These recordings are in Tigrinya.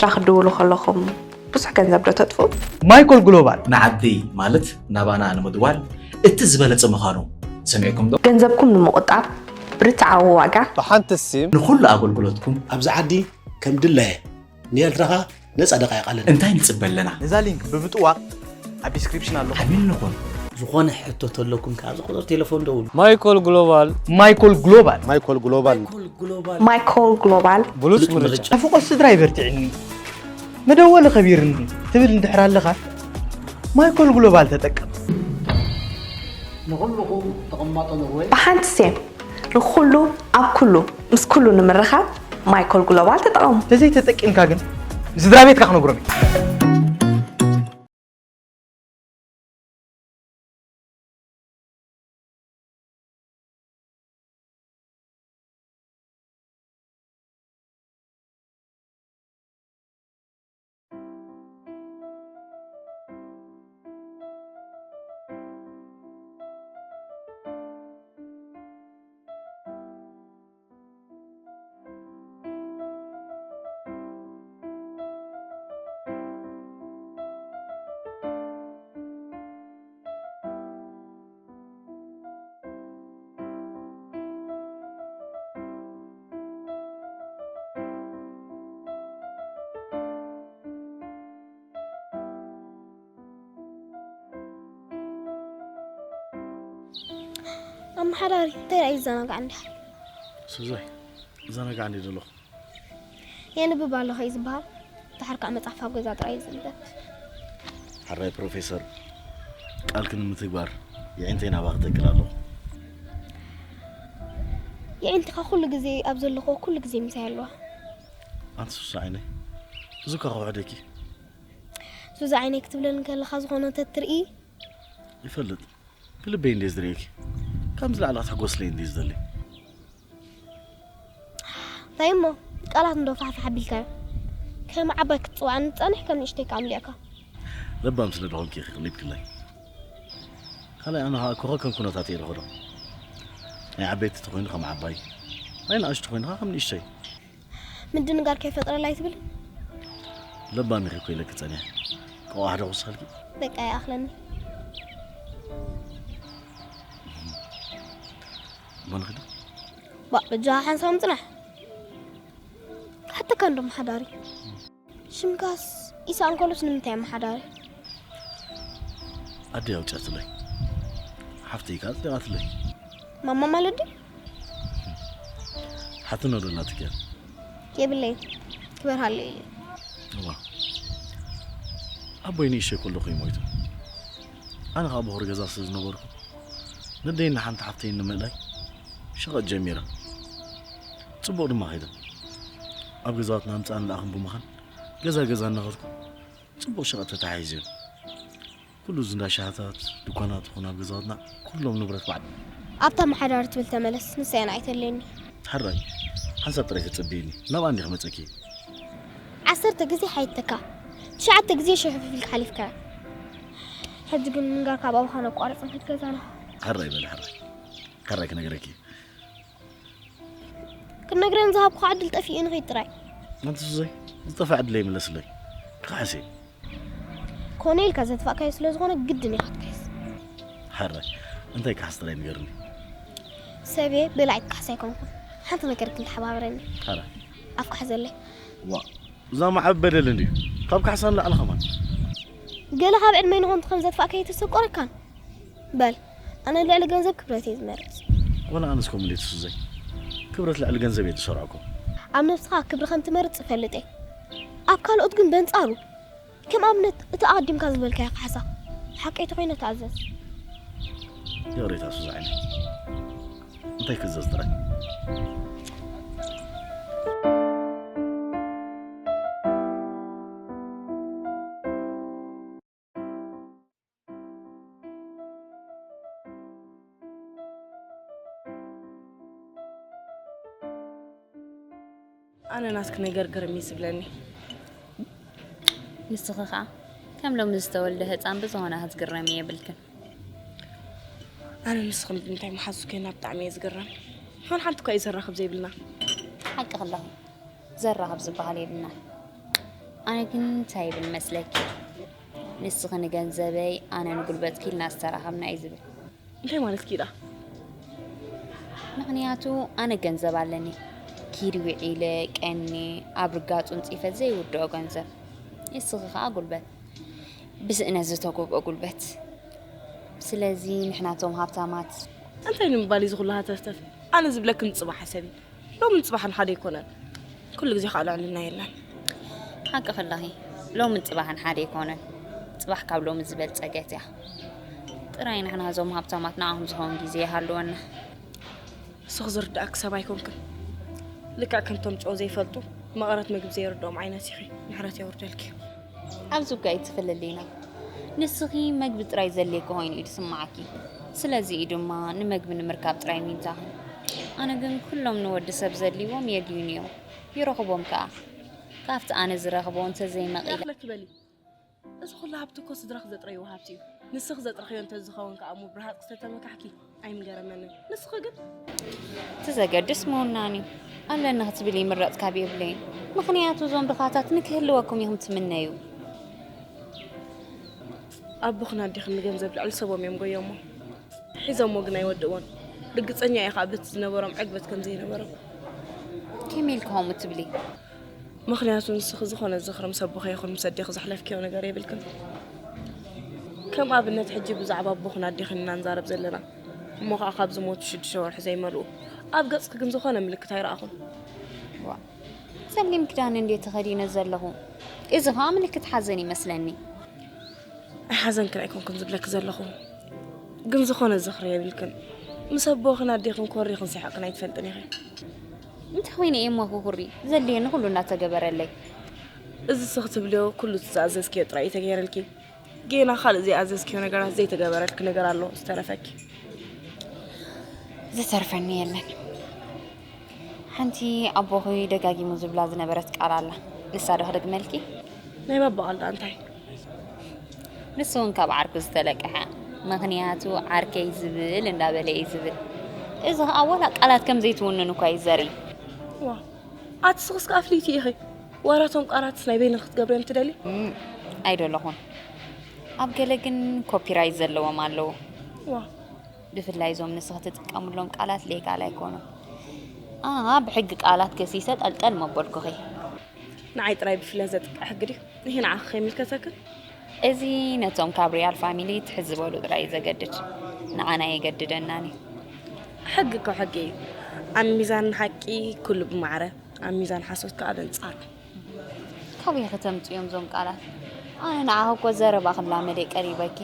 ስራሕ ክትድውሉ ከለኹም ብዙሕ ገንዘብ ዶ ተጥፍኡ? ማይኮል ግሎባል ንዓዲ ማለት ናባና ንምድዋል እቲ ዝበለጸ ምዃኑ ሰሚዕኩም ዶ? ገንዘብኩም ንምቑጣብ ብርትዓዊ ዋጋ ብሓንቲ ሲም ንኹሉ ኣገልግሎትኩም ኣብዚ ዓዲ ከም ድላየ ንኤርትራኻ ነጻ ደቃይቕ ኣለና። እንታይ ንጽበ ኣለና? ነዛ ሊንክ ብምጥዋቕ ኣብ ዲስክሪፕሽን ኣሎ። ሓቢር ንኹን። ዝኾነ ሕቶ ተለኩም ከኣ ኣብዚ ቁጽሪ ቴሌፎን ደውሉ። ማይኮል ግሎባል ማይኮል ግሎባል ማይኮል ግሎባል ማይኮል ግሎባል ብሉጽ ምርጫ። ናፍቖት ስድራ ይበርትዕኒ መደወሊ ከቢርኒ ትብል እንድሕር ኣለኻ ማይኮል ግሎባል ተጠቀም። ንኹልኹም ተቐማጦ ኖርወይ ብሓንቲ ሴም ንኹሉ ኣብ ኩሉ ምስ ኩሉ ንምርኻብ ማይኮል ግሎባል ተጠቐሙ። ተዘይተጠቂምካ ግን ንስድራ ቤትካ ክነግሮም እዩ። ኣመሓዳሪ እንታይ ደኣ ይዘናጋዕ እንዲያ? ሱዛይ ዘናጋዕ እንዲ ዘለኹ የንብብ ኣለኹ እዩ ዝበሃል። ድሓር ከዓ መፅሓፍ ኣብ ገዛ ጥራይ እዩ ዝንበብ። ሓራይ ፕሮፌሰር ቃልኪ ንምትግባር የዒንተይ ናባኺ ተክል ኣለኹ። የዒንትኻ ኩሉ ግዜ ኣብ ዘለኹ ኩሉ ግዜ ምሳይ ኣለዋ። ኣንቲ ሱዛ ዓይነይ እዚ እኳ ክውሕደኪ ሱዛ ዓይነይ ክትብለኒ ከለኻ ዝኾነ ተትርኢ ይፈልጥ ብልበይ እንዴ ዝርእየኪ ካብ ዝለዓለ ክትሕጎስለይ እንዴ ዝደሊ እንታይ እሞ ቃላት እንዶ ፋሕፋሕ ኣቢልካዮ ከም ዓባይ ክትፅዋዕኒ ትፀንሕ ከም ንእሽተይ ከዓ ምሊእካ ለባም ስለ ደኾንኪ ኢኺ ቅሊብክለይ ካልኣይ ኣነ ከዓ ኮኸ ከም ኩነታት እየ ዝኸዶ ናይ ዓበይቲ ተኾይኑ ከም ዓባይ ናይ ንኣሽቱ ኮይንካ ከም ንእሽተይ ምድንጋር ከይፈጥረላ ይትብል ለባም ኢኺ እኮ ኢለኪ ፀኒሐ ቆቋሕ ዶ ክውስኸልኪ በቃ ይኣኽለኒ እሞ ንኽዲ ባ በጃኻ ሓንሳብ ምፅናሕ ክሓተካ እንዶ መሓዳሪ ሽምካስ ኢሳ እንከሎስ ንምንታይ መሓዳሪ ኣደይ ኣውፅኣትለይ ሓፍተይ ከዓ ፅዲቓትለይ ማማ ማለት ድዩ ሓትኖ ዶ ኣላትኪ እያ የብለይ ክበር ሃለ ኢለ እዋ ኣቦይ ንእሽተይ ከለኹ እዩ ሞይቱ ኣነ ከዓ በኹሪ ገዛ ስለ ዝነበርኩ ነደይን ንሓንቲ ሓፍተይን ንምእላይ ሸቐጥ ጀሚረ ፅቡቕ ድማ ከይደ ኣብ ገዛውትና ኣምፃእን ለኣኽን ብምዃን ገዛ ገዛ እናኸድኩ ፅቡቕ ሸቐጥ ተተሓሒዙ እዩ ኩሉ እዚ እንዳ ሻሃታት ድኳናት ይኹን ኣብ ገዛውትና ኩሎም ንብረት ባዕሉ ኣብታ መሓዳሪ ትብል ተመለስ ንሳ እያ ንዓይ ተድልየኒ ሕራይ ሓንሳብ ጥራይ ተፀብይኒ ናብኣ እንዲኺ መፀኪ ዓሰርተ ግዜ ሓይተካ ትሽዓተ ግዜ ሽሕፍፍ ኢልካ ሓሊፍካያ ሕጂ ግን ምንጋር ካብ ኣባኻ ነቋርፅ ንክድ ገዛና ሕራይ በለ ሕራይ ሕራይ ክነግረኪ ክትነግረን ዝሃብኩኻ ዕድል ጠፊኡ ንኸይድ ጥራይ ኣንቲ ሱዘይ ዝጠፍኣ ዕድለይ ምለስለይ ክኽሕስ እየ ኮነ ኢልካ ዘጥፋእካዮ ስለ ዝኾነ ግድን ኢኻ ክትክሕስ ሓረ እንታይ ክሓስ ጥራይ ንገርኒ ሰብየ በላዒት ክሓስ ኣይኮንኩን ሓንቲ ነገር ግን ተሓባበረኒ ሓረ ኣፍካ ሓዘለይ ዋ እዛ ማዕበ በደል እንድዩ ካብ ካሕሳ ንላዕሊ ኸማን ገለ ካብ ዕድመይ ንኾንቱ ከም ዘጥፋእካዮ ተሰቆረካን በል ኣነ ልዕሊ ገንዘብ ክብረት እየ ዝመርፅ ወላ ኣነስ ከምኡ እንዴት ሱዘይ ክብረት ልዕሊ ገንዘብ እየ ዝሰርዖ እኮ ኣብ ነብስኻ ክብሪ ከም ትመርፅ እፈልጥ እየ ኣብ ካልኦት ግን በንፃሩ ከም ኣብነት እቲ ኣቐዲምካ ዝበልካዮ ካሕሳ ሓቀይ ተኾይነ ተኣዘዝ ይቕሬታ ሱዛ ዓይነ እንታይ ክእዘዝ ጥራይ ኣነ ናትኪ ነገር ግርም እዩ ዝብለኒ ንስኺ ኸዓ ከም ሎሚ ዝተወልደ ህፃን ብዝኾነ ክትግረሚ የብልክን ኣነ ንስኺ ንምንታይ መሓዙ ኮይና ብጣዕሚ እየ ዝግረም ሓን ሓንቲ እኳ እዩ ዘራኽብ ዘይብልና ሓቂ ከለኹ ዘራኽብ ዝበሃል የብልናን ኣነ ግን እንታይ ይብል መስለኪ? ንስኺ ንገንዘበይ፣ ኣነ ንጉልበትኪ ኢልና ዝተራኸብና እዩ ዝብል። እንታይ ማለት ኪዳ? ምኽንያቱ ኣነ ገንዘብ ኣለኒ። ኪድ ውዒለ፣ ቀኒ፣ ኣብ ርጋጹ እንጽፈ ዘይውድኦ ገንዘብ። ንስኺ ከኣ ጉልበት። ብስእነት ዝተጎብኦ ጉልበት። ስለዚ ንሕናቶም ሃብታማት። እንታይ ንምባል እዩ ዝኹሉ ሃተፍተፍ? ኣነ ዝብለክን ጽባሕ ሓሰቢ። ሎምን ጽባሕን ሓደ ኣይኮነን። ኩሉ ግዜ ከዓ ልዕልና የለን። ሓቂ ከለኺ፣ ሎምን ጽባሕን ሓደ ኣይኮነን። ጽባሕ ካብ ሎሚ ዝበልጸገት እያ። ጥራይ ንሕና እዞም ሃብታማት ንዓኹም ዝኸውን ግዜ ይሃልወና። ንስኺ ዝርዳእኪ ሰብ ኣይኮንክን። ልክዕ ከምቶም ጨው ዘይፈልጡ መቐረት ምግቢ ዘይርድኦም ዓይነት ኢኺ። ምሕረት የውርደልኪ። ኣብዚ እኳ ኣይትፍልልይና። ንስኺ መግቢ ጥራይ ዘድልየኪ ኮይኑ እዩ ዝስምዓኪ። ስለዚ እዩ ድማ ንመግቢ ንምርካብ ጥራይ ሚንታኺ። ኣነ ግን ኩሎም ንወዲ ሰብ ዘድልይዎም የድልዩኒ እዮም። ይረኽቦም ከኣ። ካብቲ ኣነ ዝረኽቦ እንተዘይመቒለ። ክበሊ። እዚ ኩሉ ሃብቲ እኮ ስድራኽ ዘጥረይዎ ሃብቲ እዩ። ንስኺ ዘጥረኽዮ እንተዝኸውን ከኣ እሞ ብረሃጽ ክሰተመካሕኪ ኣይምገረመንን። ንስኺ ግን እቲ ዘገድስ ምውናን እዩ። ኣለኒ ክትብል ይምረጽ ካብ የብለይን። ምኽንያቱ እዞም ድኻታት ንክህልወኩም ኢኹም ትምነዩ። ኣቦኽን ኣዴኽን ንገንዘብ ልዕሊ ሰቦም እዮም ጎዮሞ። ሒዞሞ ግን ኣይወድእዎን። ርግጸኛ እየ ከዓ በቲ ዝነበሮም ዕግበት ከም ዘይነበሮም። ከመይ ኢልኪ ከምኡ ትብሊ? ምኽንያቱ ንስኺ ዝኾነ ዝኽሪ ምስ ኣቦኺ ይኹን ምስ ኣዴኺ ዘሕለፍክዮ ነገር የብልክን። ከም ኣብነት ሕጂ ብዛዕባ ኣቦኽን ኣዴኽን ኢና ንዛረብ ዘለና። እሞ ከዓ ካብ ዝሞቱ ሽዱሽተ ወርሒ ዘይመልኡ ኣብ ገጽኪ ግን ዝኾነ ምልክት ኣይረኣኹን። ዋ፣ ጸሊም ክዳን እንዴ ተኸዲነ ዘለኹ? እዚ ከዓ ምልክት ሓዘን ይመስለኒ። ኣይሓዘንክን ኣይኮንኩን ዝብለኪ ዘለኹ፣ ግን ዝኾነ ዝኽሪ የብልክን። ምስ ኣቦኽን ኣዴኽን ኮሪኽን ሲሒቕክን ኣይትፈልጥን ኢኺ። እንታይ ኮይነ እየ እሞ ክኹሪ? ዘድልየኒ ኩሉ እናተገበረለይ። እዚ ንስኺ ትብልዮ ኩሉ እቲ ዝኣዘዝክዮ ጥራይ እዩ ተገይረልኪ። ጌና ካልእ ዘይኣዘዝክዮ ነገራት ዘይተገበረልኪ ነገር ኣሎ ዝተረፈኪ። ዝተርፈኒ የለን። ሓንቲ ኣቦኺ ደጋጊሙ ዝብላ ዝነበረት ቃል ኣላ። ንሳ ዶ ክደግመልኪ? ናይ ባባ ቃል ደኣ እንታይ? ንሱ እውን ካብ ዓርኩ ዝተለቀሐ። ምኽንያቱ ዓርከይ ዝብል እንዳበለ እዩ ዝብል። እዚ ኸኣ ዋላ ቃላት ከም ዘይትውንን እኳ እዩ ዘርኢ። ዋ፣ ኣቲ ስኽስከ ኣፍልይቲ ኢኺ። ዋራቶም ቃላትስ ናይ በይንኺ ክትገብርዮም ትደሊ? እም፣ ኣይደለኹን። ኣብ ገለ ግን ኮፒራይት ዘለዎም ኣለዉ። ዋ፣ ብፍላይ እዞም ንስኺ ትጥቀምሎም ቃላት ሌጋል ኣይኮኑን። ኣኣ፣ ብሕጊ ቃላት ከሲሰ ጠልጠል መበልኩኺ። ንዓይ ጥራይ ብፍለ ዘጥቅዕ ሕጊ ድዩ? ንሄ ንዓኺ ከይምልከተክን? እዚ ነቶም ካብ ሪያል ፋሚሊ ትሕዝ ዝበሉ ጥራይ እዩ ዘገድድ። ንዓና የገድደናን እዩ። ሕጊ እኮ ሕጊ እዩ። ኣብ ሚዛን ሓቂ ኩሉ ብማዕረ፣ ኣብ ሚዛን ሓሶት ከኣ በንጻሩ። ካበይ ከተምጽዮም እዞም ቃላት? ኣነ ንዓኺ እኮ ዘረባ ክላመደ ቀሪበኪ።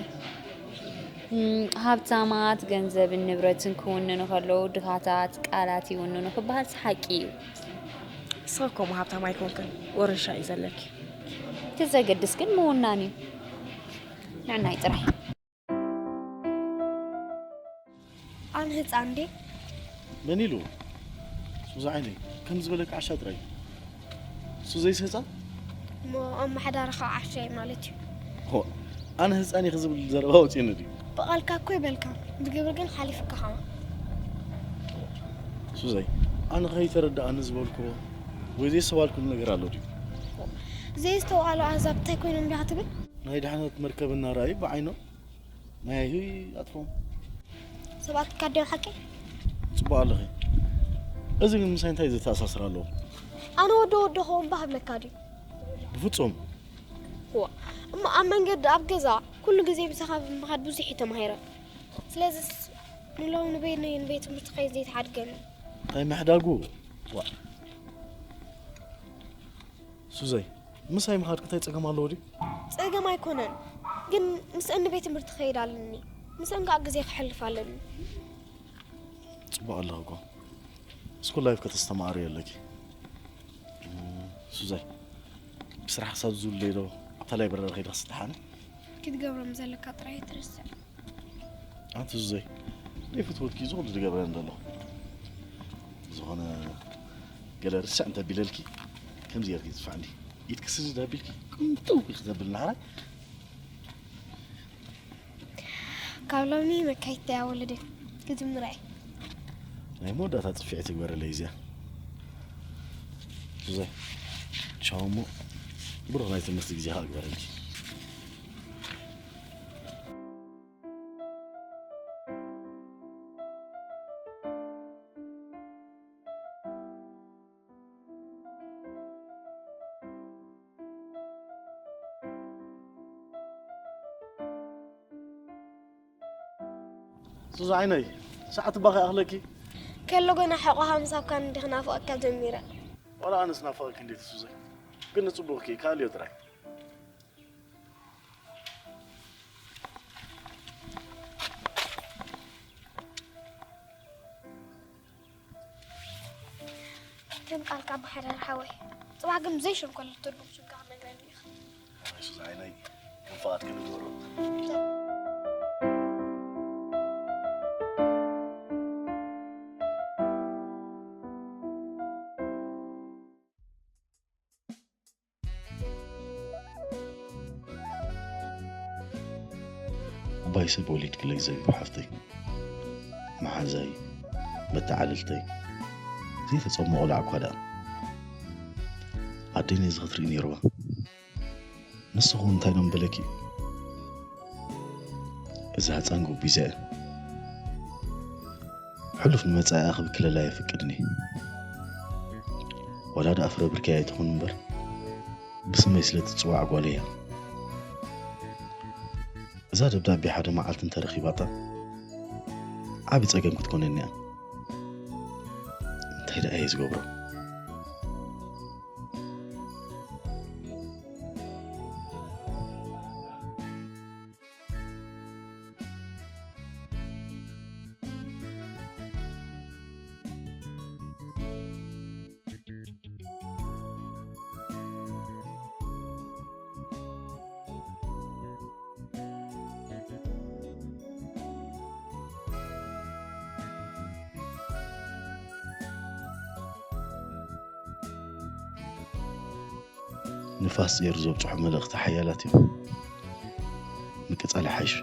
እም፣ ሃብታማት ገንዘብን ንብረትን ክውንኑ ከለዉ፣ ድኻታት ቃላት ይውንኑ ክበሃልሲ ሓቂ እዩ። ንስኺ እኮ እሞ ሃብታም ኣይኮንክን፣ ወረሻ እዩ ዘለኪ። እቲ ዘገድስ ግን ምውናን እዩ። ንዕናይ ጥራይ። ኣነ ህፃን እንዴ? መን ኢሉ? ሱዛ ዓይነይ፣ ከም ዝበለካ ዓሻ ጥራይ። ሱዘይስ ህፃን? እሞ ኣመሓዳሪ ከዓ ዓሻ እዩ ማለት እዩ። ሆ፣ ኣነ ህፃን ኢኺ ዝብል ዘረባ ኣውፅእኒ ድዩ? ብቓልካ እኮ ይበልካ፣ ብግብሪ ግን ሓሊፉካ ኸዓ። ሱዘይ፣ ኣነ ከይተረድኣኒ ዝበልኩዎ ወይ ዘየስተዋልኩሉ ነገር ኣሎ ድዩ? ዘይስተውዓሉ ኣህዛብ እንታይ ኮይኖም ዲኻ ትብል? ናይ ድሕነት መርከብ እናረኣዩ ብዓይኖም ማይ ኣይህዩ ኣጥፍኦም። ሰባት ካድዮም ሓቂ? ጽቡቕ ኣለኺ። እዚ ግን ምሳይ እንታይ ዘተኣሳስር ኣለዎ? ኣነ ወዶ ወዶ ኸውን ባህብለካ ድዩ? ብፍጹም። ዋ፣ እሞ ኣብ መንገዲ ኣብ ገዛ ኩሉ ግዜ ምሳኻ ብምኻድ ብዙሕ እዩ ተማሂረ። ስለዚስ ንሎሚ ንበይነይ ንቤት ትምህርቲ ከይድ ዘይትሓድገኒ። እንታይ ምሕዳጉ? ዋ። ሱዘይ፣ ምሳይ ምኻድኪ እንታይ ጸገም ኣለዎ ድዩ? ጸገም ኣይኮነን፣ ግን ምስአን ንቤት ትምህርቲ ከይድ ኣለኒ። ምስአን ከዓ ግዜ ክሕልፍ ኣለኒ። ጽቡቕ ኣለኺ እኮ። ስኩል ላይፍ ከተስተማቕሪ ኣለኪ። እም፣ ሱዘይ፣ ብስራሕ ክሳብ ዝውለይ ዶ ኣብታ ላይብረሪ ከይደ ክስጥሓኒ? ክትገብሮም ዘለካ ጥራይ ኣይትርስዕ። ኣንቲ ሱዘይ፣ ዘይፈትወትኪ እዚ ኩሉ ዝገብረኒ ዘሎ። ዝኾነ ገለ ርስዕ እንተቢለልኪ፣ ከምዚ ጌርኪ ዝፋዕኒ። ኢድኪ ስድድ ኣቢልኪ፣ ቅንጥው ኢኺ ዘብል ናህራይ። ካብ ሎሚ መካይት እያ ወለደ ክጅምራ እየ። ናይ መወዳእታ ጽፊዒ ትግበረለይ እዚኣ። ሱዘይ፣ ቻው እሞ። ብሩኽ ናይ ትምህርቲ ግዜኻ ግበረልኪ። ሱዚ ዓይነይ፣ ሰዓት እባ ከይኣኽለኪ። ከሎ ገና ሕቆኻ ምሳብካ እንዲኽ ናፍቐካ ጀሚረ። ዋላ ኣነስ ናፍቐኪ እንዴት ሱዘይ። ግን ንጽቡቕኪ ካልዮ ጥራይ። ከም ቃልካ ኣባ ሓዳር ሓወይ፣ ጽባሕ ግን ብዘይ ሸንኮለል ትርጉም ሽምካ ክነግረኒ ኢኻ። ኣይ ሱዚ ዓይነይ፣ ከም ፍቓድኪ ንግበሮ። ዓባይ ሰብ ወሊድክለይ ዘቢብ ሓፍተይ፣ መሓዛይ፣ መተዓልልተይ፣ ዘይተጸምኦ ቆልዓ እኳ ደኣ። ኣደይ ነዚ ክትርኢ ነይርዋ። ንስኹም እንታይ ደም በለኪ? እዛ ህፃን ጉቢዘ ሕሉፍ ንመጻኢኣ ክብክለላ የፍቅድኒ። ዋላ ደኣ ፍረ ብርኪ ኣይትኹን እምበር፣ ብስመይ ስለ ትጽዋዕ ጓለይ እያ። እዛ ደብዳቤ ሓደ መዓልቲ እንተረኺባታ፣ ዓቢ ጸገም ክትኮነኒ እያ። እንታይ ደኣ እየ ዝገብሮ? ንፋስ ጼሩ ዘብጽሖ መልእኽቲ ሓያላት እዮም። ምቅጻል ይሓይሽ።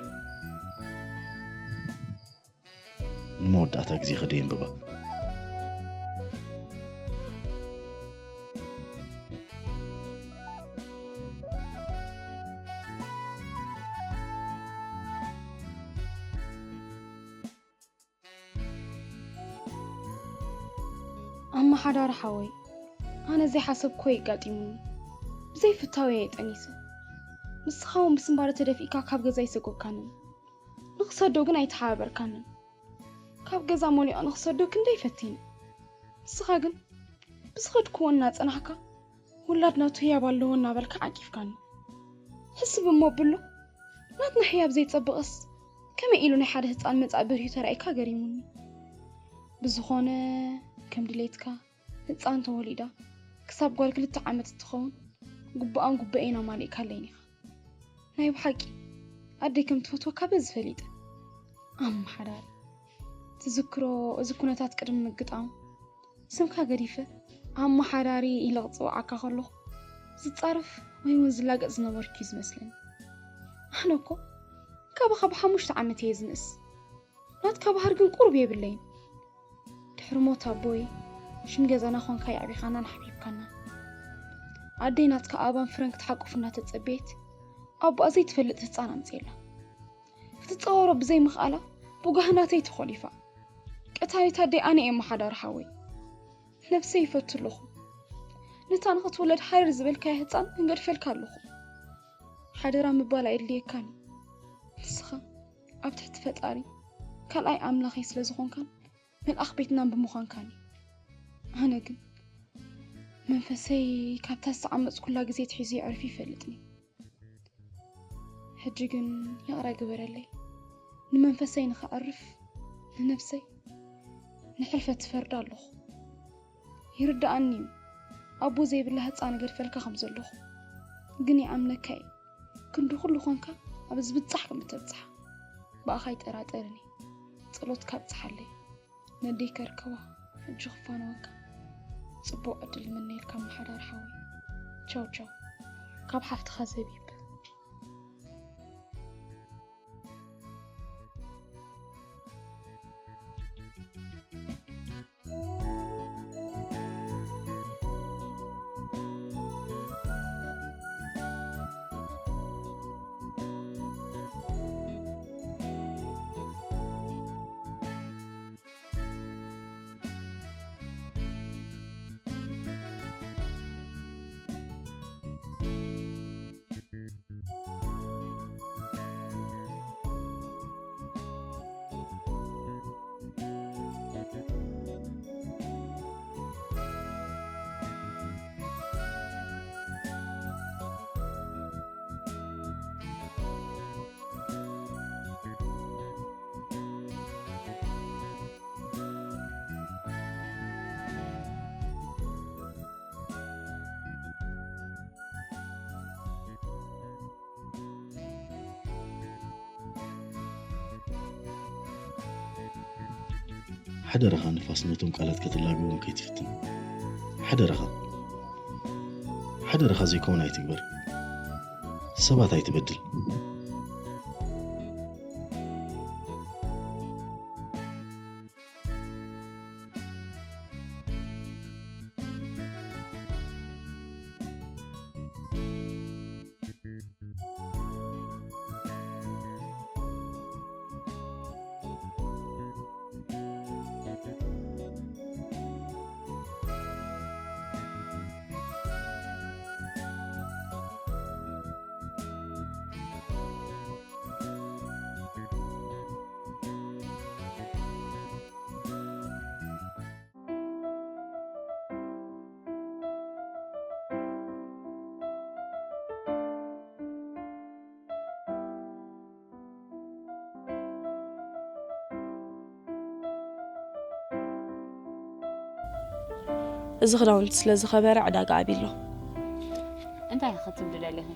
ንመወዳእታ ግዜ ከደ የንብባ። ኣመሓዳሪ ሓወይ፣ ኣነ ዘይሓሰብክዎ የጋጢሙኒ። ብዘይፍታወይ እየ ጠኒሰ። ንስኻ እውን ብስንባደ ተደፊእካ ካብ ገዛ ኣይሰጎግካንን። ንኽሰዶ ግን ኣይተሓባበርካንን። ካብ ገዛ ሞሊቐ ንኽሰዶ ክንደይ ፈቲነ። ንስኻ ግን ብዝኸድክዎ እናጸናሕካ፣ ውላድ ናቱ ህያብ ኣለዎ እናበልካ ዓቂፍካኒ። ሕስብ እሞ ኣብሎ፣ ናትና ህያብ ዘይጸብቕስ፣ ከመይ ኢሉ ናይ ሓደ ህጻን መጻኢ በሪሁ ተራኢካ ገሪሙኒ። ብዝኾነ፣ ከም ድሌትካ፣ ህጻን ተወሊዳ ክሳብ ጓል ክልተ ዓመት እትኸውን፣ ግቡኣን ግቡኤን ኣማሊእካለይን ኢኻ። ናይ ብሓቂ ኣደይ ከም ትፈትወካ በዚ ፈሊጠ። ኣመሓዳሪ፣ ትዝክሮ፣ እዚ ኩነታት ቅድሚ ምግጣሙ፣ ስምካ ገዲፈ ኣመሓዳሪ ኢለ ክጽውዓካ ከለኹ፣ ዝጻረፍ ወይ እውን ዝላገጽ ዝነበርኩ እዩ ዝመስለኒ። ኣነ እኮ ካባኻ ብሓሙሽተ ዓመት እየ ዝንእስ። ናትካ ባህር ግን ቁሩብ የብለይን። ድሕሪ ሞት ኣቦይ፣ ሽም ገዛና ኾንካ የዕቢኻናን ሓቢብካና። ኣደይ ናትካ ኣባን ፍረን ክትሓቁፍ እናተጸበየት፣ ኣቦኣ ዘይትፈልጥ ህጻን ኣምጺኤላ። ክትጻወሮ ብዘይምኽኣላ፣ ብጓሂ ናተይ ተኾሊፋ። ቀታሊት ኣደይ ኣነ እየ፣ ኣመሓዳሪ ሓወይ። ነብሰይ ይፈቱ ኣለኹ። ነታ ንኽትውለድ ሃረር ዝበልካያ ህጻን ክንገድፈልካ ኣለኹ። ሓደራ ምባል ኣየድልየካን እዩ። ንስኻ ኣብ ትሕቲ ፈጣሪ ካልኣይ ኣምላኸይ ስለ ዝኾንካን መልኣኽ ቤትናን ብምዃንካን እዩ። ኣነ ግን መንፈሰይ ካብታ ዝተዓመጽኩላ ግዜ ኣትሒዙ የዕርፍ ይፈልጥኒ። ሕጂ ግን ይቕረ ግበረለይ። ንመንፈሰይ ንኸዕርፍ፣ ንነብሰይ ንሕልፈት ትፈርድ ኣለኹ። ይርድኣኒ እዩ፣ ኣቦ ዘይብላ ህጻን እገድፈልካ ከም ዘለኹ። ግን ይኣምነካ እየ፣ ክንዲ ኩሉ ኾንካ ኣብ ዝብጻሕ ከም እተብጽሓ። ብኣኻ ኣይጠራጠርን እየ። ጸሎትካ ኣብጽሓለይ። ነደይ ከርከባ ሕጂ ክፋነወካ። ጽቡቕ ዕድል እምነየልካ ኣመሓዳሪ ሓወይ። ቻው ቻው። ካብ ሓፍትኻ ዘቢብ። ሓደራኻ ንፋስ ነቶም ቃላት ከተላግቦም ከይትፍትን። ሓደራኻ፣ ሓደራኻ ዘይከውን ኣይትግበር። ሰባት ኣይትበድል። እዚ ክዳውንቲ ስለ ዝኸበረ ዕዳጋ ኣብይ ኣሎ። እንታይ ክትብሊ ደሊኺ?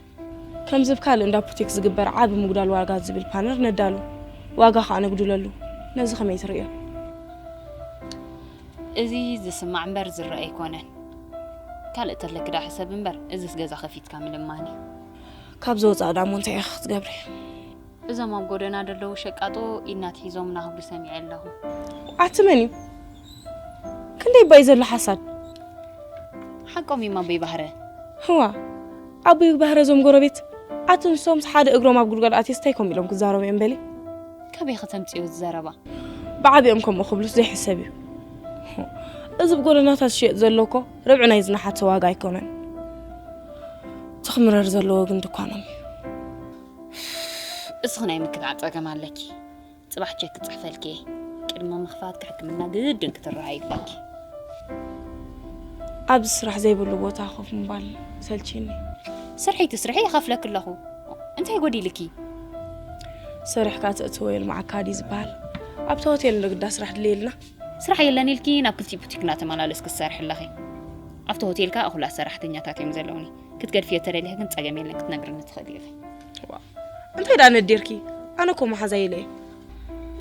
ከምዚ ኣብ ካልእ እንዳ ቡቲክ ዝግበር ዓቢ ምጉዳል ዋጋ ዝብል ፓነር ነዳሉ። ዋጋ ከኣ ነጉድለሉ። ነዚ ከመይ ትርእዮ? እዚ ዝስማዕ እምበር ዝረአ ኣይኮነን። ካልእ ተለኪ ዳ ሕሰብ እምበር፣ እዚስ ገዛ ከፊትካ ምልማን እዩ። ካብዚ ወጻኢ ዳሞ እንታይ ኢኺ ክትገብሪ? እዞም ኣብ ጎደና ዘለዉ ሸቃጦ ኢድና ትሒዞምና ክብሉ ሰሚዐ ኣለኹ። ኣቲ መን እዩ? ክንደይ ባይ ዘሎ ሓሳድ። ሓቆም እዮም ኣቦይ ባህረ። ህዋ፣ ኣቦይ ባህረ እዞም ጎረቤት ኣቲ ንሶምስ ሓደ እግሮም ኣብ ጉድጓድ ኣትየስ እንታይ ኮም ኢሎም ክዛረቡ እዮም በሊ? ካበይ ከተምጽዮ እዚ ዘረባ? ብዓቢኦም ከምኡ ክብሉስ ዘይሕሰብ እዩ። እዚ ብጎደናታት ዝሽየጥ ዘሎ እኮ ርብዒ ናይ ዝነሓተ ዋጋ ኣይኮነን። እቲ ክምረር ዘለዎ ግን ድኳኖም እዩ። እስኺ ናይ ምክትዓር ጸገም ኣለኪ። ጽባሕ ቸክ ክጽሕፈልኪ እየ። ቅድሚ ምኽፋትኪ ሕክምና ግድን ክትረኣዪ ኣለኪ። ኣብዚ ስራሕ ዘይብሉ ቦታ ኮፍ ምባል ሰልችኒ። ስርሒ ትስርሒ ይኸፍለኪ ኣለኹ። እንታይ ጎዲልኪ? ሰሪሕካ ተእትዎ የልማዓካ ድዩ ዝበሃል? ኣብቲ ሆቴል ንግዳ ስራሕ ድልየልና። ስራሕ የለን ኢልኪ ናብ ክልቲኡ ቡቲክ እናተመላለስኪ ትሰርሒ ኣለኺ። ኣብቲ ሆቴል ከኣ እኹላት ሰራሕተኛታት እዮም ዘለውኒ። ክትገድፍዮ ተደሊኺ ግን ጸገም የለን፣ ክትነግርኒ ትኽእሊ ኢኺ። ዋ፣ እንታይ ደኣ ነዲርኪ? ኣነ እኮ መሓዛ ኢለ እየ።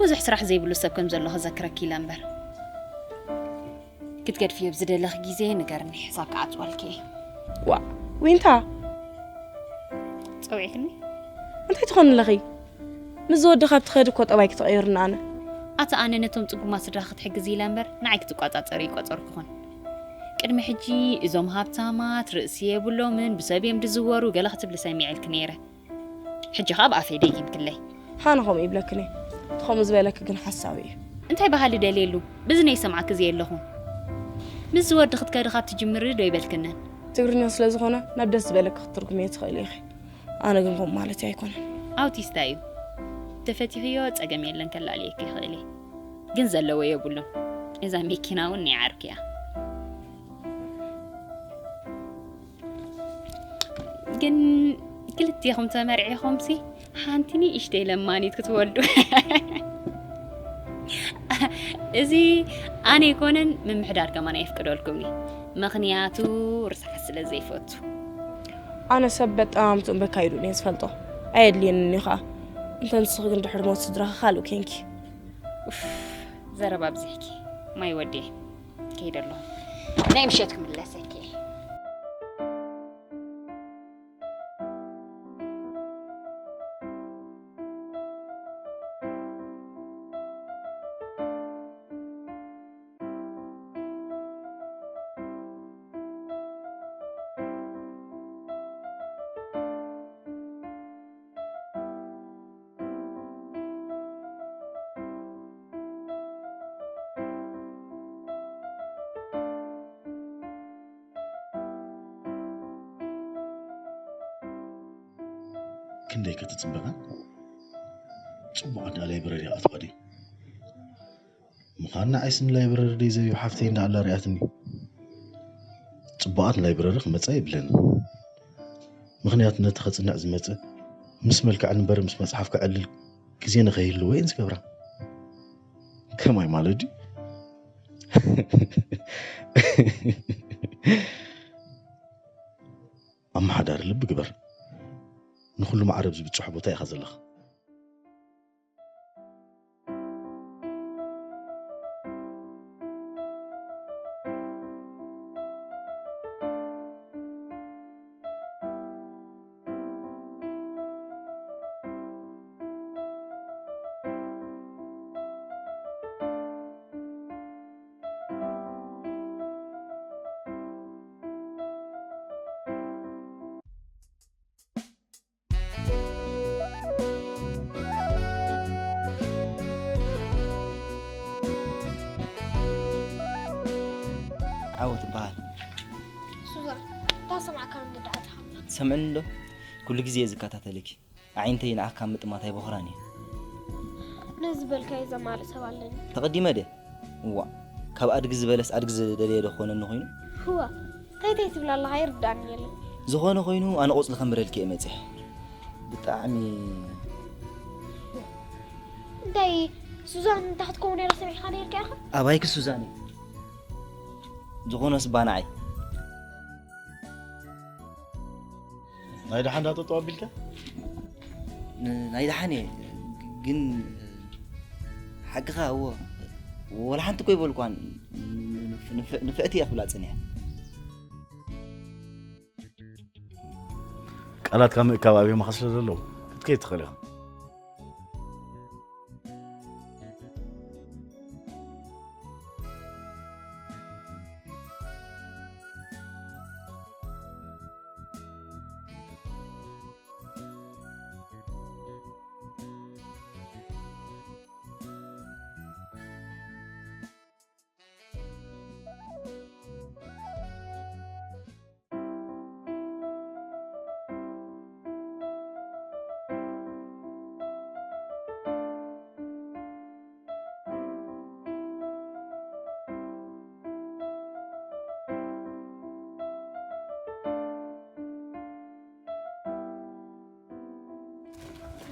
ብዙሕ ስራሕ ዘይብሉ ሰብ ከም ዘሎ ክዘክረኪ ኢለ እምበር። ክትገድፍዮ ብዝደለኺ ግዜ ንገርኒ፣ ሕሳብ ክዓጽወልኪ እየ። ዋ፣ ዊንታ። ጸዊዕክኒ? እንታይ ትኾኒ ኣለኺ? ምስ ዝወዲ ካብ ትኸዲ እኮ ጠባይ ክትቕይርኒ ኣነ። ኣቲ ኣነ ነቶም ጽጉማት ስድራ ክትሕግዚ ኢለ እምበር ንዓይ ክትቋጻጸሪ ይቆጸርኩኹን። ቅድሚ ሕጂ እዞም ሃብታማት ርእሲ የብሎምን ብሰብ እዮም ድዝወሩ ገለ ክትብሊ ሰሚዐልኪ ነይረ። ሕጂ ኸኣ ብኣፈይ ደጊምክለይ። ሃነ ከምኡ ይብለክን እየ። እቲ ከምኡ ዝበለኪ ግን ሓሳዊ እዩ። እንታይ በሃሊ ደልየሉ? ብዚ ነይ ሰምዓኪ ዘየለኹ። ምስ ዝወዲ ክትከዲ ካብ ትጅምሪ ዶ ይበልክንን? ትግርኛ ስለ ዝኾነ ናብ ደስ ዝበለኪ ክትትርጉምዮ ትኽእሊ ኢኺ። ኣነ ግን ከምኡ ማለት ኣይኮነን። ኣውቲስታ እዩ። ተፈቲኽዮ ጸገም የለን፣ ከላልየኪ ይኽእል እየ። ግን ዘለዎ የብሉን። እዛ መኪና እውን ናይ ዓርኪ እያ። ግን ክልቴኹም ተመርዒኹምሲ ሓንቲ ንእሽተይ ለማኒት ክትወልዱ። እዚ ኣነ ኣይኮነን ምምሕዳር ከማን ኣየፍቅደልኩም እዩ። ምኽንያቱ ርስሓት ስለ ዘይፈቱ። ኣነ ሰብ በጣም ጽንበካ ኢሉ እየ ዝፈልጦ። ኣየድልየንን እዩ ኸኣ። እንተ ንስኺ ግን ድሕሪ ሞት ስድራኺ ካልእ ኬንኪ። ኡፍ፣ ዘረባ ኣብዚሕኪ። ማይ ወዴ። ከይደ ኣለኹ። ናይ ምሸት ክምለሰኪ። ክንደይ ከ ትጽበቓ? ጽቡቓት ደኣ ላይብረሪ ይኣትዋ ድዩ? ምዃን ንዓይስ ንላይብረሪ ደይ ዘቢብ ሓፍተይ እንዳኣላ ሪኣትኒ። ጽቡቓት ንላይብረሪ ክመጻ የብለን። ምኽንያቱ ነቲ ከጽንዕ ዝመጽእ ምስ መልክዐን እምበር ምስ መጽሓፍ ክዕልል ግዜ ንኸይህልዎ እየን ዝገብራ። ከማይ ማለት ድዩ? ኣመሓዳሪ ልቢ ግበር። ንኹሉ ማዕረ ኣብ ዝብጽሖ ቦታ ኢኻ ዘለኻ። ዓወት ይበሃል። ሱዛን፣ እታ ሰማዕካ እንድዳኣ ትሓምና። ትሰምዕኒ ዶ? ኩሉ ግዜ እየ ዝከታተለኪ። ኣዒንተይ ንዓካ ምጥማት ኣይቦኽራን እየ። ነዚ በልካዮ ዘማልእ ሰብ ኣለኒ። ተቐዲመ ድየ? እዋ፣ ካብ ኣድጊ ዝበለስ ኣድጊ ዝደለየ ዶ ክኾነኒ ኮይኑ? ህዋ፣ እንታይ እንታይ ትብል ኣለኻ? ኣይርዳእን የለን። ዝኾነ ኮይኑ ኣነ ቆጽሊ ከንብረልኪ እየ መጺሐ። ብጣዕሚ እንታይ ሱዛን እንታይ ክትከውን ነይራ ሰሚዕካ ነይርካ ኢኻ? ኣባይኪ ሱዛን እየ። ዝኾነስ ባናዓይ ናይ ደሓን ዳጠጠው ኣቢልካ ን- ናይ ደሓን እየ ግን ሓቅኻ እዎ ወላ ሓንቲ እኮ ይበልኳን ንፍ- ንፍ- ንፍዕቲ እያ ክብላ ፀኒሐ ቃላትካ ምእካብ ኣብዮማኻ ስለ ዘለዉ ክትከይድ ትኽእል ኢኻ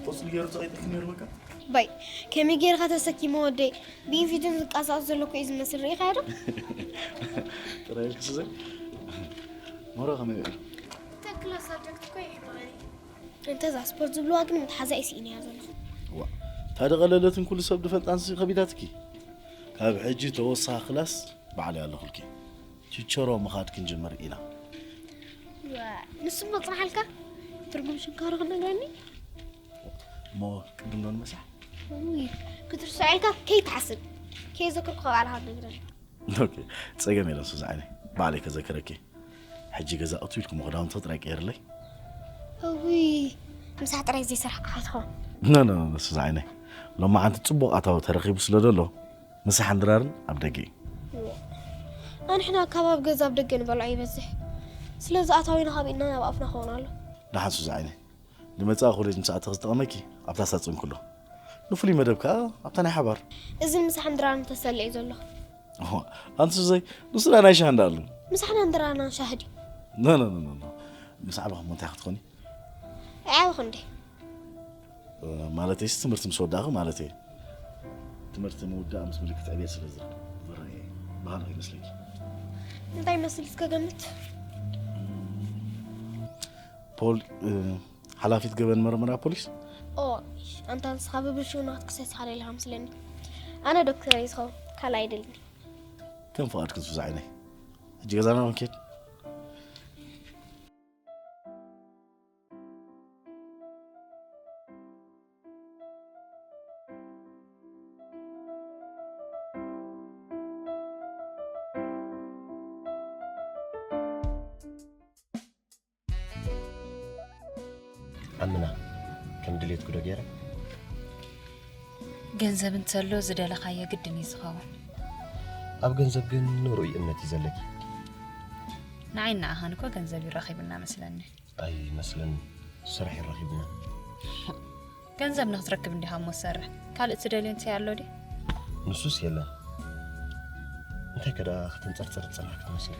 ቁስሊ ገይሩ ተቐይጠኪ ነይሩ በቃ ባይ ከመይ ጌርካ ተሰኪሞ ወደይ ብኢንፊትን ዝቃሳቀስ ዘሎ እኮ እዩ ዝመስል ርኢኻዮ ዶ ጥራይ ኢልክስ ዘይ ሞሮ ከመይ እዩ ተክላ ሳብጀክት እኮ ይበሃል እንተ እዛ ስፖርት ዝብልዋ ግን መትሓዛ እዩ ስኢነያ ዘለኹ ዋ ታደ ቀለለትን ኩሉ ሰብ ድፈልጣንሲ ከቢዳትኪ ካብ ሕጂ ተወሳኺ ክላስ ባዕለይ ኣለኹልኪ ችቸሮ ምኻድ ክንጅምር ኢና ንሱ መፅናሓልካ ትርጉም ሽንካሮ ክነግረኒ እሞ ቅድም ዶ ንመሳሕ ክትርስዖ ኢልካ ከይትሓስብ ከየዘክርኩ ከባዕልኻ ትነግረኒ ኦኬ ጸገም የለን ሱዚ ዓይነይ ባዕለይ ከዘክረኪ ሕጂ ገዛ እቱ ኢልኩም ክዳውንቲ ጥራይ ቀይርለይ እዊ ምሳሕ ጥራይ ዘይሰርሕ ኣይትኸውን ኖ ኖ ኖ ሱዚ ዓይነይ ሎማዓንቲ ጽቡቕ ኣታዊ ተረኺቡ ስለ ዘሎ ምሳሕን ድራርን ኣብ ደገ እዩ ኣንሕና ካብ ኣብ ገዛ ኣብ ደገ ንበልዖ ይበዝሕ ስለዚ ኣታዊና ካብ ኢድና ናብ ኣፍና ክኸውን ኣሎ ደሓን ሱዚ ዓይነይ ንመጻኢ ኮሌጅ ምስ ኣተኺ ዝጠቕመኪ ኣብታ ሳጽን ኩሎ ንፍሉይ መደብ ከኣ ኣብታ ናይ ሓባር እዚ ምሳሕን ድራርን ተሰልዕ እዩ ዘሎ ኣንቲ ሱዘይ ንሱ ዳ ናይ ሻህ እንዳኣሉ ምሳሕናን ድራርናን ሻህ ድዩ ኖ ኖ ኖ ኖ ምስ ዓበኺ እሞ እንታይ ክትኾኒ ኣዕብኺ እንዴ ማለት ስ ትምህርቲ ምስ ወዳእኺ ማለት እየ ትምህርቲ ምውዳእ ምስ ምልክት ዕብየት ስለ ዝረአ ባህልኺ ይመስለኪ እንታይ መስል እስከ ገምት ፖል ሓላፊት ገበን መርመራ ፖሊስ ኦ ኣንታ ንስኻ ብብልሽውና ክትክሰስ ኢኻ ደሊኻ መስለኒ ኣነ ዶክተር እየ ዝኸውን ካልእ ኣይደልን ከም ፍቓድክን ሱዚ ዓይነይ ሕጂ ገዛና ክንከይድ ኣምና ከም ድሌትኩ ዶ ገይረ ገንዘብ እንተሎ ዝደለኻዮ ግድን እዩ ዝኸውን ኣብ ገንዘብ ግን ርኡይ እምነት እዩ ዘለኪ ንዓይ ንኣኻን እኮ ገንዘብ ይረኺብና መስለኒ ኣይመስልን ስራሕ ይረኺብና ገንዘብ ንክትረክብ እንዲኻ እሞ ዝሰርሕ ካልእ ትደልዮ እንታይ ኣሎ ድዩ ንሱስ የለን እንታይ ከዳ ክትንፀርፀር ዝፀናሕ ክትመስል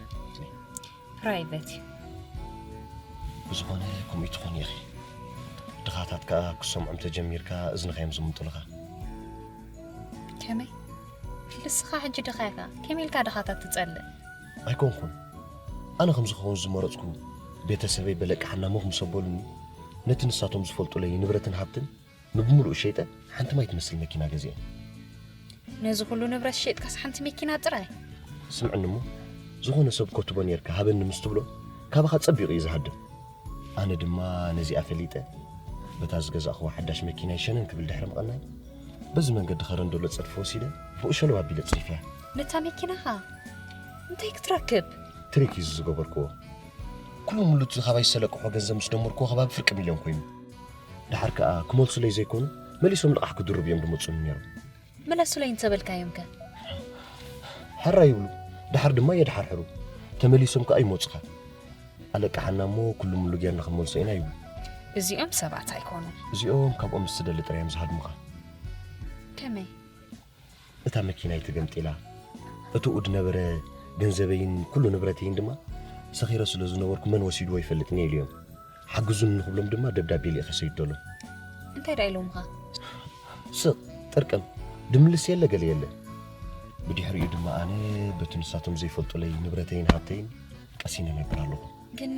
ፕራይቨት እዩ ብዝኾነ ከምኡ ትኾን ኢኺ ድኻታት ከዓ ክሰምዖም ተጀሚርካ እዝንኻ እዮም ዝምንጥሉኻ ከመይ ንስኻ ሕጂ ድኻ ኢኻ ከመይ ኢልካ ድኻታት ትጸልእ ኣይኮንኩን ኣነ ከም ዝኸውን ዝመረፅኩ ቤተሰበይ በለቃሓና ሞኽ ምስ ኣበሉኒ ነቲ ንሳቶም ዝፈልጡለይ ንብረትን ሃብትን ንብምሉኡ ሸይጠ ሓንቲ ማይ ትመስል መኪና ገዚአ ነዚ ኩሉ ንብረት ሸይጥካስ ሓንቲ መኪና ጥራይ ስምዕኒ እሞ ዝኾነ ሰብ ኮትቦ ነርካ ሃበኒ ምስ ትብሎ ካባኻ ጸቢቑ እዩ ዝሃድም ኣነ ድማ ነዚኣ ፈሊጠ በታ ዝገዛእኽዋ ሓዳሽ መኪናይ ሸነን ክብል ድሕሪ ምቐናይ በዚ መንገዲ ኸረን ደሎ ጸድፊ ወሲደ ብኡ ሸለው ኣቢለ ጽሪፍያ ነታ መኪናኻ እንታይ ክትረክብ ትሪክ እዩ ዝገበርክዎ ኩሉ ሙሉት ካባይ ዝሰለቅሖ ገንዘብ ምስ ደመርክዎ ከባቢ ፍርቂ ሚልዮን ኮይኑ ድሓር ከኣ ክመልሱለይ ዘይኮኑ መሊሶም ልቓሕ ክድርቡ እዮም ዝመፁኒ ነይሮም መለሱለይ እንተበልካዮም ከ ሕራ ይብሉ ድሓር ድማ የድሓርሕሩ፣ ተመሊሶም ከኣ ይመጹኻ። ኣለቃሓና እሞ ኩሉ ሙሉ ጌርና ክንመልሶ ኢና ይብሉ። እዚኦም ሰባት ኣይኮኑ። እዚኦም ካብኦም ምስ ትደሊ ጥራይ እዮም ዝሃድሙኻ። ከመይ? እታ መኪናይ ተገምጢላ፣ እትኡ ዝነበረ ገንዘበይን ኩሉ ንብረተይን ድማ ሰኺረ ስለ ዝነበርኩ መን ወሲድዎ ይፈልጥን እየ ኢሉ እዮም። ሓግዙን ንኽብሎም ድማ ደብዳቤ ልኢኸ ሰይደሎም። እንታይ ዳ ኢሎምኻ? ስቕ ጥርቅም፣ ድምልስ የለ ገለ የለ። ብድሕሪኡ ድማ ኣነ በቲ ንሳቶም ዘይፈልጡለይ ንብረተይን ሃብተይን ቀሲነ ነብር ኣለኹ። ግን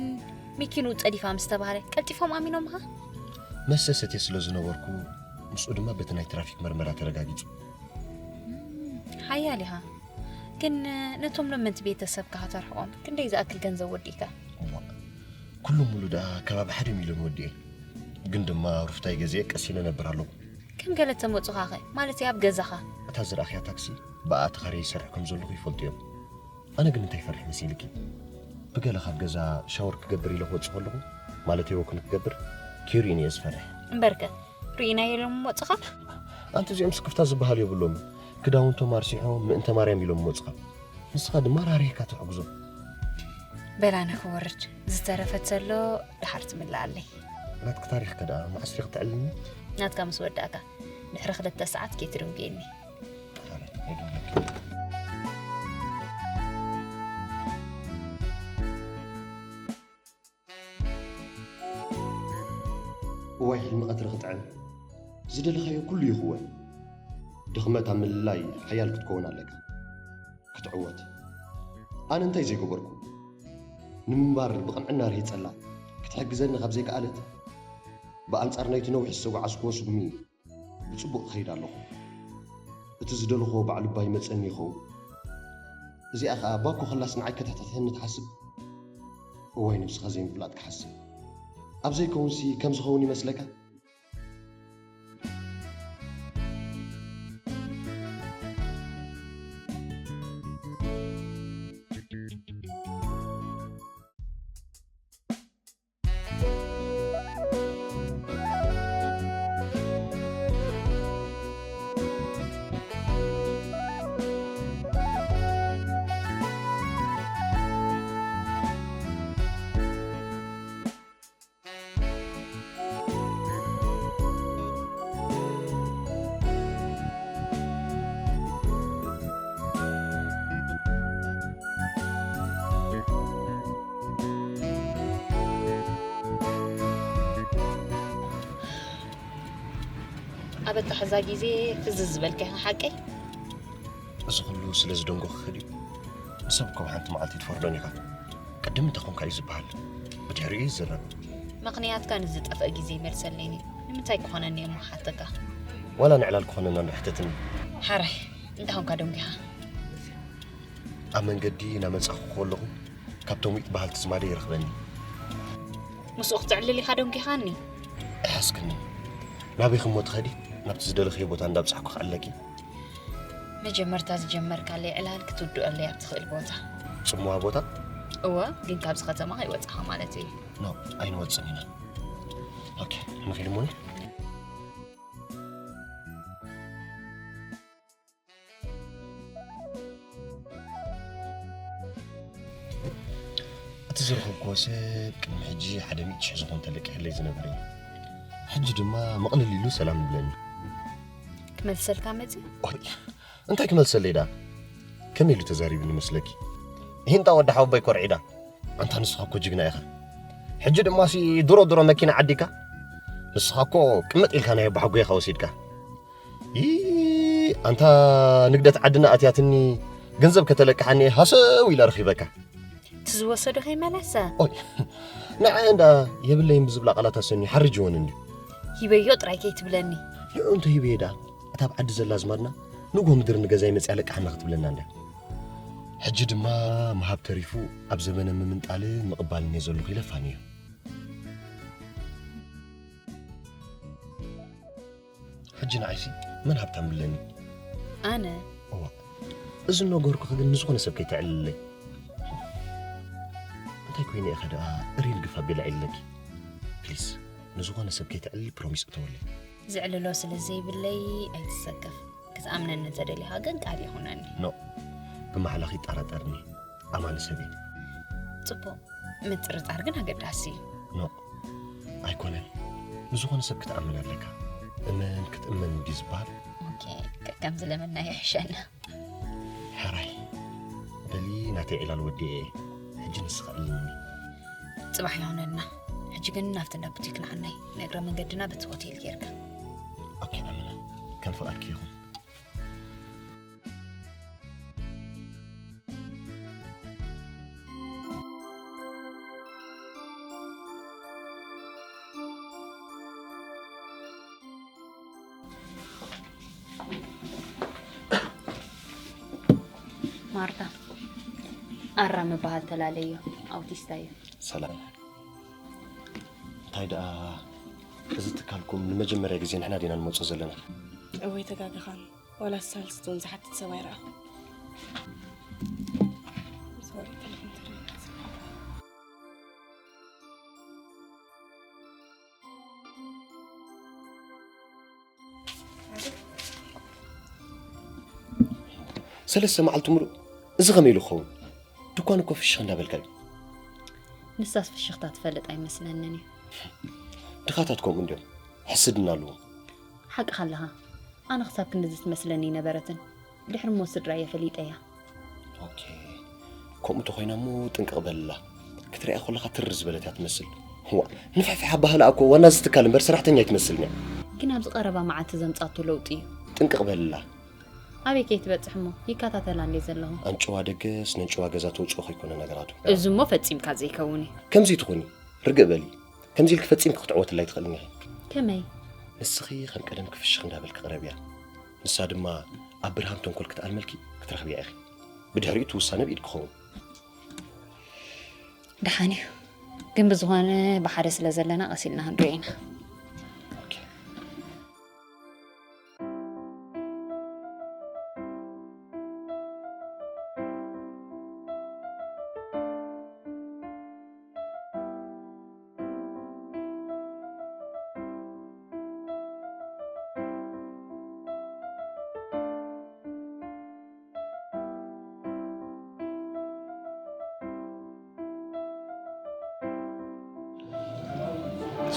መኪንኡ ጸዲፋ ምስ ተባህለ ቀልጢፎም ኣሚኖምኻ? መስተ ሰትየ ስለ ዝነበርኩ ምስኡ ድማ በቲ ናይ ትራፊክ መርመራ ተረጋጊጹ። ሓያል ኢኻ። ግን ነቶም ለመንቲ ቤተሰብካ ከተርሕቖም ክንደይ ዝኣክል ገንዘብ ወዲእካ? እዋ፣ ኩሉ ሙሉ ደኣ ከባቢ ሓደ ሚልዮን ወዲኤ። ግን ድማ ሩፍታይ ገዚኤ ቀሲነ ነብር ኣለኹ። ከም ገለ ተመጹኻኸ? ማለት ኣብ ገዛኻ? እታ ዝረኣኽያ ታክሲ ብኣ ተኻርየ ይሰርሕ ከም ዘለኹ ይፈልጡ እዮም። ኣነ ግን እንታይ ይፈርሕ መሲልኪ? ብገለ ካብ ገዛ ሻወር ክገብር ኢለ ክወጽእ ከለኹ፣ ማለተይ ወክ ንክገብር፣ ከይርእዩኒ እየ ዝፈርሕ። እምበርከ ርኢናዮ ኢሎም መጹኻ? ኣንቲ እዚኦም ስክፍታ ዝበሃል የብሎም። ክዳውንቶም ኣርሲሖም ምእንተ ማርያም ኢሎም መጹኻ። ንስኻ ድማ ራሪሕካ ተሕግዞ። በላነ ክወርድ ዝተረፈ ዘሎ ድሓር ትምልኣለይ። ናትክ ታሪኽከ ደኣ መዓስ ዲኺ ተዕልልኒ? ናትካ ምስ ወዳእካ ድሕሪ ክልተ ሰዓት ኬትሪንግ እየኒ። እዋይ ሕልሚ ቀትሪ ክጥዕም። ዝደለኻዮ ኩሉ ይኽወን። ድኽመት ኣብ ምልላይ ሓያል ክትከውን ኣለካ። ክትዕወት። ኣነ እንታይ ዘይገበርኩ? ንምንባር ብቕንዕና ርሂጸላ፣ ክትሕግዘኒ ካብ ዘይከኣለት፣ ብኣንጻር ናይቲ ነዊሕ ዝተጓዓዝክዎ ስጉሚ ብጽቡቕ እኸይድ ኣለኹ። እቲ ዝደለኽዎ ባዕሉ እባ ይመጸኒ ይኸውን። እዚኣ ኸኣ ባኮ ኸላስ ንዓይ ከተሕትሕተኒ ትሓስብ? እዋይ ነብስኻ ዘይምፍላጥ ክሓስብ። ኣብ ዘይከውንሲ ከም ዝኸውን ይመስለካ? ኣበቃ ሕዛ ግዜ ፍዝዝ ዝበልካ ኢኻ ሓቀይ? እዚ ኩሉ ስለ ዝደንጎኽኺ ድዩ? ንሰብ እኮ ኣብ ሓንቲ መዓልቲ ትፈርዶን ኢኻ። ቅድም እንተ ኾንካ እዩ ዝበሃል፣ ብድሕሪኡ ይዝረብ። ምኽንያትካ ንዝጠፍአ ግዜ ይመልሰለይኒ። ንምንታይ ክኾነኒ እየ እሞ ሓተካ? ዋላ ንዕላል ክኾነና እንዶ ሕተትኒ። ሓራይ፣ እንታይ ኾንካ ደንጊኻ? ኣብ መንገዲ እናመጻኹ ከለኹ ካብቶም ዊጥ በሃልቲ ዝማደይ ይረኽበኒ። ምስኡ ክትዕልል ኢኻ ደንጊኻኒ? ኣይሓዝክኒ። ናበይ ክሞ ትኸዲ? ናብቲ ዝደለኽዮ ቦታ እንዳብጻሕኩ ክዕለኪ። መጀመርታ ዝጀመርካለይ ዕላል ክትውድኦለይ ኣብ ትኽእል ቦታ። ጽምዋ ቦታ? እወ፣ ግን ካብዚ ከተማ ከይወጻኻ ማለት እዩ። ኖ፣ ኣይንወጽን ኢና። ኦኬ፣ ንኺድ እሞኒ። እቲ ዝረኸብክዎ ሰብ ቅድሚ ሕጂ ሓደ ሚእቲ ሽሕ ዝኾን ተለቂሕለይ ዝነበረ እዩ። ሕጂ ድማ መቕልል ኢሉ ሰላም ይብለኒ። ክመልሰልካ መጺኡ? ኦይ፣ እንታይ ክመልሰለይ ደኣ? ከመይ ኢሉ ተዛሪቡኒ መስለኪ? ሂንጣ ወዲ ሓወቦይ ኮርዒዳ። ኣንታ ንስኻ እኮ ጅግና ኢኻ። ሕጂ ድማሲ ድሮ ድሮ መኪና ዓዲካ? ንስኻ እኮ ቅምጥ ኢልካ ናይ ኣቦሓጎይኻ ወሲድካ። ይ ኣንታ ንግደት ዓድና ኣትያትኒ ገንዘብ ከተለቅሓኒ እየ ሃሰው ኢለ ረኺበካ። እቲ ዝወሰዶ ከይመለሰ ኦይ ንዓ እንዳ የብለይን ብዝብላ ቃላት ኣሰኒ ሓርጅወን እንዲ ሂበዮ ጥራይ ከይትብለኒ። ንዑ እንተ ሂበዮ ደኣ እታ ኣብ ዓዲ ዘላ ኣዝማድና ንግሆ ምድሪ ንገዛይ መፅያ ለቅሓና ክትብለና እንዳ። ሕጂ ድማ ምሃብ ተሪፉ ኣብ ዘመነ ምምንጣልን ምቕባልን እየ ዘለኹ ኢለ ፋንዮ። ሕጂ ንዓይሲ መን ሃብታም ብለኒ? ኣነ። እዋ እዚ ነገርኩኺ ግን ንዝኾነ ሰብ ከይተዕልለይ። እንታይ ኮይነ ኢኻ ደኣ ሪል ግፋ ቢላ ኢለኪ? ፕሊስ ንዝኾነ ሰብ ከይተዕልል ፕሮሚስ እተወለይ። ዘዕልሎ ስለ ዘይብለይ ኣይትሰከፍ። ክትኣምነኒ እንተደሊኻ ግን ቃል ይኹነኒ። ኖ ብማዕላኺ ይጠራጠርኒ። ኣማኒ ሰብ እዩ። ጽቡቕ። ምጥርጣር ግን ኣገዳሲ እዩ። ኖ፣ ኣይኮነን። ንዝኾነ ሰብ ክትኣምን ኣለካ። እመን ክትእመን እንዲ ዝበሃል። ኦኬ፣ ከ- ከም ዝለመና ይሕሸና። ሕራይ በሊ፣ ናተይ ዕላል ወዲኤ እየ። ሕጂ ንስኻ እልምኒ። ጽባሕ ይሆነልና። ሕጂ ግን ናብቲ እንዳ ቡቲክ ንዓናይ፣ ንእግረ መንገድና በቲ ሆቴል ጌርካ። ኦኬ ኣመና፣ ከም ፍቓድኪ ይኹን። ማርታ፣ ኣራ ምበሃል ተላለዮ፣ ኣውቲስታ እዩ። ሰላም። እንታይ ደኣ፣ እዚ ትካልኩም ንመጀመርያ ግዜ ንሕና ዲና ንመጾ ዘለና? እወ ኣይተጋገኻን። ዋላ ሳልስቲ እውን ዝሓትት ሰብ ኣይረኣኹ። ሶሪ፣ ቴሌፎን ተደዊሉ። ሰለስተ መዓልቲ ሙሉእ እዚ ከመይ ኢሉ ክኸውን? ድኳን እኮ ፍሽኽ እንዳበልካ እዩ። ንሳስ ፍሽኽታ ትፈልጥ ኣይመስለንን እዩ። ድኻታት ከምኡ እንድዮም፣ ሕስድና ኣለዎም። ሓቅኻ ኣለኻ። ኣነ ክሳብ ክንድዚ ትመስለኒ ኣይነበረትን። ድሕሪ ሞት ስድራየ ፈሊጠያ። ኦኬ፣ ከምኡ ተኾይና እሞ ጥንቅቕ በልላ። ክትሪኣ ከለኻ ትር ዝበለት እያ ትመስል። ዋ፣ ንፍሕፍሕ ኣባህላ እኮ ዋና እዚ ትካል እምበር ሰራሕተኛ ኣይትመስልን እያ። ግን ኣብዚ ቀረባ መዓልቲ ዘምጻቶ ለውጢ እዩ። ጥንቅቕ በልላ። ኣበይ ከይትበጽሕ እሞ ይከታተላ እንድየ ዘለኹ። ኣንጭዋ ደገስ ነንጭዋ ገዛ ተውጽኦ ከይኮነ ነገራቱ። እዚ እሞ ፈጺምካ ዘይከውን እዩ። ከምዚ ትኹኒ፣ ርግእ በሊ። ከምዚ ኢልኪ ፈጺምኪ ክትዕወትላ ኣይትኽእልን ኢኺ። ከመይ? ንስኺ ከም ቀደምኪ ፍሽኽ እንዳበልኪ ቅረብያ። ንሳ ድማ ኣብ ብርሃን ተንኮል ክትኣልመልኪ ክትረኽብያ ኢኺ። ብድሕሪኡ እቲ ውሳነ ብኢድኪ ክኸውን። ደሓን እዩ። ግን ብዝኾነ ብሓደ ስለ ዘለና ቀስ ኢልና ክንሪኦ ኢና።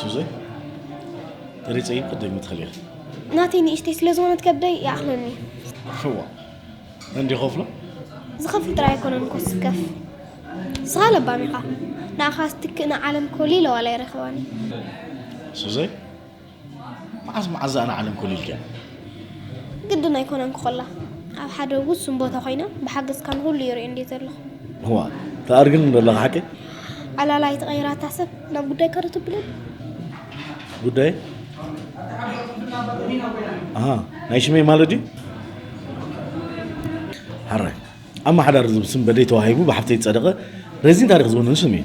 ሱዘ፣ ተሪጸ ይቅደም ትኽእል ኢኺ። ናተይ ንእሽተይ ስለ ዝኾነት ከብደይ ይኣኽለኒ። እዋ፣ መን ድዩ ከፍሎ? ዝኸፍል ጥራይ ኣይኮነን እኮ ዝስከፍ። ንስኻ ለባም ኢኻ። ንኣኻ ዝትክእ ንዓለም ኮሊለ ዋላ ኣይረኸባን እየ። ሱዘ፣ መዓስ መዓስ እዛ ንዓለም ኮሊልክያ? ግድን ኣይኮነን ክኾላ። ኣብ ሓደ ውሱን ቦታ ኮይነ ብሓገዝካ ንኹሉ ይሪኦ እንድየ ዘለኹ። እዋ፣ ትኣርግኒ ዶ ኣለኻ ሓቀይ? ዕላላ ኣይትቐይራታ ሰብ ናብ ጉዳይካ ዶ ተብለኒ? ጉዳይ? ኣሃ፣ ናይ ሽመይ ማለት ድዩ? ሓራይ። ኣመሓዳሪ ዝብል ስም በደይ ተዋሂቡ ብሓፍተይ ዝጸደቐ ረዚን ታሪኽ ዝውንን ስም እዩ።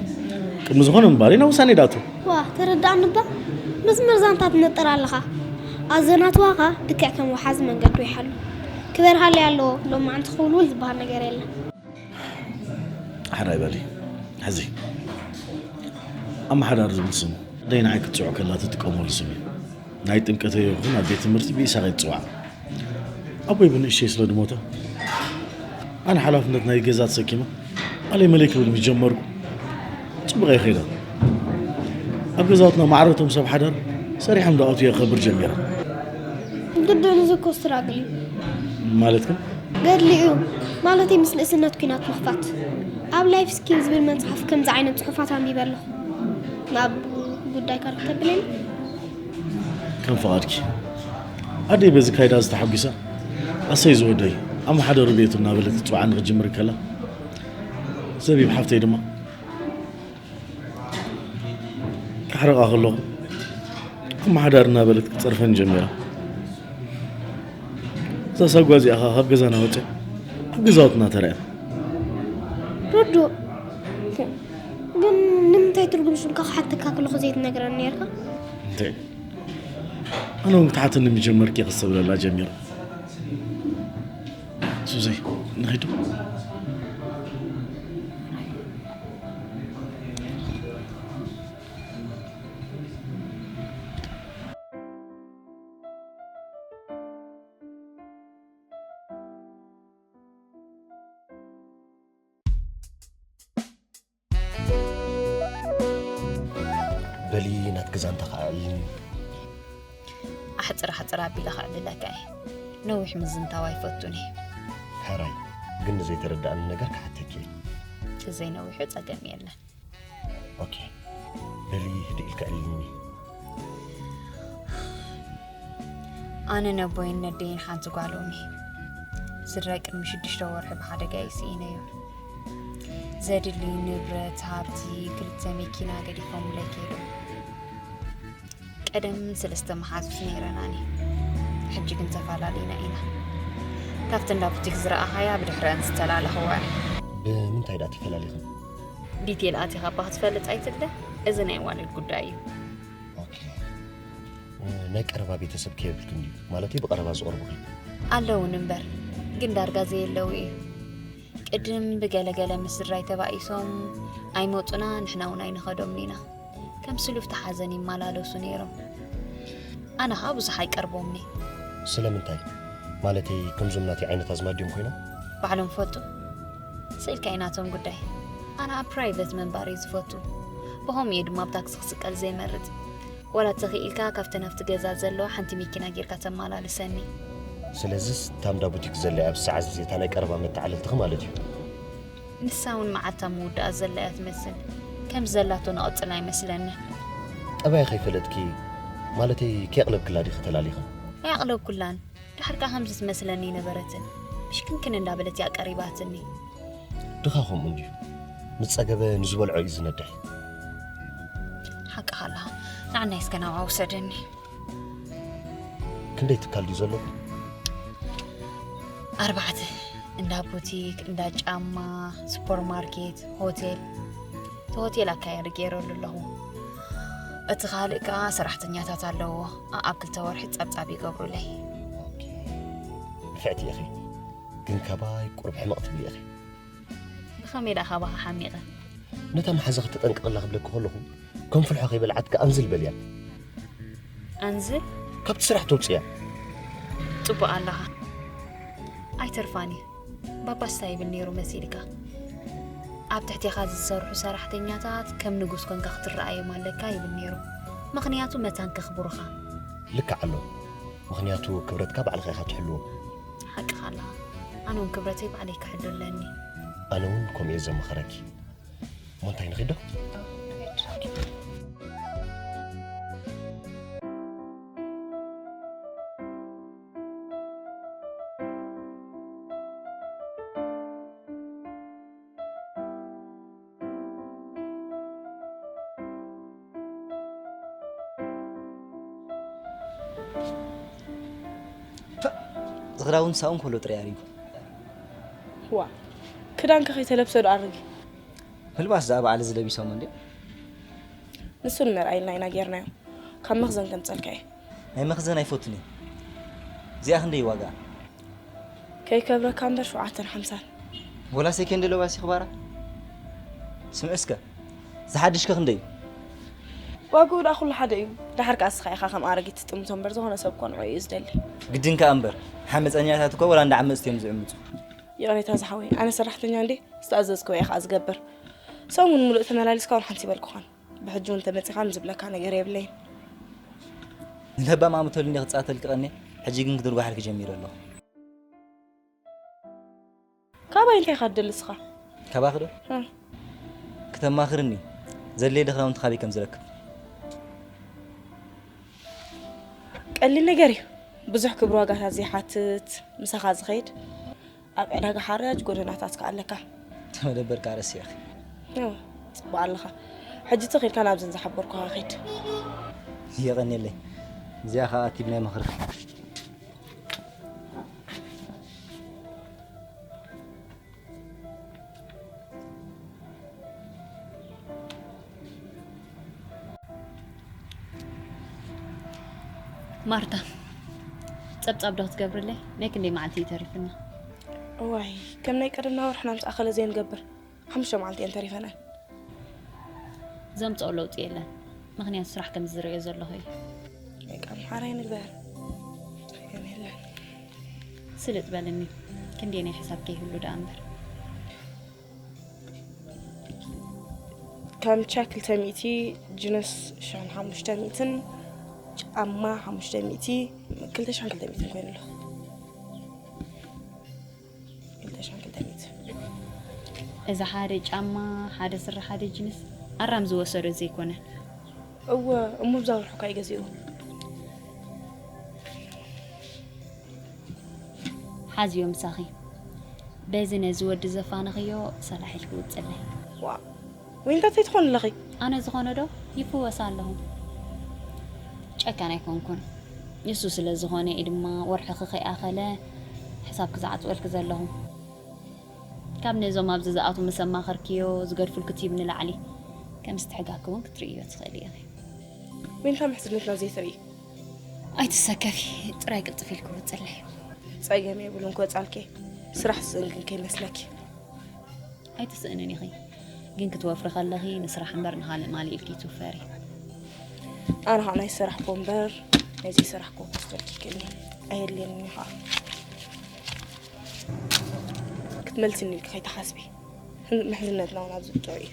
ቅድሚ ዝኾነ ምንባረይ ናብ ውሳኔ ድኣቱ። ዋእ ተረድኣኒ እባ። መስመር ዛንታ ትነጥር ኣለኻ። ኣዘናትዋኻ ልክዕ ከም ወሓዚ መንገዱ ይሓሉ። ክበርሃለይ ኣለዎ ሎማዕንቲ ክውልውል ዝበሃል ነገር የለን። ሓራይ በሊ። ሕዚ ኣመሓዳሪ ዝብል ስም ደይ ንዓይ ክትጽውዕ ከላ ትጥቀመሉ ስም እዩ። ናይ ጥምቀተይ ይኹን ኣብ ቤት ትምህርቲ ብኢሳቕ እየ ዝጽዋዕ። ኣቦይ ብንእሽተይ ስለ ዝሞተ ኣነ ሓላፍነት ናይ ገዛ ተሰኪመ ኣለይ መለይ ክብል ምስ ጀመርኩ ጽቡቕ እየ ከይደ። ኣብ ገዛውትና ማዕረ እቶም ሰብ ሓዳር ሰሪሖም ዝኣትዉ እየ ክኸብር ጀሚረ። ግድን እዚ እኮ ስትራግል እዩ። ማለት ግን ገድሊ እዩ ማለተይ ምስ ንእስነት ኲናት ምኽፋት። ኣብ ላይፍ ስኪል ዝብል መጽሓፍ ከምዚ ዓይነት ጽሑፋት ኣንቢበ ኣለኹ። ናብ ጉዳይካ ዶ ክተብለኒ? ከም ፍቓድኪ። ኣደይ በዚ ካይዳ ዝተሓጒሳ ኣሰይ ዝወደይ ኣመሓደሩ ቤቱ እናበለት ክትጽውዓኒ ክትጅምር ከላ ዘቢብ ሓፍተይ ድማ ክሕርቓ ከለኹ ኣመሓዳሪ እናበለት ክትጸርፈኒ ጀሚራ። እዛ ሳጓ እዚኣ ኸኣ ካብ ገዛና ወጺኣ ኣብ ገዛውትና ተራእያ። ርዱእ። ግን ንምንታይ ትርጉም ሽምካ ክሓተካ ከለኹ ዘይትነግረኒ ነርካ? እንተ ኣነ እውን ክትሓተኒ ምጀመርኪ ክስተብለላ ጀሚረ። ሱዘይ ንኺዱ። በሊ ናትኪ ዛንታ ከኣ ኣዕልልኒ። ኣሕጽር ኣሕጽር ኣቢለ ከዕልለካ እየ። ነዊሕ ምዝንታው ኣይፈቱን እየ። ሕራይ፣ ግን ንዘይተረድኣኒ ነገር ክሓተኪ እየ። ተዘይነዊሑ ጸገም የለን። ኦኬ፣ በሊ ህድእ ኢልኪ ኣዕልልኒ። ኣነ ነቦይን ነደይን ሓንቲ ጓሎም እየ። ስድራይ ቅድሚ ሽዱሽተ ወርሒ ብሓደጋ እዩ ስኢነዮም። ዘድሊ ንብረት፣ ሃብቲ፣ ክልተ መኪና ገዲፎምለይ ከይዶም። ቀደም ሰለስተ መሓዙት ነይረናኒ። ሕጂ ግን ተፈላለና ኢና። ካብቲ እንዳ ቡቲክ ዝረኣኻያ ብድሕረን ዝተላለኽዋ እየ። ብምንታይ ደኣ ተፈላሊኽን? ዲቴል ኣቲኻ እባ ክትፈልጥ ኣይትለ። እዚ ናይ ዋልድ ጉዳይ እዩ። ኦኬ። እ፣ ናይ ቀረባ ቤተሰብ ከየብልክን ድዩ? ማለተይ ብቐረባ ዝቐርቡኺ? ኣለውን እምበር፣ ግን ዳርጋ ዘየለዉ እዩ። ቅድም ብገለገለ ምስ ስድራይ ተባኢሶም ኣይመጹና፣ ንሕና እውን ኣይንኸዶምን ኢና። ከም ስሉፍቲ ሓዘን ይመላለሱ ነይሮም። ኣነ ኸኣ ብዙሕ ኣይቀርቦምን እየ። ስለምንታይ? ማለተይ ከምዞም ናተይ ዓይነት ኣዝማድ ድዮም ኮይኖም? ባዕሎም ፈልጡ። ስኢልካ እዩ ናቶም ጉዳይ። ኣነ ኣብ ፕራይቨት ምንባር እየ ዝፈቱ። ብኸምኡ እየ ድማ ኣብ ታክሲ ክስቀል ዘይመርጽ። ዋላ ተኽኢልካ ካብተን ኣብቲ ገዛ ዘለዋ ሓንቲ መኪና ጌርካ ተመላልሰኒ። ስለዚስ እታ እንዳ ቡቲክ ዘላ እያ ኣብዚ ሰዓት እዚ እታ ናይ ቀረባ መተዓልልትኺ ማለት እዩ። ንሳ እውን መዓልታ ምውዳኣ ዘላ እያ ትመስል። ከምዚ ዘላቶ ንቐጽል ኣይመስለንን። ጠባያ ከይፈለጥኪ፣ ማለተይ ከየቕለብክላ ዲኺ ተላሊኺ? ኣየቕለብኩላን። ድሓር ከኣ ከምዚ ትመስለኒ ኣይነበረትን። ብሽክንክን እንዳበለት እያ ቀሪባትኒ። ድኻ ከምኡ እንድዩ። ምስ ጸገበ ንዝበልዖ እዩ ዝነድሕ። ሓቅኻ ኣለኻ። ንዓናይ እስከ ናብኣ ውሰደኒ። ክንደይ ትካል ድዩ ዘለኩም? ኣርባዕተ። እንዳ ቡቲክ፣ እንዳ ጫማ፣ ሱፐርማርኬት፣ ሆቴል። እቲ ሆቴል ኣካያዲ ገይረሉ ኣለኹ። እቲ ካልእ ከኣ ሰራሕተኛታት ኣለዎ። ኣኣብ ክልተ ወርሒ ጸብጻብ ይገብሩለይ። ኦኬ። ንፍዕቲ ኢኺ። ግን ካባይ ቁሩብ ሕመቕ ትብሊ ኢኺ። ብኸመይ ደኣ ካባኻ ሓሚቐ? ነታ መሓዛኺ ተጠንቀቕላ ክብለኪ ከለኹ፣ ከም ፍልሖ ከይበልዓትኪ ኣንዝል በልያ። ኣንዝል? ካብቲ ስራሕ ተውፅያ። ጽቡቕ ኣለኻ። ኣይተርፋን እዩ። ባባስ እንታይ ይብል ነይሩ መሲልካ? ኣብ ትሕቴኻ ዝሰርሑ ሰራሕተኛታት ከም ንጉስ ኮንካ ክትረኣዮም ኣለካ ይብል ነይሩ። ምኽንያቱ መታን ከኽብሩኻ። ልክዕ ኣሎ። ምኽንያቱ ክብረትካ ባዕልኻ ኢኻ ትሕልዎ። ሓቅኻ ኣለኻ። ኣነ እውን ክብረተይ ባዕለይ ክሕሉ ኣለኒ። ኣነ እውን ከምኡ እየ ዘመኸረኪ። እሞ እንታይ ንኺድ ዶ? ዝኽዳውን ሳውን ከሎ ጥራይ ኣሪጉ። ዋ፣ ክዳንካ ከይተለብሰ ዶ ኣርጊ? ምልባስ ዝኣ በዓል እዚ ለቢሶም እንዴ? ንሱ ንመርኣይልና ኢና ጌርናዮ። ካብ መኽዘን ከምጸልካ እየ። ናይ መኽዘን ኣይፈቱን እየ። እዚኣ ክንደይ ዋጋ? ከይከብረካ እምበር ሸውዓተን ሓምሳን። ወላ ሴኬንድ ለባሲ ክባራ? ስምዕ እስከ፣ ዝሓድሽከ ክንደይ እዩ? ዋግኡ ደኣ ኩሉ ሓደ እዩ። ደሓር ከኣ እስኻ ኢኻ ከም ኣረጊት ትጥምቶ እምበር ዝኾነ ሰብ እኮ ንዕኡ እዩ ዝደሊ። ግድን ከኣ እምበር፣ ሓመፀኛታት እኮ ወላ እንዳዓመፅቲ እዮም ዝዕምፁ። ይቕሬታ ዝሓወይ፣ ኣነ ሰራሕተኛ እንዴ? ዝተኣዘዝክዎ እየ ከኣ ዝገብር። ሰሙን ሙሉእ ተመላሊስካ እውን ሓንቲ ይበልኩኻን። ብሕጂ እውን ተመጺኻን ዝብለካ ነገር የብለይን። ንለባም ኣምተሉኒ ክጻተልኪ ቀንየ፣ ሕጂ ግን ክድርጓሓልኪ ጀሚረ ኣለኹ። ካባይ እንታይ ኢኻ ትደሊ እስኻ? ካባኺ ዶ? እ። ክተማኽርኒ፣ ዘድልየ ዶ ክዳውንቲ ካበይ ከም ዝረክብ? ቀሊል ነገር እዩ። ብዙሕ ክብሪ ዋጋታት ዘይሓትት፣ ምሳኻ ዝኸይድ፣ ኣብ ዕዳጋ ሓርያጅ ጎደናታት ከኣ ኣለካ። እቲ መደበር ከኣ ረሲዕኺ። እወ፣ ጽቡቕ ኣለኻ። ሕጂ ትኽ ኢልካ ናብዘን ዝሓበርኩኻ ኺድ። የቐንየለይ። እዚኣ ኸኣ ቲብ ናይ ምኽርኺ። ማርታ፣ ጸብጻብ ዶ ክትገብርለይ? ናይ ክንደይ መዓልቲ እዩ ተሪፍና? እዋይ፣ ከም ናይ ቀደምና ወርሕና ምስ ኣኸለ ዘይንገብር። ሓሙሽተ መዓልቲ እየን ተሪፈናን። ዘምጽኦ ለውጢ የለን። ምኽንያቱ ስራሕ ከም ዝርእዮ ዘለኹ እዩ። ናይ ቃል ሓራይ ንግበር። ጸገም የለን። ስልጥ በልኒ። ክንደይ ናይ ሕሳብ ከይህሉ ደኣ እምበር። ካምቻ ክልተ ሚእቲ፣ ጅንስ ሽሕን ሓሙሽተ ሚእትን፣ ጫማ ሓሙሽተ ሚእቲ፣ ክልተ ሽሕን ክልተ ሚእትን ኮይኑ ኣሎ። ክልተ ሽሕን ክልተ ሚእትን። እዚ ሓደ ጫማ፣ ሓደ ስረ፣ ሓደ ጅንስ ኣራም ዝወሰዶ ዘይኮነ። እወ፣ እሞ ብዛ ወርሑ እኳ እዩ ገዚኡ። ሓዝዮ ምሳኺ። በዚ ነዚ ወዲ ዘፋነኽዮ ሰላሕ ኢልኪ ውፅለይ። ዋ፣ ወይንታ እንታይ ትኾን ኣለኺ? ኣነ ዝኾነ ዶ ይፍወስ ኣለኹ። ጨካን ኣይኮንኩን። ንሱ ስለ ዝኾነ እዩ ድማ ወርሕኺ ከይኣኸለ ሕሳብ ክዝዓፅወልኪ ዘለኹ። ካብ ነዞም ኣብዚ ዝኣትዉ ምስ ኣማኸርክዮ ዝገድፉልኪ ቲብ ንላዕሊ ከም ዝትሕጋኪ እውን ክትርእዮ ትኽእሊ ኢኺ። ወይንታ ምሕዝነትና ዘይትርኢ? ኣይትሰከፊ፣ ጥራይ ቅልጥፍ ኢልኪ ውፅለይ። ጸገም የብሉን ክወጻልኪ። ስራሕ ስእን ግን ከይመስለኪ። ኣይትስእንን ኢኺ፣ ግን ክትወፍሪ ከለኺ ንስራሕ እምበር ንኻልእ ማል ኢልኪ ትውፈሪ። ኣነ ኸዓ ናይ ዝሰራሕክዎ እምበር ናይ ዘይሰራሕክዎ ክወስደልኪ ይክእልኒ ኣየድልየንን እዩ ኸዓ። ክትመልስኒ ኢልኪ ከይትሓስቢ። ምሕዝነትና እውን ኣብዚ ብጥዑይ እዩ።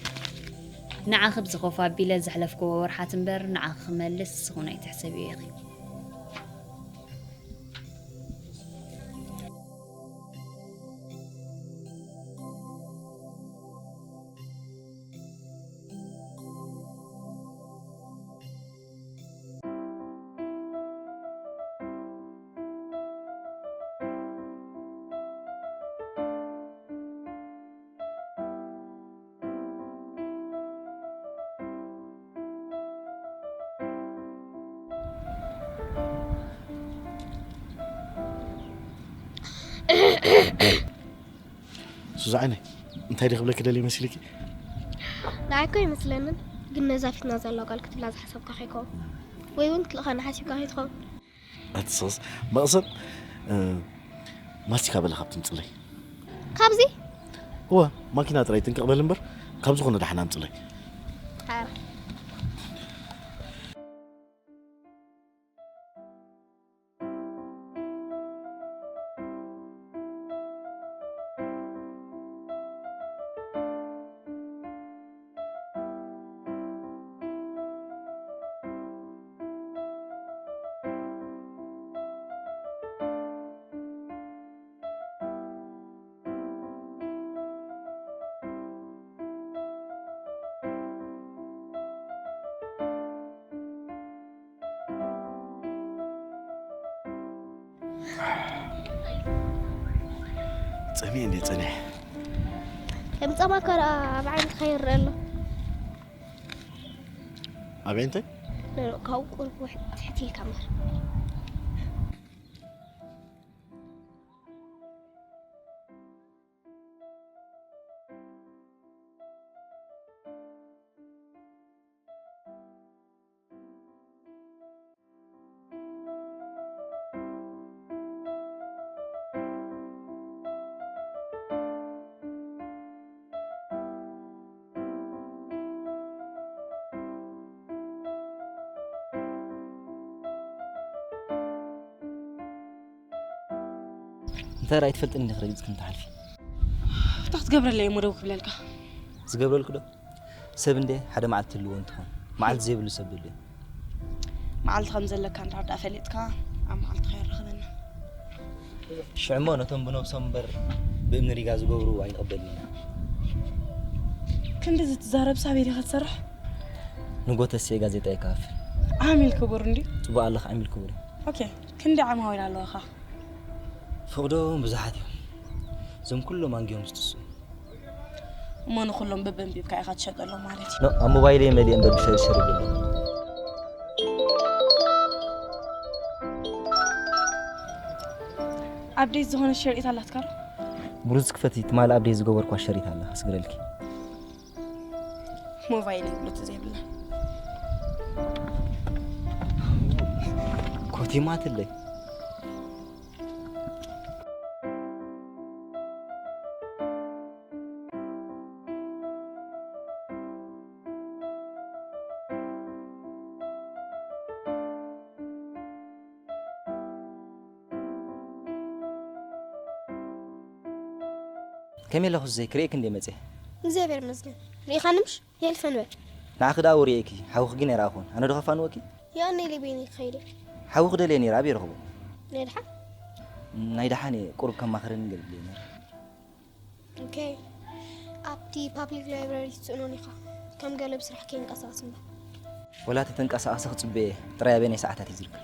ንዓኺ ብዝኸፍኦ ኣቢለ ዘሕለፍክዎ ወርሓት እምበር ንዓኺ ክመልስ ስኹን ኣይትሕሰብዮ ኢኺ። ሱዛዓይነይ፣ እንታይ ድክብለኪ ደልየ መሲልኪ? ንዓይ እኮ ኣይመስለንን፣ ግን ነዛ ፊትና ዘላ ጓል ክትብላ ዝሓሰብካ ከይከውን፣ ወይ እውን ክትልእኸና ሓሲብካ ከይትኸውን። ኣትስስ መቕሰን፣ እ፣ ማስቲካ በለ ካብቲ ምፅለይ። ካብዚ? እወ፣ ማኪና ጥራይ ጥንቅቕ በል እምበር፣ ካብ ዝኾነ ደሓን ኣምፅለይ። ሓራ። ጸሚኤ እንዴ ጸኒሐ። ከም ጸማካ ደኣ ኣብ ዓይንካ ይረአ ኣሎ። ኣበይ እንታይ? ኖ፣ ኖ፣ ካብኡ ቁሩብ ውሕ-፣ ትሕት ኢልካ እምበር። እንታይ ራእይ ትፈልጥኒ ዲኺ ረጊጽ ከም ትሓልፊ? እንታይ ክትገብረለይ እሞ ደው ክብለልካ? ዝገብረልኩ ዶ? ሰብ እንዴ ሓደ መዓልቲ ህልዎ እንትኾን፣ መዓልቲ ዘይብሉ ሰብ ድልዩ። መዓልቲ ከም ዘለካ እንድሕር ደኣ ፈሊጥካ፣ ኣብ መዓልትኻ የራኽበና። ሽዕሞ ነቶም ብነብሶም እምበር ብእምኒ ሪጋ ዝገብሩ ኣይንቕበልን ኢና። ክንድዚ ትዛረብስ ኣበይ ዲኻ ትሰርሕ? ንጎተሴ ጋዜጣ ይከፋፍል። ዓሚል ክቡር እንድዩ። ጽቡቕ ኣለኻ፣ ዓሚል ክቡር። ኦኬ፣ ክንደይ ዓማዊል ኣለዋኻ? ፍቕዶም ብዙሓት እዮም። እዞም ኩሎም ኣንጊሆም ዝጥሱ እዮም። እሞ ንኹሎም በበንቢብካ ኢኻ ትሸጠሎም ማለት እዩ። ኖ፣ ኣብ ሞባይለይ መሊአ እምበር ብሸርሸር ይብሎ። ኣፕዴት ዝኾነ ሸሪጥ ኣላትካ ዶ? ብሩዝ ክፈቲ ትማሊ ኣፕዴት ዝገበርኳ ሸሪጥ ኣላ፣ ክስግረልኪ። ሞባይል ይብሉት ዘይብላ። ኮቲማትለይ። ከመይ ኣለኹ ዘይ ክርእየክ እንደ መፅየ? እግዚኣብሔር ይመስገን። ርኢኻኒ ምሽ? የሕልፈን በል። ንዓኺ ደኣ ወሪኤኪ፣ ሓውኺ ግን ኣይረኣኹን። ኣነ ዶ ከፋንወኪ? ያኔ ሊቤኒ ከይደ ሓዊ ክደልየ ነይረ፣ ኣበይ ረኽቦ? ናይ ደሓን ናይ ደሓን እየ፣ ቁሩብ ከማኽረኒ ገለ ድልየ ነይረ። ኦኬ። ኣብቲ ፓብሊክ ላይብረሪ ትስእኖን ኢኻ። ከም ገለ ብስራሕ ከይንቀሳቐስ እምበር። ወላ እቲ ተንቀሳቐሲ ክጽበ እየ፣ ጥራይ ኣበየናይ ሰዓታት እዩ ዝርከብ?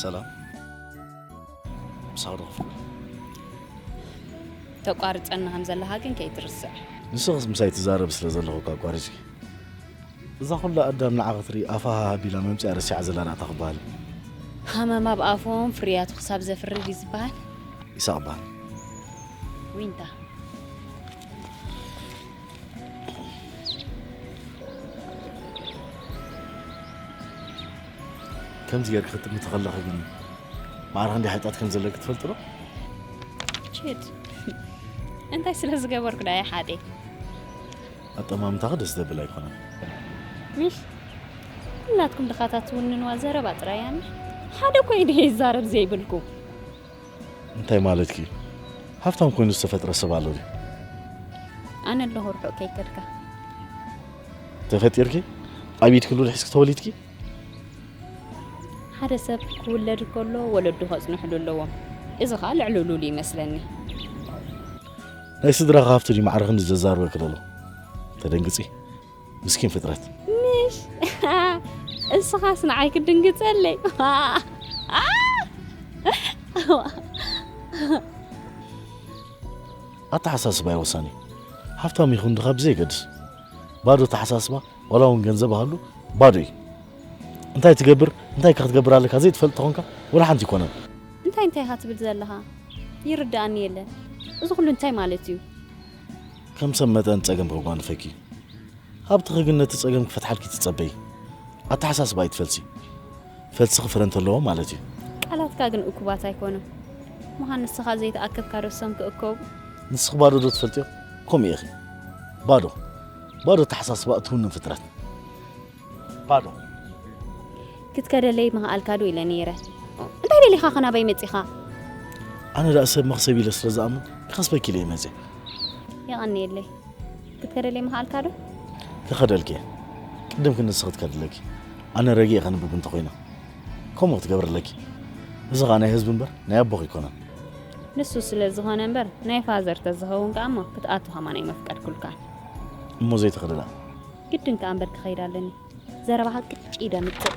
ሰላም፣ ምሳኹ ዶ ክፍኩ? ተቋርጸኒ ከም ዘለኻ ግን ከይትርስዕ። ንስኽስ ምሳይ ትዛረቢ ስለ ዘለኹ እኳ ኣቋሪጽኪ። እዛ ኩላ ኣዳም ንዓ ክትርኢ ኣፋ ሃሃ ኣቢላ መምጺኣ ረሲዓ ዘላ ዳኣ እንታይ ክበሃል? ሃመማ ብኣፎም ፍርያቱ ክሳብ ዘፍሪ ድዩ ዝበሃል? ኢሳቕ በሃል። ዊንታ። ከምዚ ጌርኪ ክትጥምቲ ከለኺ ግን ማዕረ ክንደይ ሓጢኣት ከም ዘለኪ ትፈልጢ ዶ? ችድ እንታይ ስለ ዝገበርኩ ዳኣ ይሓጤ? ኣጠማምታኺ ደስ ዘብል ኣይኮነን። ምሽ ኩላትኩም ድኻታት ትውንንዋ ዘረባ ጥራይ እያ ምሽ? ሓደ እኮ ኢደ ይዛረብ ዘይብልኩም። እንታይ ማለትኪ እዩ? ሃፍታም ኮይኑ ዝተፈጥረ ሰብ ኣሎ ድዩ? ኣነ ኣለኹ ርሑቕ ከይከድካ። ተፈጢርኪ? ኣብ ኢድኪ ሉል ሒዝኪ ተወሊድኪ? ሓደ ሰብ ክውለድ ከሎ ወለዱ ከጽንሕሉ ኣለዎም። እዚ ኸኣ ልዕሊ ሉል ይመስለኒ። ናይ ስድራኺ ሃፍቲ ድዩ ማዕረ ክንዲ ዘዛርበኪ ዘሎ? ተደንግጺ። ምስኪን ፍጥረት። ምሽ እስኻስ ንዓይ ክትድንግጸለይ። ኣተሓሳስባ እዩ ወሳኒ። ሃፍታም ይኹን ድኻ ብዘየገድስ፣ ባዶ ኣተሓሳስባ ዋላ እውን ገንዘብ ሃሉ ባዶ እዩ። እንታይ ትገብር እንታይ ከ ክትገብር ኣለካ ዘይትፈልጥ ተኾንካ ወላ ሓንቲ ይኮነን። እንታይ እንታይ ኢኻ ትብል ዘለኻ? ይርድኣኒ የለን። እዚ ኩሉ እንታይ ማለት እዩ? ከም ሰብ መጠን ጸገም ከጓንፈኪ እዩ። ሃብትኺ ግን ነቲ ጸገም ክፈትሓልኪ ትጸበዪ። ኣተሓሳስባ ኣይትፈልሲ። ፈልስኺ ፍረ እንተለዎ ማለት እዩ። ቃላትካ ግን እኩባት ኣይኮኑን። ምዃን ንስኻ ዘይተኣከብካ ዶ እሶም ክእከቡ? ንስኺ ባዶ ዶ ትፈልጥዮ? ከምኡ ኢኺ። ባዶ። ባዶ ኣተሓሳስባ እትውንን ፍጥረት። ባዶ። ክትከደለይ ምኽኣልካ ዶ ኢለ ነይረ። እንታይ ደሊኻ ከ ናባይ መጺኻ? ኣነ ደኣ ሰብ መኽሰብ ኢለ ስለ ዝኣምን ክኸስበኪ ኢለ እየ መጺአ። የቐንየለይ። ክትከደለይ ምኽኣልካ ዶ? ክኸደልኪ እየ። ቅድም ግን ንስኺ ትከድለኪ። ኣነ ረጊኤ ከንብብ እንተኾይነ። ከምኡ ክትገብሪ ኣለኪ። እዚ ኸኣ ናይ ህዝቢ እምበር ናይ ኣቦኺ ኣይኮነን። ንሱ ስለ ዝኾነ እምበር ናይ ፋዘር ተዝኸውን ከኣ እሞ ክትኣቱ ከማን ኣይመፍቀድኩልካን። እሞ ዘይትኽእሊ ደኣ? ግድን ከኣ እምበር ክኸይድ ኣለኒ። ዘረባኻ ቅጭ ኢደ ምጽእ።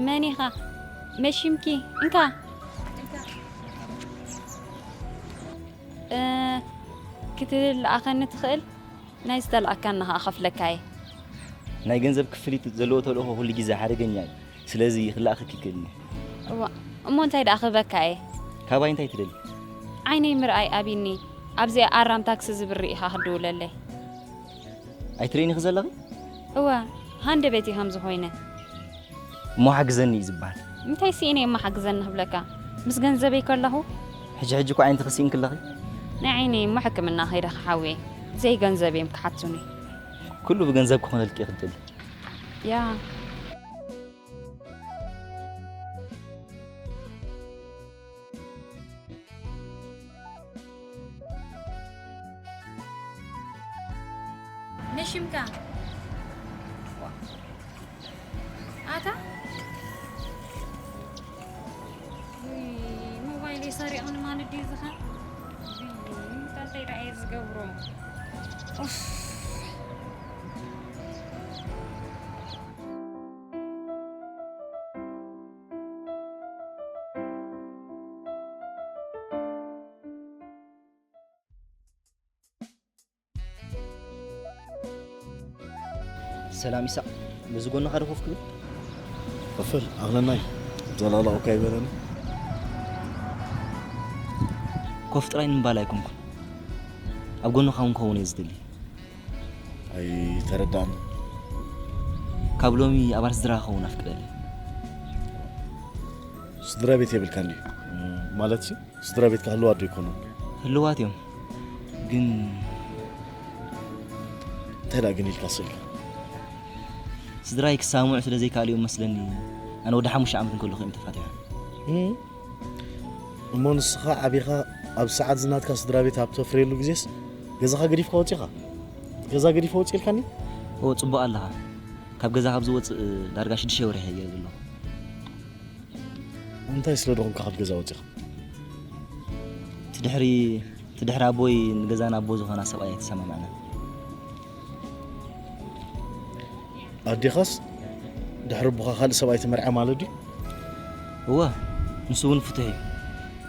መን ኢኻ? መን ሽምኪ? እንካ። እ፣ ክትልኣኸኒ ትኽእል? ናይ ዝተላእካኒ ኸኣ ከፍለካ እየ። ናይ ገንዘብ ክፍሊት ዘለዎ ተልእኾ ኩሉ ግዜ ሓደገኛ እዩ። ስለዚ ክለኣኸኪ ይክእልኒ። እዋ፣ እሞ እንታይ ደኣ ክህበካ እየ? ካባይ እንታይ ትደሊ? ዓይነይ ምርኣይ ኣቢኒ። ኣብዚኣ ኣራም ታክሲ ዝብር ኢኻ ክድውለለይ። ኣይትርእይኒ ዘለኺ? እወ፣ ሃንደበት እዩ ከምዚ ኮይነ። እሞ ሓግዘኒ እዩ ዝበሃል። እንታይ ስኢነ እሞ ሓግዘኒ ክብለካ? ምስ ገንዘበይ ከለኹ? ሕጂ ሕጂ እኮ ዓይንቲ ክስኢን ክለኺ? ናይ ዓይነይ እሞ ሕክምና ከይደ ክሓውየ። ብዘይ ገንዘብ እዮም ክሓቱኒ። ኩሉ ብገንዘብ ክኾነልኪ እየ ክትደሊ። ያ። መሽምካ። ኣታ? ውይ፣ ሞባይለይ ሰሪቑኒ ማለት ድዩ ዝኸ? ውይ፣ እንታይ ደኣ እየ ዝገብሮ? ኡፍ። ሰላም ኢሳቕ፣ በዚ ጎንኻ ዶ ኮፍ ክብል? ክፍል፣ ኣኽለናይ፣ ዘላላቑካ ይበለኒ። ኮፍ ጥራይ ንምባል ኣይኮንኩን፣ ኣብ ጎንኻ እውን ክኸውን እየ ዝደሊ። ኣይተረዳእን። ካብ ሎሚ ኣባል ስድራ ክኸውን ኣፍቅደለይ። ስድራ ቤት የብልካን ድዩ? ማለትሲ? ስድራ ቤትካ ህልዋት ዶ ይኮኑ? ህልዋት እዮም፣ ግን እንታይ ደኣ ግን ኢልካ ስእልካ? ስድራይ ክሳምዑ ስለ ዘይከኣሉ እዮም መስለኒ፣ ኣነ ወዲ ሓሙሽተ ዓመት እንከለኹ እዮም ተፋቲሖም። እም? እሞ ንስኻ ዓቢኻ ኣብ ሰዓት ዝናትካ ስድራ ቤት ኣብ ተፍርየሉ ግዜስ ገዛኻ ገዲፍካ ወጺኻ? ገዛ ገዲፈ ወጺእልካኒ? ኦ፣ ጽቡቕ ኣለኻ። ካብ ገዛ ካብ ዝወጽእ ዳርጋ ሽዱሽተ ወርሒ እየ ዘለኹ። እንታይ ስለ ደኾንካ ካብ ገዛ ወጺኻ? እቲ ድሕሪ፣ እቲ ድሕሪ ኣቦይ ንገዛና ኣቦ ዝኾና ሰብኣይ ኣይተሰማማዕናን። ኣዴኻስ ድሕሪ ኣቦኻ ካልእ ሰብኣይ ተመርዓ ማለት ድዩ? እወ፣ ንሱ እውን ፍቱሕ እዩ።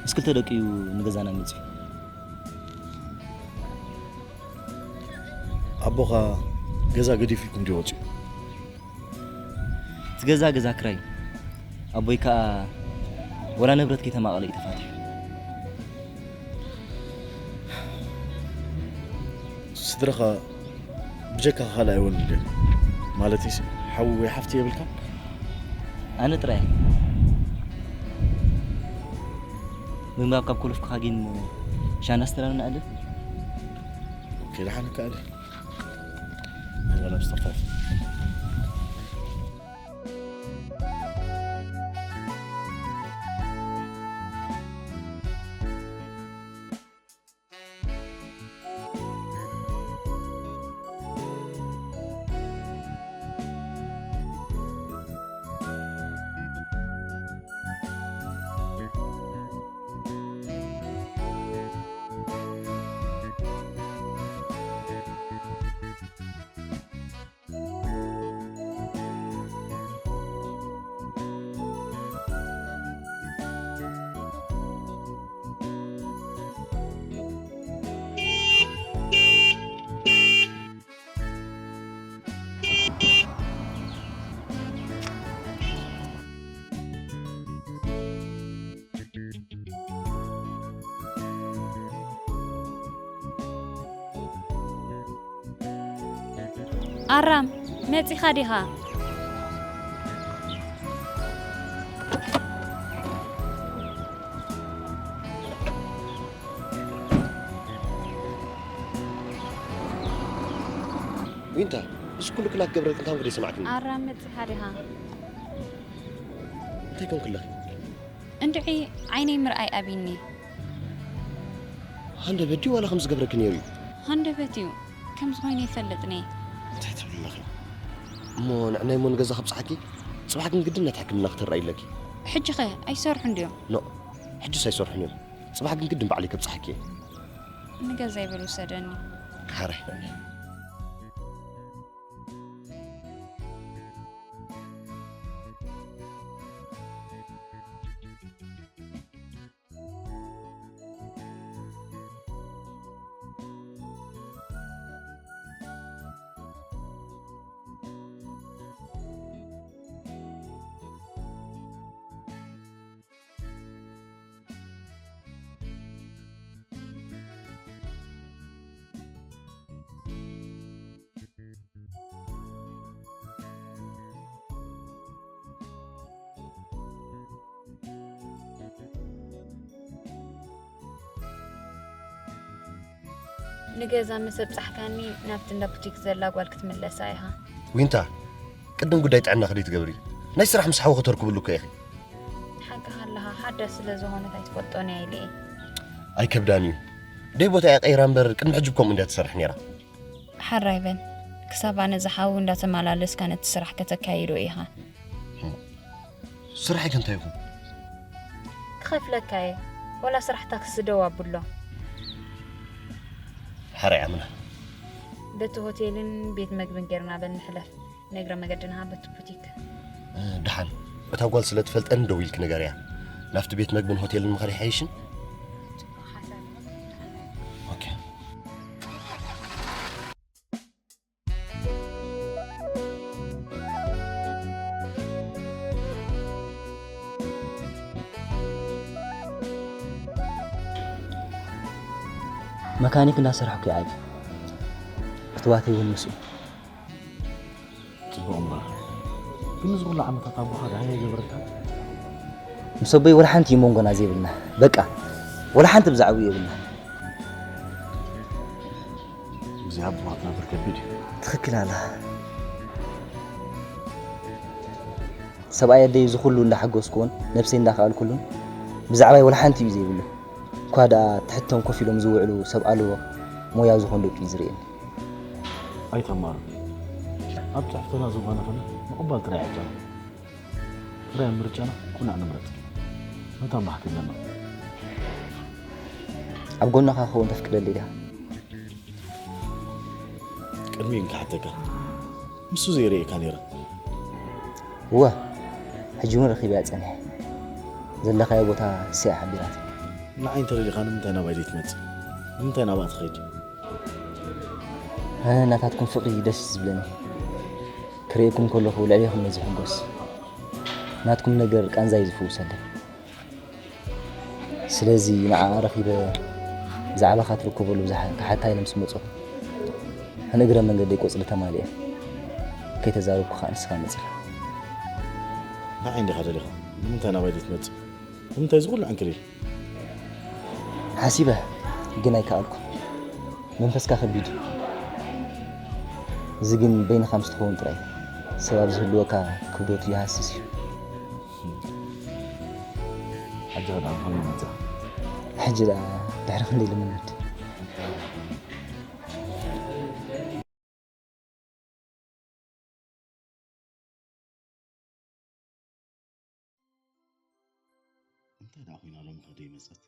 ምስ ክልተ ደቂ እዩ ንገዛና መጺኡ። ኣቦኻ ገዛ ገዲፉልኩም ድዩ ወጺኡ? እቲ ገዛ ገዛ ክራይ እዩ። ኣቦይ ከኣ ወላ ንብረት ከይተማቐለ እዩ ተፋቲሑ። ስድራኻ ብጀካኻ ካልእ ኣይወልድን ድዮም? ማለትስ ሓው ወይ ሓፍቲ የብልካን? ኣነ ጥራይ። ምንባብ ካብ ኮለፍኩኻ ግን ሻንዳ ስተላሉ ንኣልል? ኦኬ፣ ደሓን ከኣ። Voilà, je t'en prie. ኣራም፣ መጺኻ ዲኻ? ዊንታ፣ እዚ ኩሉ ክላ ክገብረልኪ እንታንኩ ደይሰማዕክኒ? ኣራም፣ መጺኻ ዲኻ? እንታይ ኮንክለኺ? እንድዒ ዓይነይ ምርኣይ ኣቢኒ። ሃንደበት ድዩ ዋላ ከም ዝገብረኪ ነይሩ እዩ? ሃንደበት እዩ። ከም ዝኾይነ ይፈልጥኒ። እንታይ ትብሊ ኣለኺ? እሞ ንዕናይ እሞ ንገዛ ከብጽሓኪ? ጽባሕ ግን ግድን ነቲ ሕክምና ክትረኣይ ኣለኪ። ሕጂኸ ኣይሰርሑን ድዮም? ኖ፣ ሕጂስ ኣይሰርሑን እዮም። ጽባሕ ግን ግድን ባዕለይ ከብጽሓኪ እየ። ንገዛይ በል ውሰደኒ። ሓራይ። ንገዛ ምስ ኣብጻሕካኒ ናብቲ እንዳ ቡቲክ ዘላ ጓል ክትምለሳ ኢኻ። ዊንታ፣ ቅድም ጉዳይ ጥዕናኺ ደይ ትገብሪ? ናይ ስራሕ ምስ ሓውኺ ተርክብሉ እኮ ኢኺ። ሓቅኻ ኣለኻ፣ ሓዳስ ስለ ዝኾነት ኣይትፈልጦን እያ ኢለ እየ። ኣይከብዳን እዩ። ደይ ቦታ እያ ቀይራ እምበር ቅድሚ ሕጂ ከምኡ እንድያ ትሰርሕ ነይራ። ሓራይ በል። ክሳብ ኣነ ዝሓዊ እንዳተመላለስካ ነቲ ስራሕ ከተካይዶ ኢኻ። ስራሐይ ከ እንታይ ይኹን? ክኸፍለካ እየ። ወላ ስራሕ ታክሲ ደው ኣብሎ። ሓራይ ኣምና። በቲ ሆቴልን ቤት መግብን ጌርና በል ንሕለፍ። ንእግረ መገድና በቲ ቡቲክ። እ፣ ደሓን። እታ ጓል ስለ ትፈልጠኒ ደው ኢልኪ ንገርያ። ናብቲ ቤት መግብን ሆቴልን ምኻድ ይሓይሽን? ጽቡቕ ሓሳብ እዩ። ኦኬ። መካኒክ እናሰርሕኩ ይዓቢ። ክትዋተይ እውን ምስኡ። ጽቡቕ እምበር። ግን እዚ ኩሉ ዓመታት ኣቦኻ ደሃይ ኣይገበረልካን? ምስ ኣቦይ ወላ ሓንቲ እዩ መንጎና ዘይብልና። በቃ፣ ወላ ሓንቲ ብዛዕባኡ የብልና። እዚ ኣቦኻ ክነብር ከቢድ እዩ። ትኽክል ኣላ። ሰብኣይ ኣደይ እዚ ኩሉ እንዳሓጎስኩዎን ነብሰይ እንዳኸኣልኩሉን ብዛዕባይ ወላ ሓንቲ እዩ ዘይብሉ። እኳ ደኣ ትሕቶም ኮፍ ኢሎም ዝውዕሉ ሰብ ኣልቦ ሞያ ዝኾኑ ደቂ እዩ ዝርእየኒ። ኣይተማሩ። ኣብ ትሕትና ዝኾነ ኾነ ምቕባል ጥራይ ዕጫና። ጥራይ ምርጫና ኩና ንምረጽ። መታን ባሕቲ ኣለና። ኣብ ጎንኻ ክኸውን ተፍቅደለይ ዲኻ? ቅድሚ እንክሓተካ፣ ንሱ ዘይርእየካ ነይረ። እወ፣ ሕጂ እውን ረኺበያ ጸኒሐ። ዘለኻዮ ቦታ እሲኣ ሓቢራትኒ። ንዓይ እንተደሊኻ ንምንታይ ናባይ ዘይትመጽእ? ንምንታይ ናብኣ ትኸይድ? ኣነ ናታትኩም ፍቕሪ ደስ ዝብለኒ። ክርእየኩም ከለኹ ልዕሌኹም እየ ዝሕጎስ። ናትኩም ነገር ቃንዛይ ዝፍውሰለይ። ስለዚ ንዓኣ ረኺበ ብዛዕባኻ ትርከበሉ ብዙሓት ክሓታ ኢለ ምስ መጸኹ፣ ንእግረ መንገደይ ቆጽሊ ተማሊኤ ከይተዛረብኩ ከኣ ንስኻ መጺኻ። ንዓይ እንዲኻ ደሊኻ? ንምንታይ ናባይ ዘይትመጽእ? ንምንታይ እዚ ኩሉ ዕንክሊል? ሓሲበ ግን ኣይከኣልኩን። መንፈስካ ከቢድ እዩ። እዚ ግን በይንኻ ምስ ትኸውን ጥራይ እዩ። ሰብ ኣብ ዝህልወካ ክብደቱ ይሃስስ እዩ። ሕጂ ኸ ደኣ ከመይ መጻ? ሕጂ ደኣ ድሕሪ ክንደይ ልምምድ? እንታይ ደኣ ኮይና ሎሚ ከ ደይመጸት?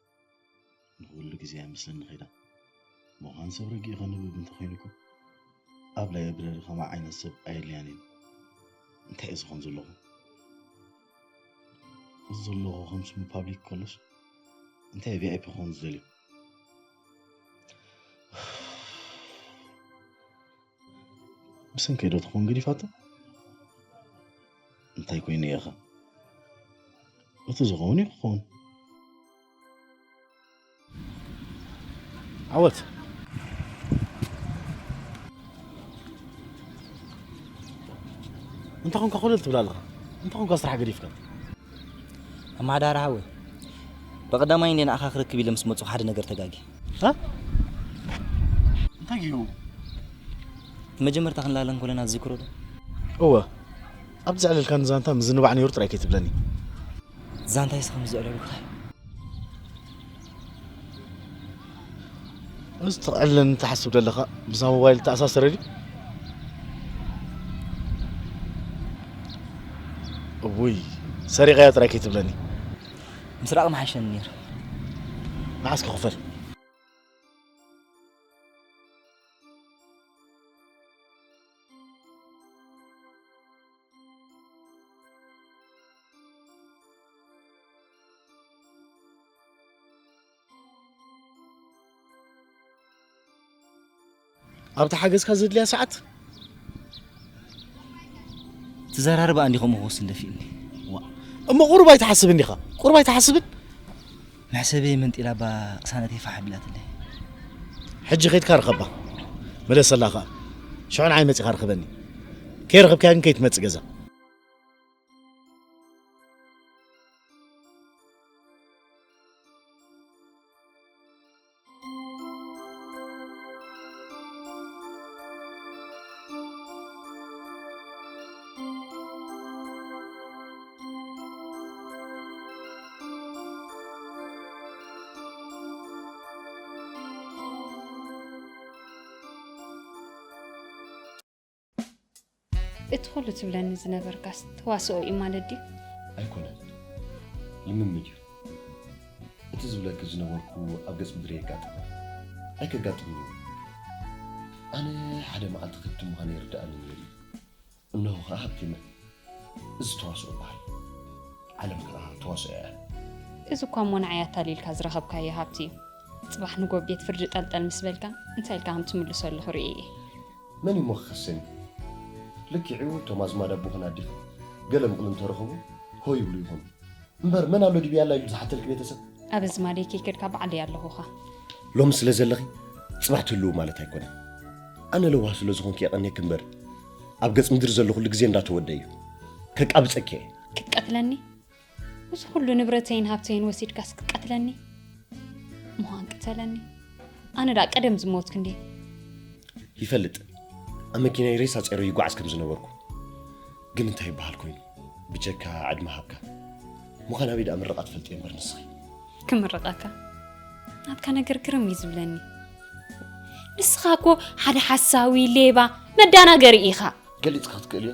ንኹሉ ግዜ እያ ምስለኒ ከይዳ። ምዃን ሰብ ረጊእኻ ንብብ እንተኾይኑ እኮ ኣብ ላይብረሪ ከማ ዓይነት ሰብ ኣየድልያን እዩ። እንታይ እየ ዝኾን ዘለኹ? እዚ ዘለኹ ከም ስሙ ፓብሊክ ኮለጅ እንታይ ቪ ኣይ ፒ ክኾን ዝደልዩ? ብሰንከይ ዶ ትኾን ገዲፋቶ? እንታይ ኮይኑ እየ ኸ? እቲ ዝኸውን እዩ ክኸውን። ዓወት። እንታይ ኾንካ ኮለል ትብል ኣለኻ? እንታይ ኾንካ ስራሕ ገዲፍካ? ኣማሓዳሪ ሓወይ፣ ብቐዳማይ እንደ ንኣኻ ክረክብ ኢለ ምስ መጽኹ ሓደ ነገር ተጋጊ። እ? እንታይ ገይሩ? መጀመርታ ክንላለ እንኮለና ዝዝክሮ ዶ? እወ። ኣብ ዘዕለልካኒ ዛንታ ምዝንባዕ ነይሩ ጥራይ ከይትብለኒ። ዛንታይ ስኻ ምስ ዘዕለልኩ? እዚ ትዕለኒ ትሓስብ ዘለኻ ምስዛ ሞባይል ተኣሳሰረ ድዩ? እውይ፣ ሰሪቐያ ጥራይ ከይትብለኒ። ምስራቕ ምሓሸኒ ነይሩ። ንዓስ ክኽፈል። ኣብታ ሓገዝካ ዘድልያ ሰዓት ትዘራርባ እንዲኹም ክወስን ደፊእኒ። ዋ፣ እሞ ቁሩብ ኣይትሓስብን ዲኻ? ቁሩብ ኣይትሓስብን? መሕሰበይ መንጢላ እባ ቅሳነተይ ፋሕ ኣቢላትለይ። ሕጂ ከይድካ ርኸባ። መለሰላ ኸኣ። ሽዑ ንዓይ መጺኻ ርኸበኒ። ከይረኸብካያ ግን ከይትመጽእ ገዛ። እቲ ኩሉ ትብለኒ ዝነበርካስ ተዋስኦ እዩ ማለት ድዩ? ኣይኮነን፣ ልምምድ እዩ። እቲ ዝብለኪ ዝነበርኩ ኣብ ገጽ ምድሪ የጋጥም ኣይከጋጥምን እዩ። ኣነ ሓደ መዓልቲ ከብቲ ምዃነ ይርድኣኒ ነይሩ እዩ። እነሆ ኸዓ ሃብቲመ። እዚ ተዋስኦ ይበሃል። ዓለም ከዓ ተዋስኦ እያ። እዚ እኳ እሞ ንዓይ ኣታሊልካ ዝረኸብካዮ ሃብቲ እዩ። ጽባሕ ንጎ ቤት ፍርዲ ጠልጠል ምስ በልካ እንታይ ኢልካ ከም ትምልሰሉ ክርኢ እየ። መን እዩ እሞ ክኸሰኒ? ልክዑ እቶም ኣዝማድ ኣቦኽን ኣዴኽን ገለ ምቕሉ እንተረኸቡ ሆ ይብሉ ይኾኑ። እምበር መን ኣሎ ድዩ ያላ ኢሉ ዝሓተልኪ ቤተሰብ? ኣብ ኣዝማደይ ከይከድካ ባዕለይ ኣለኹኻ። ሎሚ ስለ ዘለኺ ጽባሕ ትህልዉ ማለት ኣይኮነን። ኣነ ለዋህ ስለ ዝኾንኪ የቐንየኪ እምበር ኣብ ገጽ ምድሪ ዘሎ ኩሉ ግዜ እንዳተወደ እዩ። ከቃብጸኪ እየ። ክትቀትለኒ? እዚ ኩሉ ንብረተይን ሃብተይን ወሲድካስ ክትቀትለኒ? ምዃን ቅተለኒ። ኣነ ደኣ ቀደም ዝሞትኩ እንዴ? ይፈልጥ ኣብ መኪናይ ሬሳ ጸይረ ይጓዓዝ ከም ዝነበርኩ። ግን እንታይ ይበሃል ኮይኑ ብጀካ ዕድመ ሃብካ ምዃን ኣበይ ደኣ ምርቓ ትፈልጥ እየ እምበር ንስኺ። ክምርቐካ? ናትካ ነገር ግርም እዩ ዝብለኒ። ንስኻ እኮ ሓደ ሓሳዊ፣ ሌባ፣ መዳናገሪ ኢኻ። ገሊጽካ ክትክእልዮ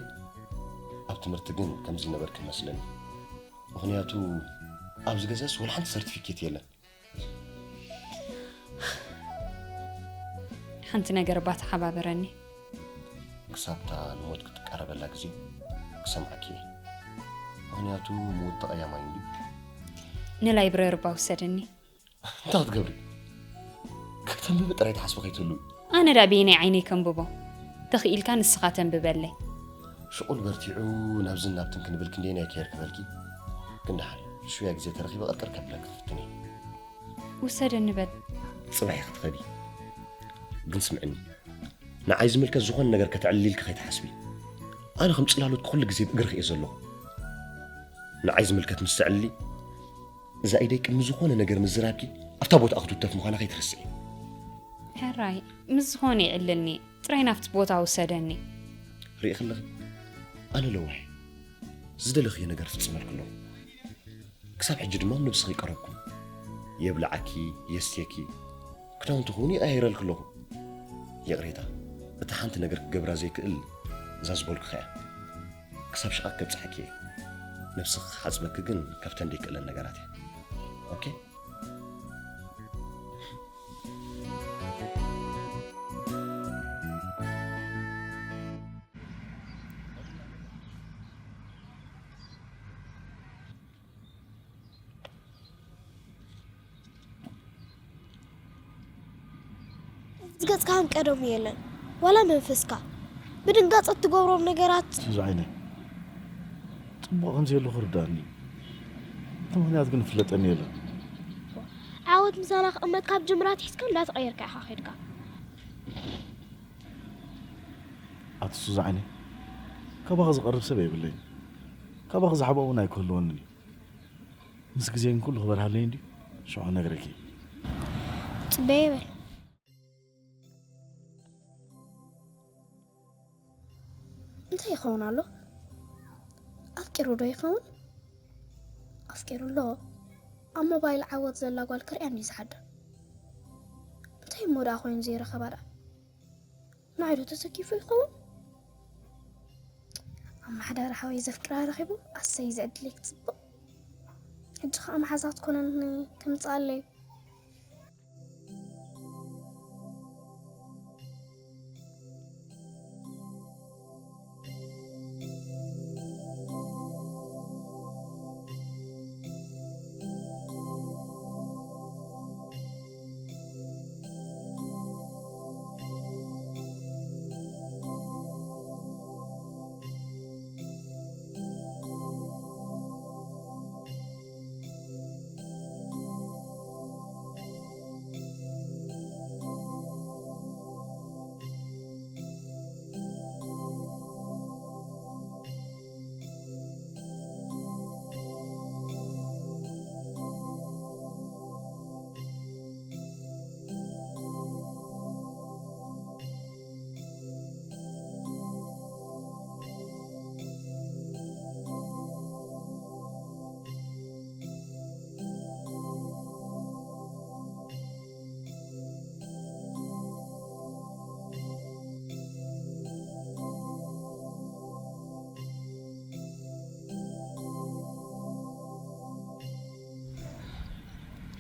ኣብ ትምህርቲ ግን ከምዚ ነበርኪ መስለኒ። ምኽንያቱ ኣብዚ ገዛስ ወላ ሓንቲ ሰርቲፊኬት የለን። ሓንቲ ነገር እባ ተሓባበረኒ። ክሳብታ ንሞት ክትቃረበላ ግዜ ክሰምዓኪ እየ። ምኽንያቱ ምውት ተቐያማይ እንድዩ። ንላይብረሪ እባ ውሰደኒ። እንታይ ክትገብሪ? ከተንብቢ ጥራይ ትሓስቢ ከይትህልዊ። ኣነ ዳ በየናይ ዓይነይ ከንብቦ? ተኽኢልካ ንስኻ ተንብበለይ። ሽቑል በርቲዑ ናብዝን ናብትን ክንብል ክንደየናይ ከየር ክበልኪ። ግን ደሓን ሽውያ ግዜ ተረኺበ ቅርቅር ከብለኪ ክፍትን እየ። ውሰደኒ በል። ጽባሕ ኢኺ ትኸዲ። ግን ስምዕኒ፣ ንዓይ ዝምልከት ዝኾነ ነገር ከተዕልሊ ኢልኪ ከይትሓስቢ። ኣነ ከም ጽላሎት ኩሉ ግዜ ብእግርኺ እየ ዘለኹ። ንዓይ ዝምልከት ምስ ተዕልሊ፣ እዛ ኢደይ ቅድሚ ዝኾነ ነገር ምዝራብኪ ኣብታ ቦታኣ ክትውተፍ ምዃና ከይትርስዒ። ሕራይ፣ ምስ ዝኾነ ይዕልልኒ፣ ጥራይ ናብቲ ቦታ ውሰደኒ። ርኢኺ ኣለኺ፣ ኣነ ለዋህ እየ። ዝደለኽዮ ነገር ፍጽመልኪ ኣለኹ። ክሳብ ሕጂ ድማ ንብስኺ ይቀረብኩ። የብልዓኪ፣ የስትየኪ፣ ክዳውንቲ ክውን ይቐያይረልኪ ኣለኹ። ይቕሬታ፣ እታ ሓንቲ ነገር ክገብራ ዘይክእል እዛ ዝበልኩኻ እያ። ክሳብ ሽቓቅ ከብጽሓኪ እየ። ነብስኺ ክሓጽበኪ ግን ካብተን ደይክእለን ነገራት እያ። ኦኬ? ዝገጽካ ከም ቀደሙ የለን ዋላ መንፈስካ። ብድንጋጸ እትገብሮም ነገራት። ሱዚ ዓይነይ ጽቡቕ ከም ዘየለኹ ርዳእኒ። እቲ ምኽንያት ግን ይፍለጠኒ የለን። ዓወት ምሳና ክቕመጥ ካብ ጅምራ ኣትሒዝካ እንዳተቐየርካ ኢኻ ኸድካ። ኣቲ ሱዚ ዓይነይ ካባኺ ዝቐርብ ሰብ የብለይን። ካባኺ ዝሓብኦ እውን ኣይክህልወንን እዩ። ምስ ግዜ ግን ኩሉ ክበርሃለይ እንድዩ። ሽዑ ነግረኪ። ጽበየ በል። እንታይ ይኸውን ኣሎ? ኣፍቂሩ ዶ ይኸውን? ኣፍቂሩ ኣሎ። ኣብ ሞባይል ዓወት ዘላ ጓል ክሪኣ እንድዩ ዝሓድር። እንታይ እሞ ደኣ ኮይኑ ዘይረኸባ ደኣ? ንዓይ ዶ ተሰኪፉ ይኸውን? ኣመሓዳሪ ሓወይ ዘፍቅራ ረኺቡ ኣሰይ ዘዕድለይ ክጽብቕ። ሕጂ ኸኣ መሓዛ ክትኮነኒ ከምጽኣለይ።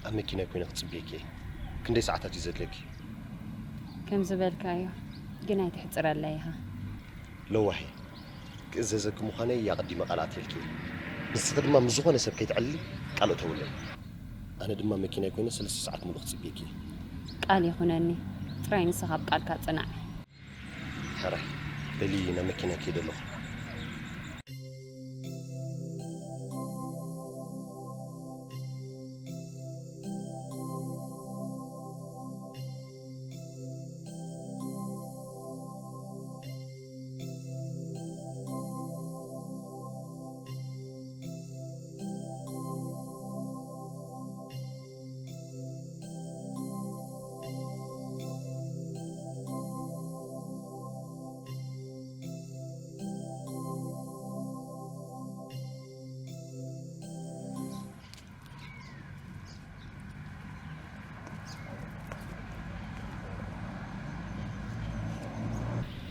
ኣብ መኪናይ ኮይነ ክጽብየኪ እየ። ክንደይ ሰዓታት እዩ ዘድልየኪ? ከም ዝበልካዮ ግን ኣይትሕጽረለይ ኢኻ። ለዋህ እየ። ክእዘዘኪ ምዃነይ ኣቐዲመ ቃል ኣትየልኪ እየ። ንስኺ ድማ ምስ ዝኾነ ሰብ ከይትዕልሊ ቃል እተውለይ። ኣነ ድማ መኪናይ ኮይነ ሰለስተ ሰዓት ሙሉእ ክጽብየኪ እየ። ቃል ይኹነኒ። ጥራይ ንስኻ ኣብ ቃልካ ጽናዕ። ሕራይ በሊ፣ ናብ መኪና ከይደ ኣለኹ።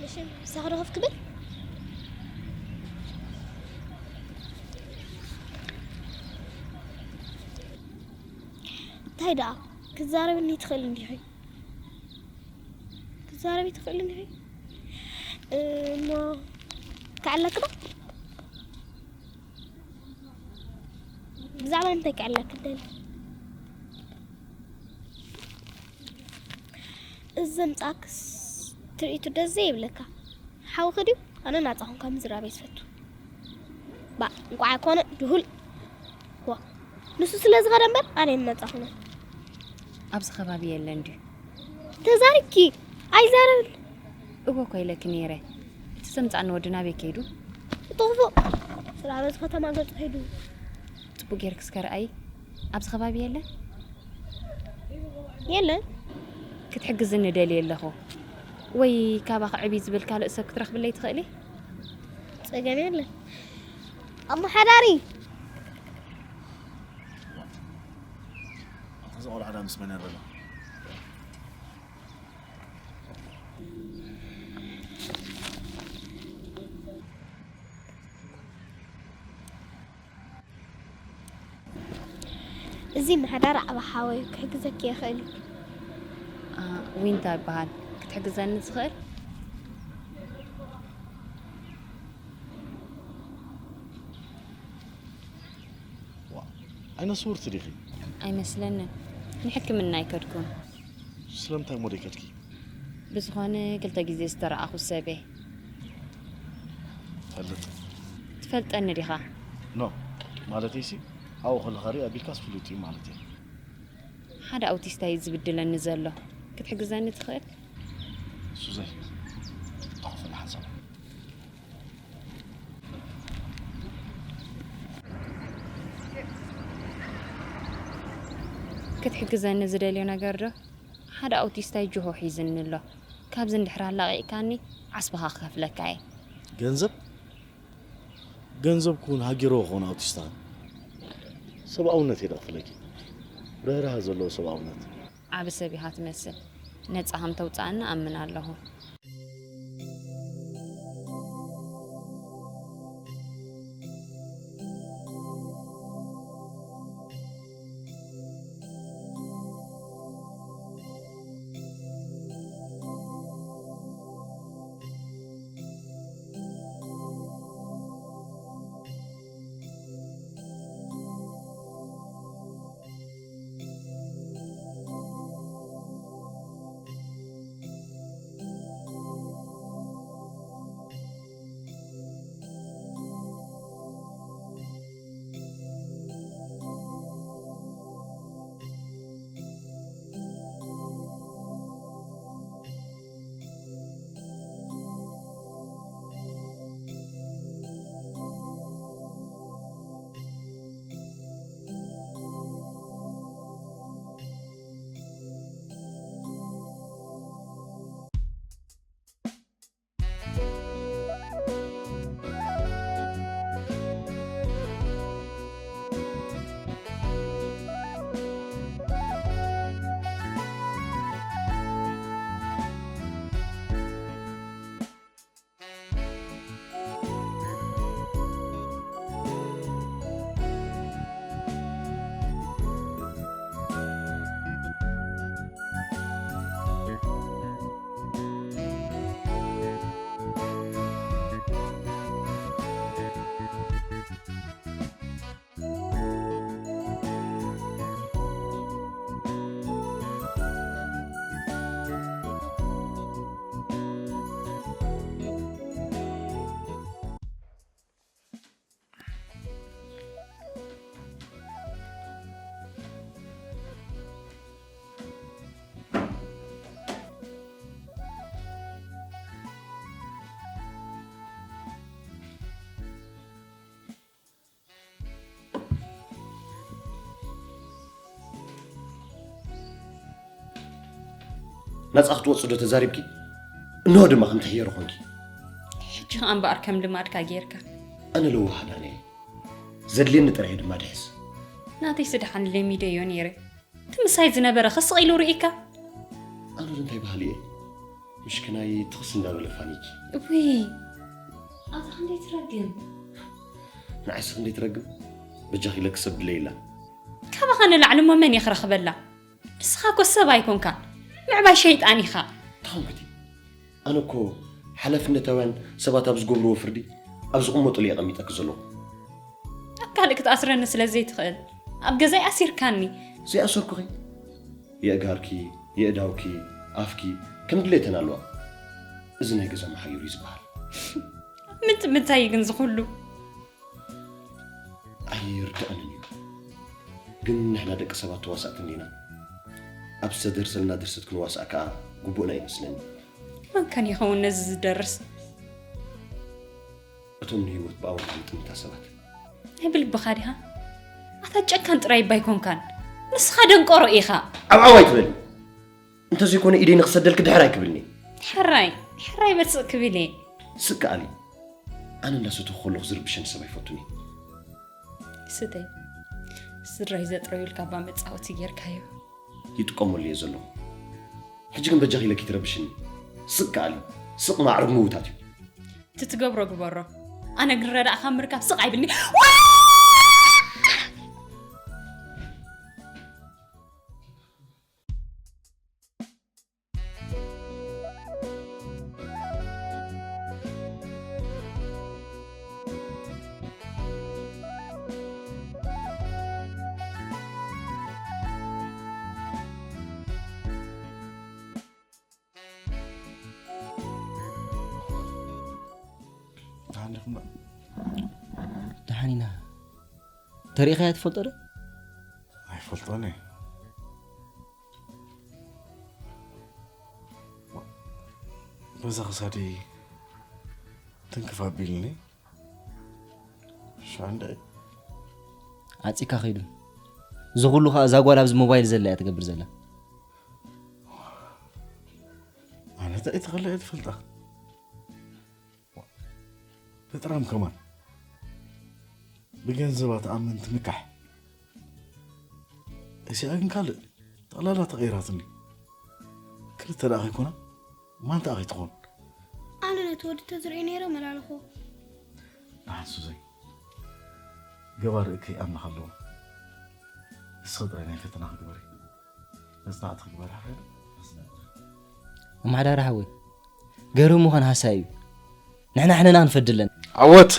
እሺ፣ ምሳኻ ዶ ከፍ ክብል? እንታይ ደኣ? ክትዛረብኒ ትኽእል እንዲኺ። ክትዛረቢ ትኽእል እንዲኺ። እሞ ክዕለክ ዶ? ብዛዕባ እንታይ ክዕለክ ትደሊ? እዚ ዘምጻክስ ትርኢቱ ደስ ዘይብለካ። ሓውኺ ድዩ? ኣነ ናጻ ኮንካ ምዝራብ እየ ዝፈቱ። ባ፣ እንቋዕ ኮነ ድሁል። ዋ፣ ንሱ ስለ ዝኸደ እምበር ኣነ የም ናጻ ኮነ። ኣብዚ ከባቢ የለን ድዩ? ተዛሪብኪ? ኣይዛረብን። እወ እኮ ኢለኪ ነይረ። እቲ ዘምጻኒ ወዲ ናበይ ከይዱ? እቲ ክፉእ። ስለ ኣብዚ ከተማ ገጹ ሄዱ። ጽቡቅ ጌርኪ እስከ ርኣይ። ኣብዚ ከባቢ የለን? የለን። ክትሕግዝኒ ደልየ ኣለኹ። ወይ ካባኺ ዕብይ ዝብል ካልእ ሰብ ክትረኽብለይ ትኽእሊ? ጸገም የለን። ኣመሓዳሪ። ኣታ እዚ ቆልዓ ዳ ምስ መን እያ ዘላ? እዚ ምሕዳር ዓቢ ሓወይ ክሕግዘኪ ይኽእል እዩ። አ፣ ዊንታ ይበሃል። ክትሕግዘኒ ትኽእል? ዋ፣ ዓይነ ስውርቲ ዲኺ? ኣይመስለንን። ንሕክምና ኣይከድኩን። ስለምንታይ እሞ ደይከድኪ? ብዝኾነ ክልተ ግዜ ዝተረኣኹ ሰብ እየ። ፈልጥ። ትፈልጠኒ ዲኻ? ኖ፣ ማለተይሲ ኣብኡ ከለኻ ርኢ ኣቢልካስ ፍሉጥ እዩ ማለት እየ። ሓደ ኣውቲስታ እዩ ዝብድለኒ ዘሎ። ክትሕግዘኒ ትኽእል? ሱዘይ፣ ተኸፈል ሓንሳብ። ክትሕግዘኒ ዝደልዮ ነገር ዶ? ሓደ ኣውቲስታይ ጅሆ ሒዝኒ ኣሎ። ካብዚ እንድሕር ኣላቒቕካኒ ዓስብኻ ክኸፍለካ እየ። ገንዘብ? ገንዘብ ክውን ሃጊርዎ ክኾን ኣውቲስታ። ሰብኣውነት እየ ደኽፍለኪ። ርህራህ ዘለዎ ሰብኣውነት። ዓቢ ሰብ ኢኻ ትመስል። ነጻ ከም ተውጽኣኒ ኣምን ኣለኹ። ናጻ ክትወጽእ ዶ ተዛሪብኪ? እንሆ ድማ ከም ትሕየሮ ኾንኪ። ሕጂ ኸኣ እምበኣር ከም ልማድካ ጌርካ። ኣነ ለዋህ ኣዳን እየ። ዘድልየኒ ጥራይ እየ ድማ ድሕዝ። ናተይ ስድሓን ለሚደዮ ነይረ። እቲ ምሳይ ዝነበረ ክስቕ ኢሉ ርኢካ። ኣነ ዶ እንታይ ባህሊ እየ? ምሽክናይ ትኽስ እንዳበለ ፋኒኪ። እውይ፣ ኣታ ክንደይ ትረግም። ንዓይስ ክንደይ ትረግም? በጃኺ ኢለ ክሰብ ድለይላ። ካባኻ ንላዕሊ እሞ መን እየ ክረኽበላ? ንስኻ እኮ ሰብ ኣይኮንካን፣ ምዕባይ ሸይጣን ኢኻ። ተኾንክቲ፣ ኣነ እኮ ሓላፍነታውያን ሰባት ኣብ ዝገብርዎ ፍርዲ ኣብ ዝቕመጡሉ እየ ኣቐሚጠኪ ዘለኹ። ኣብ ካልእ ክትኣስረኒ ስለ ዘይትኽእል ኣብ ገዛይ ኣሲርካኒ። ዘይኣሰርኩኺ? የእጋርኪ፣ የእዳውኪ፣ ኣፍኪ ከም ድሌተን ኣለዋ። እዚ ናይ ገዛ መሓዩር እዩ ዝበሃል። ምንታይ እዩ ግን ዝኹሉ? ኣይርድኣንን እዩ። ግን ንሕና ደቂ ሰባት ተዋሳእቲ እንዲና። ኣብ ዝተደርሰልና ድርሰት ክንዋሳእ ከዓ ግቡእና ይመስለኒ። መን ከን ይኸውን ነዚ ዝደርስ? እቶም ንህይወት ብኣወንታ ዝጥምታ ሰባት። ናይ ብልብኻ ዲኻ? ኣታ ጨካን ጥራይ እባ ኣይኮንካን፣ ንስኻ ደንቆሮ ኢኻ። ዓብዓብ ኣይትበሊ። እንተዘይኮነ ኢደይ ንክሰደልኪ ድሕር ኣይክብልኒ። ሕራይ ሕራይ በስቕ ክብል እየ። ስቅ ኣሊ። ኣነ እንዳሰተኹ ከለኹ ዝርብሸኒ ሰብ ኣይፈቱን እየ። ስተይ። ስድራይ ዘጥረዩልካ እባ መጻወቲ ጌርካዮ። ይጥቀመሉ እየ ዘለኹ። ሕጂ ግን በጃኺ ኢለኪ ትረብሽኒ። ስቅ ኣሊ። ስቅ ማዕርግ ምውታት እዩ። ትትገብሮ ግበሮ። ኣነ ግን ረዳእኻ ምርካብ ስቕ ኣይብልኒ። ደሓን ኢና። ተሪኢኻያ ትፈልጦ ዶ? ኣይፈልጦን እየ። በዛ ክሳደይ ትንክፍ ኣቢልኒ። ሻንዳይ ዓፂካ ከይዱ። እዚ ኩሉ ከዓ እዛ ጓል ኣብዚ ሞባይል ዘላ እያ ትገብር ዘላ። ማለት ኣይትኽእል እየ ትፈልጣ። በጥራም ከማን ብገንዘባ ትኣምን ትምካሕ። እዚኣ ግን ካልእ ጠቕላላ ተቐይራትኒ። ክልተ ደኣ ከይኮና ማንታ ከይትኾን። ኣነ ነቲ ወዲ ተዝርእዮ ነይረ መላለኹ። ንሓን ሱዘይ ገባር እከይ ኣምላኽ ኣለዎ። ንስኺ ጥራይ ናይ ፈተና ክግበሪ መጽናዕቲ ክግበሪ ሓፈር። ኣማሓዳሪ ሓወይ ገርህ ምዃን ሃሳይ እዩ። ንሕና ሕነና ክንፈድለን። ዓወት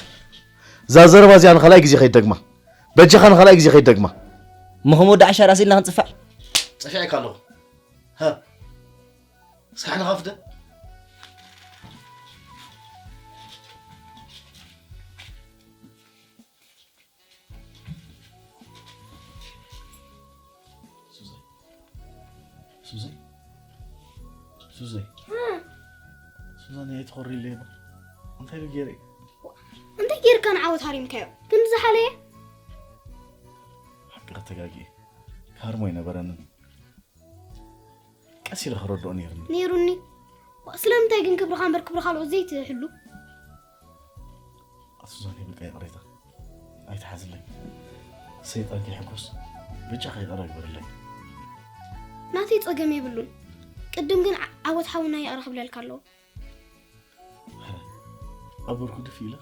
እዛ ዘረባ እዚኣ ንኻልኣይ ግዜ ከይደግማ። በጃኻ ንኻልኣይ ግዜ ከይደግማ። እሞ ከም ወዲ ዓሻ ራስ ኢልና ክንጽፋዕ? ጸፊዐካ ኣለኹ። ሃ እስካሕና ኻፍደ ሱዘይ ሱዘይ ሱዘይ ሱዛን እየ ትኾሪ ኢለ እባ እንታይ ዶ ገይረ እንታይ ጌርካ ንዓወት ሃሪምካዮ ግን ዝሓለየ ሓቂ ከተጋጊ ካርሞ ኣይነበረንን ቀስ ኢለ ክረድኦ ነይርኒ ነይሩኒ ስለምንታይ ግን ክብርኻ እምበር ክብሪ ካልኦት ዘይትሕሉ ኣቶ ዞኔ በቃ ይቕሬታ ኣይትሓዝለይ ሰይጣን ከይሕጎስ ብጫ ከይቐረ ግበርለይ ናተይ ጸገም የብሉን ቅድም ግን ዓወት ሓውና ይቕረ ክብለልካ ኣለዎ ኣብ በርኩ ድፍ ኢለ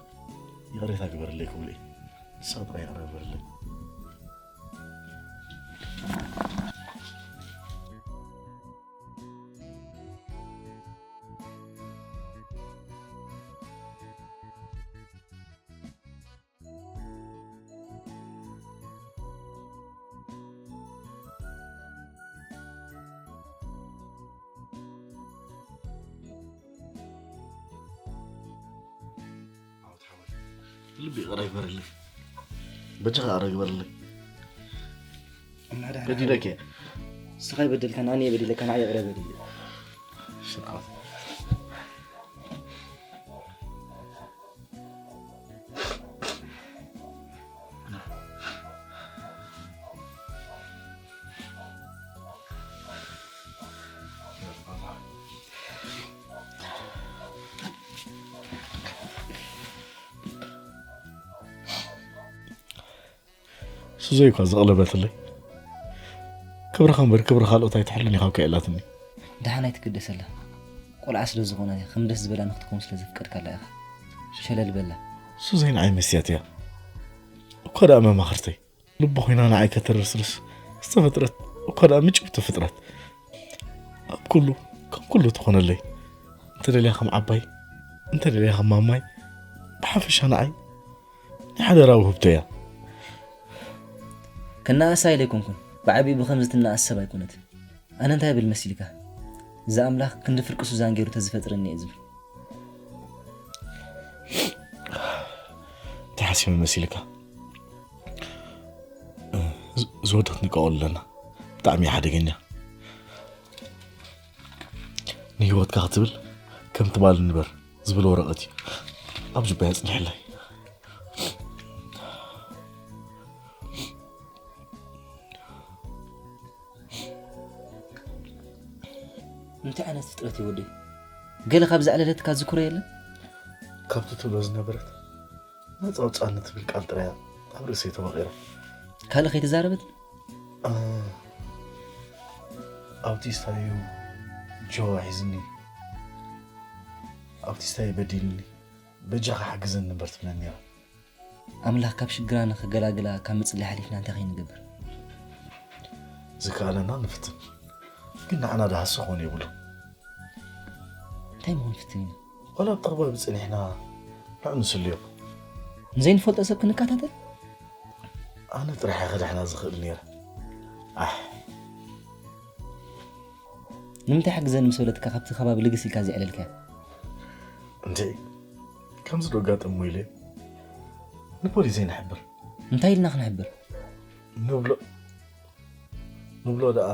ይቕሬታ ግበርለይ ክብሉ እየ ንስኻ ጥራይ ይቕረ ግበርለይ ልቢ ይቕረ ግበርልኝ በጃኻ ይቕረ ግበርልኝ በዲለክ ስኻ ይበደልካ ንኣነ የበዲለካ ንዓ ይቕረ በድል ስርዓት ሱዘይ እኳ ዘቕለበትለይ። ክብርኻ እምበር ክብሪ ካልኦት ኣይትሕልን ኢኻ እኮ ኢላትኒ። ደሓን ኣይትገደሰላ። ቆልዓ ስለ ዝኾና እያ፣ ከም ደስ ዝበላ ንክትከውን ስለ ዘፍቀድካላ ኢኻ። ሸለል በላ። ሱዘይ ንዓይ መስያት እያ። እኳ ደኣ መማኽርተይ፣ ልቢ ኮይና ንዓይ ከተረስርስ ዝተፈጥረት፣ እኳ ደኣ ምጭውቲ ፍጥረት። ኣብ ኩሉ፣ ከም ኩሉ ትኾነለይ። እንተ ደልያ ከም ዓባይ፣ እንተ ደልያ ከም ማማይ፣ ብሓፈሻ ንዓይ ናይ ሓደራ ውህብቶ እያ። ክነኣሳ ኢለ ኣይኮንኩን፣ ብዓቢኡ ብኸምዚ ትነኣስ ሰብ ኣይኮነትን። ኣነ እንታይ ብል መሲልካ? እዚ ኣምላኽ ክንዲ ፍርቂ ሱዛን ገይሩ ተዝፈጥረኒ እየ ዝብል። እንታይ ሓሲበ መሲልካ? ዝ-፣ ዝወደት ንቀወል ኣለና። ብጣዕሚ እዩ ሓደገኛ። ንህይወትካ ክትብል ከም ትማሊ ንበር ዝብል ወረቐት እዩ ኣብ ጅባይ ኣጽኒሕለይ። እንታይ ዓይነት ፍጥረት እዩ ወደይ? ገለ ካብዛ ዕለለትካ ዝክሮ የለን? ካብቲ ትብሎ ዝነበረት ናጻ ውጻእኒ ትብል ቃል ጥራይ እያ ኣብ ርእሰይ ተወቒራ። ካልእ ከይተዛረበት? እ፣ ኣውቲስታ እዩ ጆ ሒዝኒ። ኣውቲስታ እዩ በዲልኒ። በጃኻ ሓግዘኒ እምበር ትብለኒ ነይራ። ኣምላኽ ካብ ሽግራ ንኽገላግላ ካብ ምጽላይ ሓሊፍና እንታይ ከይንገብር? ዝከኣለና ንፍትን። ግን ንዓና ደሃሲ ክኾን የብሉ። እንታይ ምኾን ፍትን ኢና? ዋላ ኣብ ተቕባቢ ጸኒሕና ንዑ ንስልዮ። ንዘይንፈልጦ ሰብ ክንከታተል? ኣነ ጥራሕ እየ ክድሕና ዝኽእል ነይረ። ኣሕ። ንምንታይ ሓግዘኒ ምስ በለትካ ካብቲ ከባቢ ልግስ ኢልካ ዘዕለልካዮ? እንድዒ፣ ከምዚ ዶ ኣጋጠሞ ኢለ ንፖሊስ ዘይንሕብር? እንታይ ኢልና ክንሕብር? ንብሎ፣ ንብሎ ደኣ፣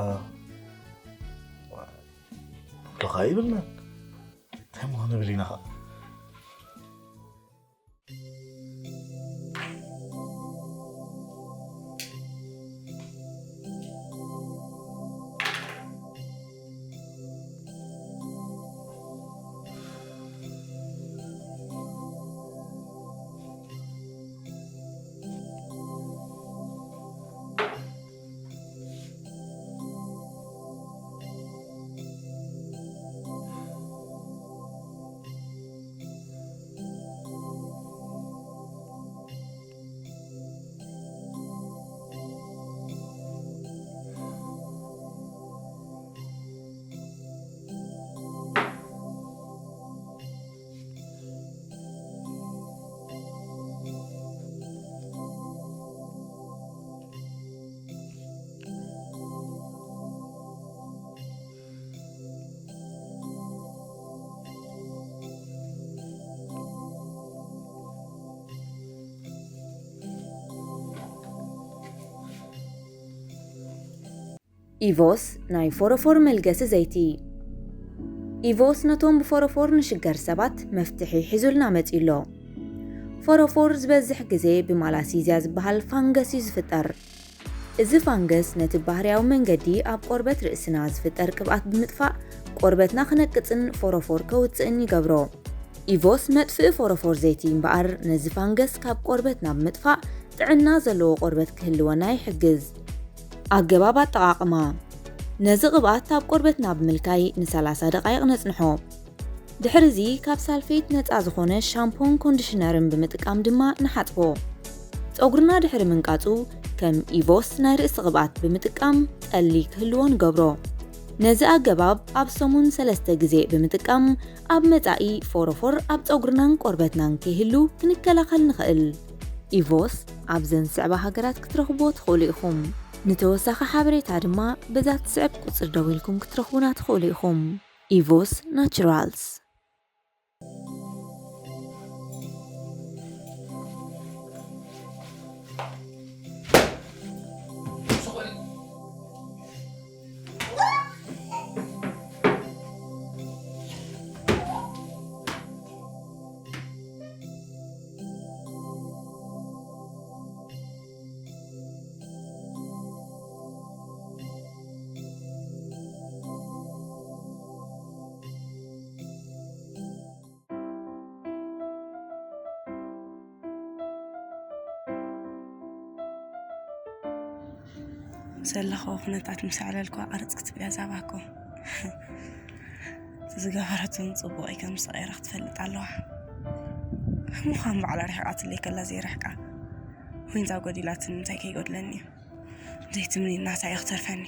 ንብሎ ኸኣ ይብልና። እንታይ እሞ ክንብል ኢና ኸኣ? ኢቮስ ናይ ፎሮፎር መልገሲ ዘይቲ። ኢቮስ ነቶም ብፎሮፎር ንሽገር ሰባት መፍትሒ ሒዙልና መጺኡ ኣሎ። ፎሮፎር ዝበዝሕ ግዜ ብማላሲዝያ ዝበሃል ፋንገስ እዩ ዝፍጠር። እዚ ፋንገስ ነቲ ባህርያዊ መንገዲ ኣብ ቆርበት ርእስና ዝፍጠር ቅብኣት ብምጥፋእ፣ ቆርበትና ክነቅጽን ፎሮፎር ከውጽእን ይገብሮ። ኢቮስ መጥፍኢ ፎሮፎር ዘይቲ እምበኣር፣ ነዚ ፋንገስ ካብ ቆርበትና ብምጥፋእ ጥዕና ዘለዎ ቆርበት ክህልወና ይሕግዝ። ኣገባብ ኣጠቓቕማ። ነዚ ቅብኣት ኣብ ቆርበትና ብምልካይ ንሰላሳ ደቓይቕ ነጽንሖ። ድሕርዚ ካብ ሳልፌት ነጻ ዝኾነ ሻምፖን ኮንዲሽነርን ብምጥቃም ድማ ንሓጽቦ። ጸጉርና ድሕሪ ምንቃጹ ከም ኢቮስ ናይ ርእሲ ቅብኣት ብምጥቃም ጠሊ ክህልዎ ንገብሮ። ነዚ ኣገባብ ኣብ ሰሙን ሰለስተ ግዜ ብምጥቃም ኣብ መጻኢ ፎሮፎር ኣብ ጸጉርናን ቆርበትናን ከይህሉ ክንከላኸል ንኽእል። ኢቮስ ኣብዘን ዝስዕባ ሃገራት ክትረኽብዎ ትኽእሉ ኢኹም። ንተወሳኺ ሓበሬታ ድማ በዛ ትስዕብ ቁጽሪ ደዊልኩም ክትረኽቡና ትኽእሉ ኢኹም። ኢቮስ ናቹራልስ። ዘለኸዎ ኩነታት ምስ ኣዕለልኩ ኣርጽ ክትብል እያ ዛባኮ። ዝገበረትን ጽቡቕ እዩ ከም ዝተቐየረ ክትፈልጥ ኣለዋ። ምዃን ባዕላ ርሒቓትለይ ከላ ዘይርሕቃ ኮይንዛ ጎዲላትን እንታይ ከይጎድለኒ እዩ ዘይትምኒ እናታ እዩ ክተርፈኒ።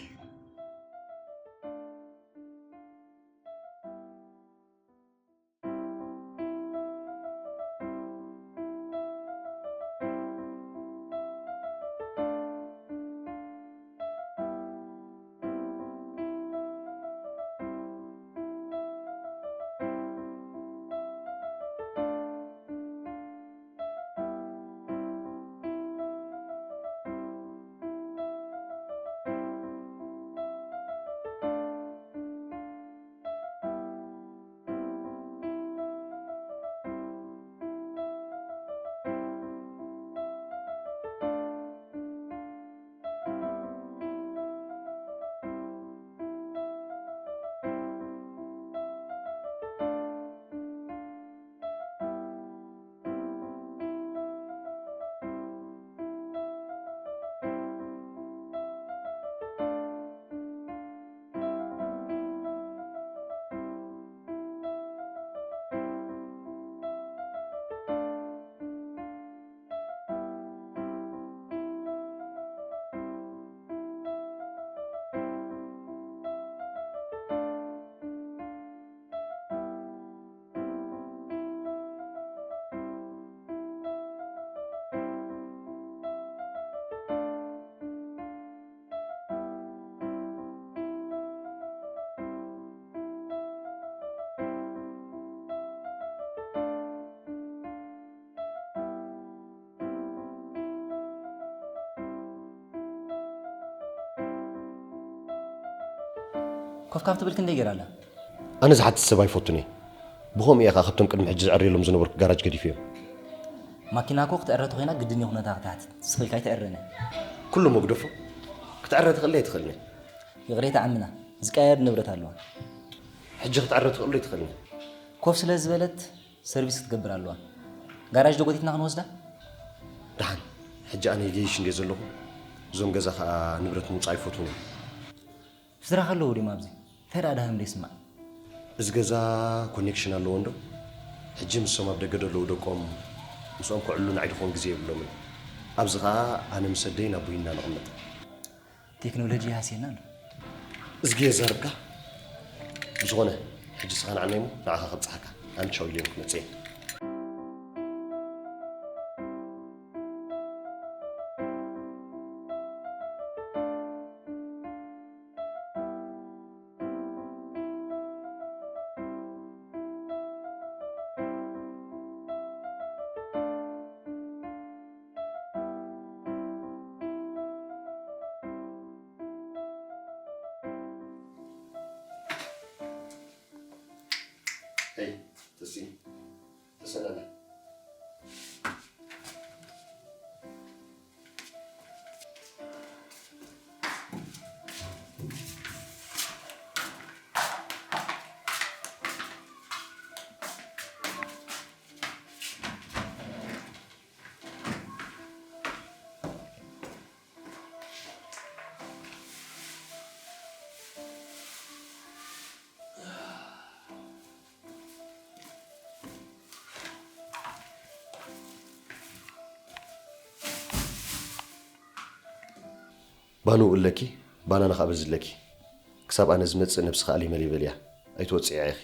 ኮፍ ካብ ትብል ክንደይ ገይራ ኣላ? ኣነ ዝሓትት ሰብ ኣይፈቱን እየ። ብኸምኡ እየ ኸዓ ካብቶም ቅድሚ ሕጂ ዝዕርየሎም ዝነበርኩ ጋራጅ ገዲፈዮም። ማኪና እኮ ክትዕረ ተኾይና ግድን እዩ ኩነታ ክትሓትት። ስቕ ኢልካ ኣይትዕረን እያ። ኩሉ መግደፎ ክትዕረ ትኽእል ኣይትኽእልን እያ። ይቕሬታ ዓምና፣ ዝቀያየር ንብረት ኣለዋ። ሕጂ ክትዕረ ትኽእሉ ኣይትኽእልን እያ። ኮፍ ስለ ዝበለት ሰርቪስ ክትገብር ኣለዋ። ጋራጅ ዶ ጎቲትና ክንወስዳ? ደሓን፣ ሕጂ ኣነ ይገይሽ እንድየ ዘለኹ፣ እዞም ገዛ ኸዓ ንብረት ምውጻእ ኣይፈትዉን እዮም። ስድራኻ ኣለዉ ድዮም ኣብዚ? እንታይ ደኣ ደሃም ደይስማዕ? እዚ ገዛ ኮኔክሽን ኣለዎ እንዶ? ሕጂ ምስቶም ኣብ ደገ ዘለዉ ደቆም ምስኦም ክዕሉ ንዓይ ድኾን ግዜ የብሎምን። ኣብዚ ኸዓ ኣነ ምስ ኣደይን ኣቦይን ኢና ንቕመጥ። ቴክኖሎጂ ይሃስየና ኣሎ። እዝጊ የዛርብካ። ብዝኾነ ሕጂ ስኻ ንዓናይ እሞ ንዓኻ ከብጽሓካ። ኣነ ቻው ኢለዮም ክመጽእ እየ። Hey, Tessie. Tessie, ባኑ እለኪ፣ ባናና ኸኣ በዝለኪ። ክሳብ ኣነ ዝመጽእ ነብስኺ ኣልመልይ በልያ። ኣይትወጽእያ ኢኺ።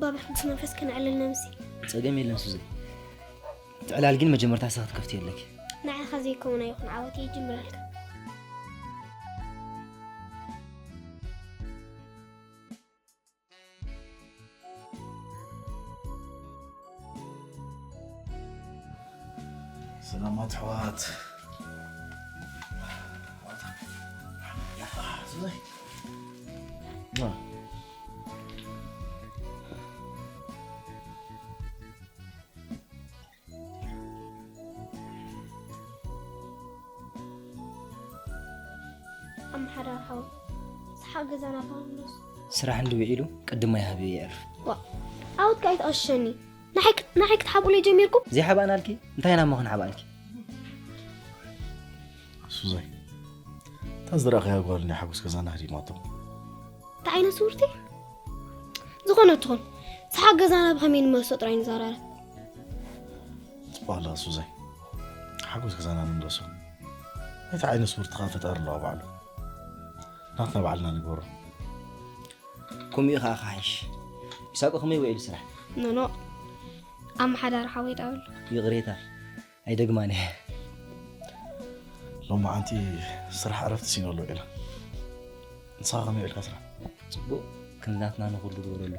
ብመንፈስ ከነዕልል ነምሲ። ጸገም የለን ሱዚ። እቲ ዕላል ግን መጀመርታ ንስኺ ክትከፍትዮ ኣለኪ። ንዓኻ ዘይከውን ኣይኹን ዓወት ይጅምረልካ። ሰላማት ኣሕዋት። ኣመሓዳር ሓወይ፣ ሰሓ ገዛና ባንሎስ። ስራሕ እንዲ ውዒሉ ቅድማይ ሃብዮ የዕርፍ። ዋ፣ ዓወት ከኣ ኣይትቐሸኒ። ንዓይ ክ- ንዓይ ክትሓብኡለይ ጀሚርኩም? ዘይሓባእናልኪ እንታይ ኢና እሞ ክንሓባእልኪ? ሱዛይ፣ እታ ዝረኣኽያ ጓል ናይ ሓጎስ ገዛና ህዲማቶ። እንታይ ዓይነት ስውርቲ? ዝኾነ ትኹን፣ ሰሓ ገዛና ብኸመይ ንመልሶ ጥራይ ንዘራረብ። ጽቡቕ ኣላ ሱዛይ፣ ሓጎስ ገዛና ንምለሶ። ናይቲ ዓይነት ስውርቲ ኸኣ ፈጣሪ ኣለዋ ባዕሉ። ናትና ባዕልና ንግበሮ። ከምኡ ኸኣ ክሓይሽ። ኢሳቆ ከመይ ውዒሉ ስራሕ? ኖኖ፣ ኣመሓዳሪ ሓወይ ዳበሎ። ይቕሬታ ኣይደግማን እየ። ሎማዓንቲ ስራሕ ዕረፍቲ ሲኖ ኣሎ ኢላ። ንስኻ ከመይ ውዒልካ ስራሕ? ጽቡቕ፣ ከምዚ ናትና ንኹሉ ግበረሉ።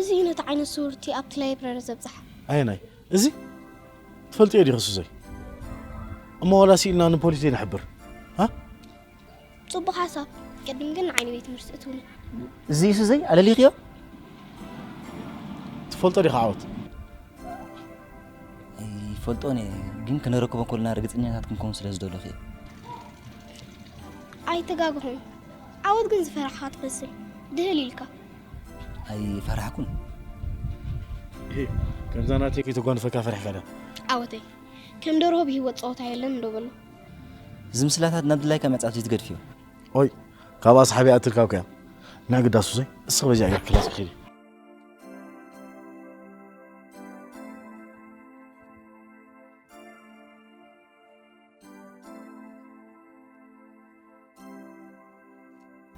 እዚ እዩ ነቲ ዓይነት ስውርቲ ኣብቲ ላይብረሪ ዘብጽሓ። ኣየናይ? እዚ? ትፈልጥዮ ዲኺ ሱዘይ? እሞ ዋላ ስኢልና ንፖሊስ ዘይንሕብር? ሃ? ጽቡቕ ሓሳብ። ቅድም ግን ንዓይ ንቤት ትምህርቲ እትውኒ። እዚ እዩ ሱዘይ ኣለሊኽዮ? ትፈልጦ ዲኻ ዓወት? ይፈልጦን እየ፣ ግን ክነረክቦ ከለና ርግጽኛታት ክንከውን ስለ ዝደለኹ እየ። ኣይተጋግኹም። ዓወት ግን ዝፈራሕኻ ትመስል። ድህል ኢልካ። ኣይፈራሕኩን። ከምዛ ናተይ ከይተጓንፈካ ፈሪሕካ ዳ? ዓወተይ ከም ደርሆ ብህይወት ጸወታ የለን እንዶ በሎ። እዚ ምስላታት ናብ ድላይካ መጻፍ ዘይትገድፍዮ። ኦይ፣ ካብ ኣስሓቢ ኣትልካብካያ። ንዕግዳ ሱዘይ፣ እስኺ በዚኣ ጌርኪ ክላስ ኪዲ።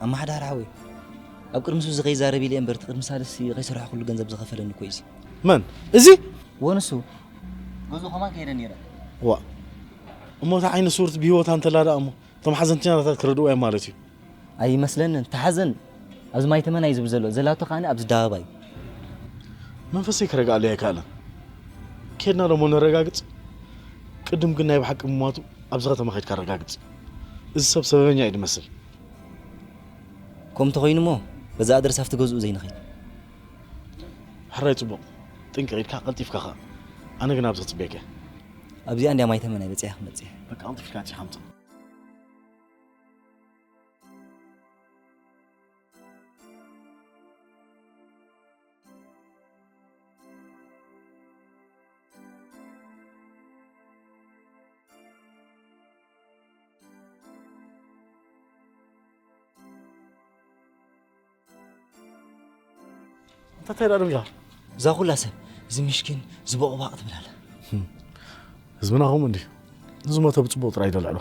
ኣመሓዳሪ ሓወይ፣ ኣብ ቅድሚ ሱዚ ከይዛረብ ኢለ እምበር፣ እቲ ቅድሚ ሳልስቲ ከይሰርሖ ኩሉ ገንዘብ ዝኸፈለኒ እኮ እዩ እዚ። መን? እዚ? ወንሱ ገዝኡ ከማን ከይደ ነይረ። ዋ፣ እሞ እታ ዓይነት ስውርቲ ብህይወታ እንተላ ደኣ እሞ፣ እቶም ሓዘንተኛታት ክረድእዋ እዮም ማለት እዩ። ኣይመስለንን። እቲ ሓዘን ኣብዚ ማይ ተመን እዩ ዝብል ዘሎ። ዘላቶ ከኣ ኣብዚ ኣደባባይ እዩ። መንፈሰይ ክረግኣለይ ኣይከኣለን። ኬድና ደሞ ነረጋግጽ። ቅድም ግን ናይ ብሓቂ ምሟቱ ኣብዚ ከተማ ከይድካ ኣረጋግጽ። እዚ ሰብ ሰበበኛ እዩ ዝመስል። ከምኡ እንተኾይኑ እሞ በዛ ኣድረስ ኣብቲ ገዝኡ ዘይንኸይድ። ሕራይ ጽቡቕ። ጥንቅቕ ኢልካ ቀልጢፍካ ኸኣ። ኣነ ግን ኣብዚ ክጽበየካ እየ። ኣብዚኣ እንድያ ማይ ተመን እየ በጺሐ ክመጽእ እየ። በቃ ቀልጢፍካ ኣምጽእ። እንታይ እንታይ ደኣ ደው ኢላ? እዛ ኩላ ሰብ እዚ ምሽኪን እዚ ቦቕባቕ ትብል ኣላ። ህዝብና ከምኡ እንድዩ። ንዝሞተ ብጽቡቕ ጥራይ እዩ ዘልዕሎ።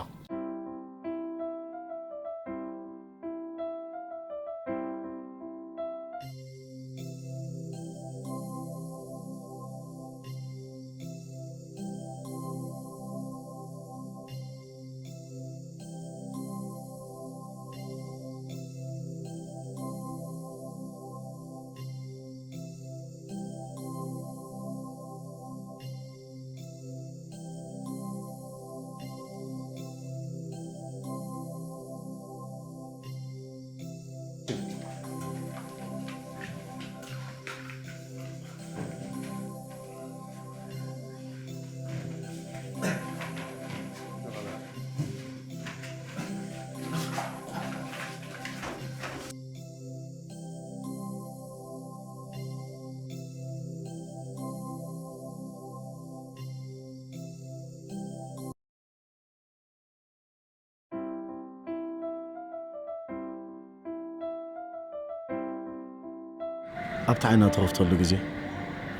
ኣብቲ ዓይና ተኸፍተሉ ግዜ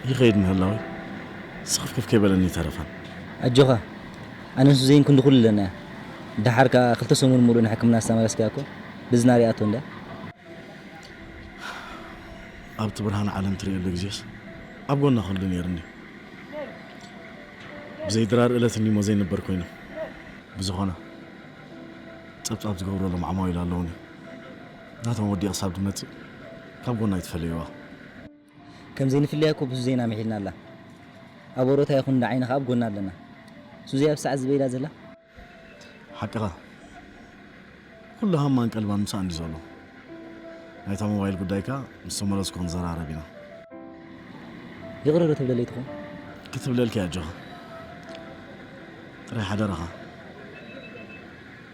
ይኸይድ ምህላወይ ስኽፍክፍ ከይበለኒ ይተረፋን። ኣጆኻ፣ ኣነን ሱዜን ክንዲ ኩሉ ኣለና። ደሓር ከኣ ክልተ ሰሙን ሙሉእ ንሕክምና ዝተመለስካያ እኮ ብዝና ሪኣቶ እንድያ። ኣብቲ ብርሃን ዓለም ትርእየሉ ግዜስ ኣብ ጎና ክህሉ ነይርኒ። ብዘይ ድራር እለት እኒሞ ዘይነበር ኮይኑ። ብዝኾነ ጸብጻብ ዝገብረሎም ዓማዊል ኣለውኒ። ናቶም ወዲኣ ክሳብ ድመጽእ ካብ ጎና ኣይትፈለይዋ። ከም ዘይንፍለያ እኮ ብሱዜና ምሒልና ኣላ። ኣብ ወሮታ ይኹን ንዓይኒ ከኣ ኣብ ጎና ኣለና። ሱዜ ኣብ ሰዓት ዝበይዳ ዘላ ሓቅኻ። ኩሉ ሃማን ቀልባን ምሳኣ እንዲ ዘሎ። ናይታ ሞባይል ጉዳይ ከኣ ምስ ተመለስኩ ክንዘራረብ ኢና። ይቕረ ዶ ትብለለይ ትኾን? ክትብለልኪ ኣጆኻ። ጥራይ ሓደራኻ።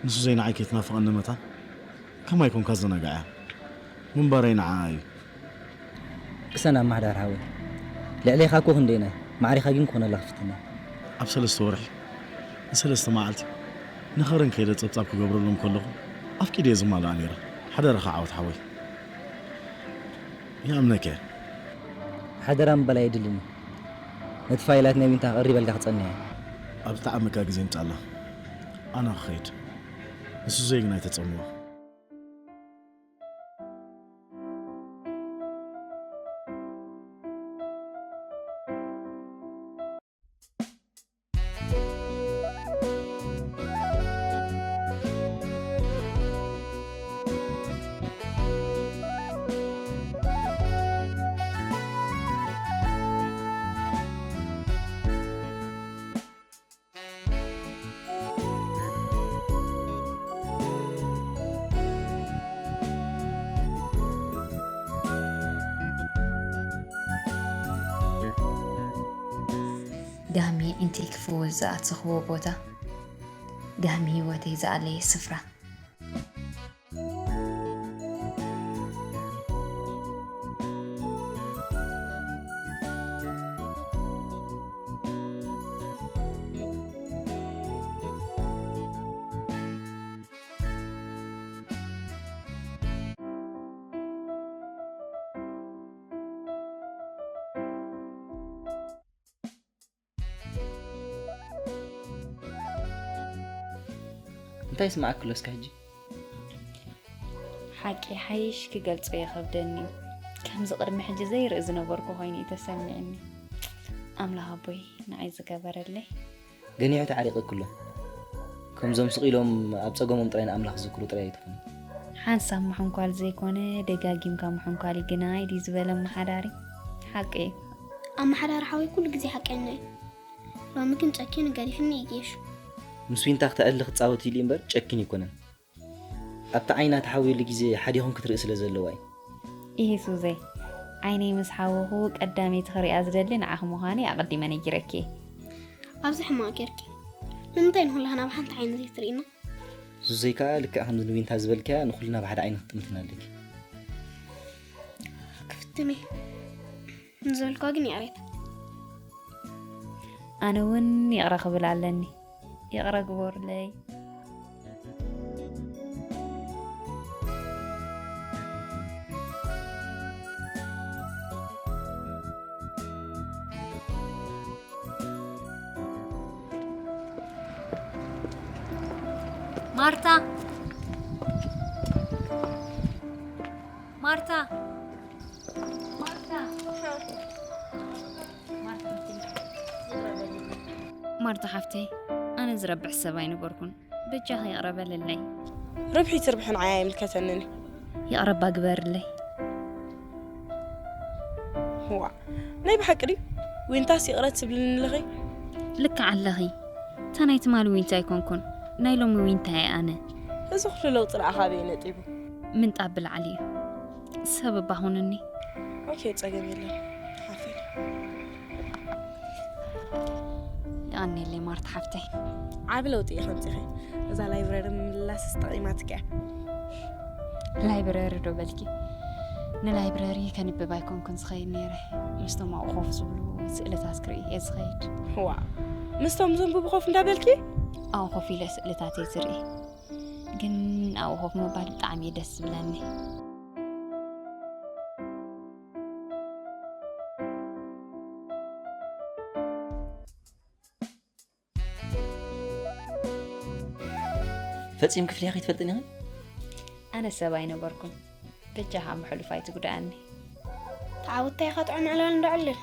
ንሱ ዘይንዓይ ከይትናፍቐኒ መታን። ከማይ ኮንካ ዘናጋዕያ። ምንባረይ ንዓኣ እዩ። ቅሰን ኣማሕዳር ሓወይ። ልዕሌኻ እኮ ክንደይናይ። ማዕሪኻ ግን ክኾነላ ክፍትን እየ። ኣብ ሰለስተ ወርሒ ንሰለስተ መዓልቲ ንኸረን ከይደ ጸብጻብ ክገብረሎም ከለኹ ኣፍቂደ እየ ዝማልኣ ነይረ። ሓደራኻ ዓወት ሓወይ። ይኣምነካ እየ። ሓደራ ምባል ኣየድልን እዩ። ነቲ ፋይላት ናይ ዊንታ ቀሪበልካ ክጸንሕ እየ። ኣብ ዝጠዓመካ ግዜ ምጻላ። ኣነ ክኸይድ። ንሱ ዘይግን ኣይተጸምዋ። ጋህሚ ዒንተይ ክፍውስ ዝኣተኽዎ ቦታ፣ ጋህሚ ህይወተይ ዝኣለየ ስፍራ። እንታይ ይስምዓኪ ኣሎ እስከ ሕጂ? ሓቂ ሓይሽ ክገልጾ ይኸብደኒ እዩ። ከምዚ ቅድሚ ሕጂ ዘይርኢ ዝነበርኩ ኮይኑ እዩ ተሰሚዕኒ። ኣምላኽ ኣቦይ ንዓይ ዝገበረለይ። ገኒሑ ተዓሪቐኪ ኣሎ። ከምዞም ስቕ ኢሎም ኣብ ጸገሞም ጥራይ ንኣምላኽ ዝዝክሩ ጥራይ ኣይትኹኒ። ሓንሳብ ምሕንኳል ዘይኮነ ደጋጊምካ ምሕንኳል እዩ ግናይ ድዩ ዝበለ ኣመሓዳሪ? ሓቂ እዩ። ኣመሓዳሪ ሓወይ ኩሉ ግዜ ሓቀኛ እዩ። ሎሚ ግን ጨኪኑ ገዲፍኒ እዩ ጌሹ። ምስ ዊንታ ክተዕሊ ክጻወት ኢሉ እምበር ጨኪኑ ኣይኮነን። ኣብቲ ዓይና ተሓዊሉ ግዜ ሓዲኹም ክትርኢ ስለ ዘለዋ እዩ። ኢሂ ሱዘይ፣ ዓይነይ ምስ ሓወኹ ቀዳመይቲ ክሪኣ ዝደሊ ንዓኺ ምዃነይ ኣቐዲመ ነጊረኪ እየ። ኣብዚ ሕማቕ ጌርኪ። ንምንታይ ንኹላህና ብሓንቲ ዓይኒ ዘይትርእይና? ሱዘይ ከኣ ልክዕ ከምዚ ንዊንታ ዝበልክያ ንኹልና ብሓደ ዓይኒ ክትጥምትና ኣለኪ። ክፍትን እየ። ንዝበልክዋ ግን ይቕሬታ። ኣነ እውን ይቕረ ክብል ኣለኒ። ይቕረ ግበሩለይ። ማርታ ማርታ ማርታ ማርታ ሓፍተይ ኣነ ዝረብሕ ሰብ ኣይነበርኩን። በጃኺ ይቕረ በልለይ። ርብሒ ትርብሒ ንዓይ ኣይምልከተንን እዩ። ይቕረ እባ ግበርለይ። ዋእ ናይ ብሓቂ ድዩ? ዊንታስ ይቕረ ትብልኒ ኣለኺ? ልክዕ ኣለኺ። እታ ናይ ትማሊ ዊንታ ኣይኮንኩን፣ ናይ ሎሚ ዊንታ እየ ኣነ። እዚ ኩሉ ለውጢ ደኣ ካበይ ነጢቡ? ምንጣብ ብላዕሊ እዩ። ሰብ እባ ሁንኒ። ኦኬ ጸገም የለን ሓፍተይ። የቐንየለይ ማርታ ሓፍተይ። ዓቢ ለውጢ ኢኺ ኣምጺኺ። እዛ ላይብረሪ ምምላስስ ጠቒማትኪ እያ። ላይብረሪ ዶ በልኪ? ንላይብረሪ ከንብብ ኣይኮንኩን ዝኸይድ ነይረ። ምስቶም ኣብኡ ኮፍ ዝብሉ ስእልታት ክርኢ እየ ዝኸይድ። ዋእ ምስቶም ዘንብቡ ኮፍ እንዳበልኪ? ኣብኡ ኮፍ ኢለ ስእልታት እየ ዝርኢ። ግን ኣብኡ ኮፍ ምባል ብጣዕሚ እዩ ደስ ዝብለኒ። ፈጺምኪ ፍሊኻ ኣይትፈልጥን ኢኺ? ኣነ ሰብ ኣይነበርኩን። በጃኻ ብሕሉፍ ኣይትጉድኣኒ። ተዓውታይ ኢኻ ጥዑም ዕላል እንዳዕልል።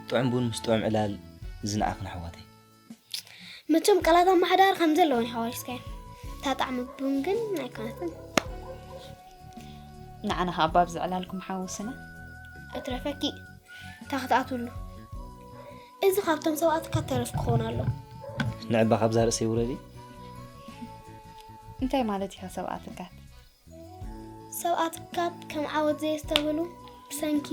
ጥዑም ቡን ምስ ጥዑም ዕላል ዝነኣኽን ኣሕዋተይ። መቸም ቃላት ኣመሓዳሪ ከም ዘለወን ሓዋሪስካዮ። እታ ጣዕሚ ቡን ግን ኣይኮነትን። ንዓና ኸኣ ባብ ዝዕላልኩም ሓውስና። እትረፈኪ እታ ክትኣትውሉ። እዚ ካብቶም ሰብኣትካ ተረፍ ክኸውን ኣሎ። ንዕባ ካብዛ ርእሰይ ውረዲ። እንታይ ማለት ኢኻ ሰብኣትካት? ሰብኣትካት ከም ዓወት ዘየስተብህሉ ብሰንኪ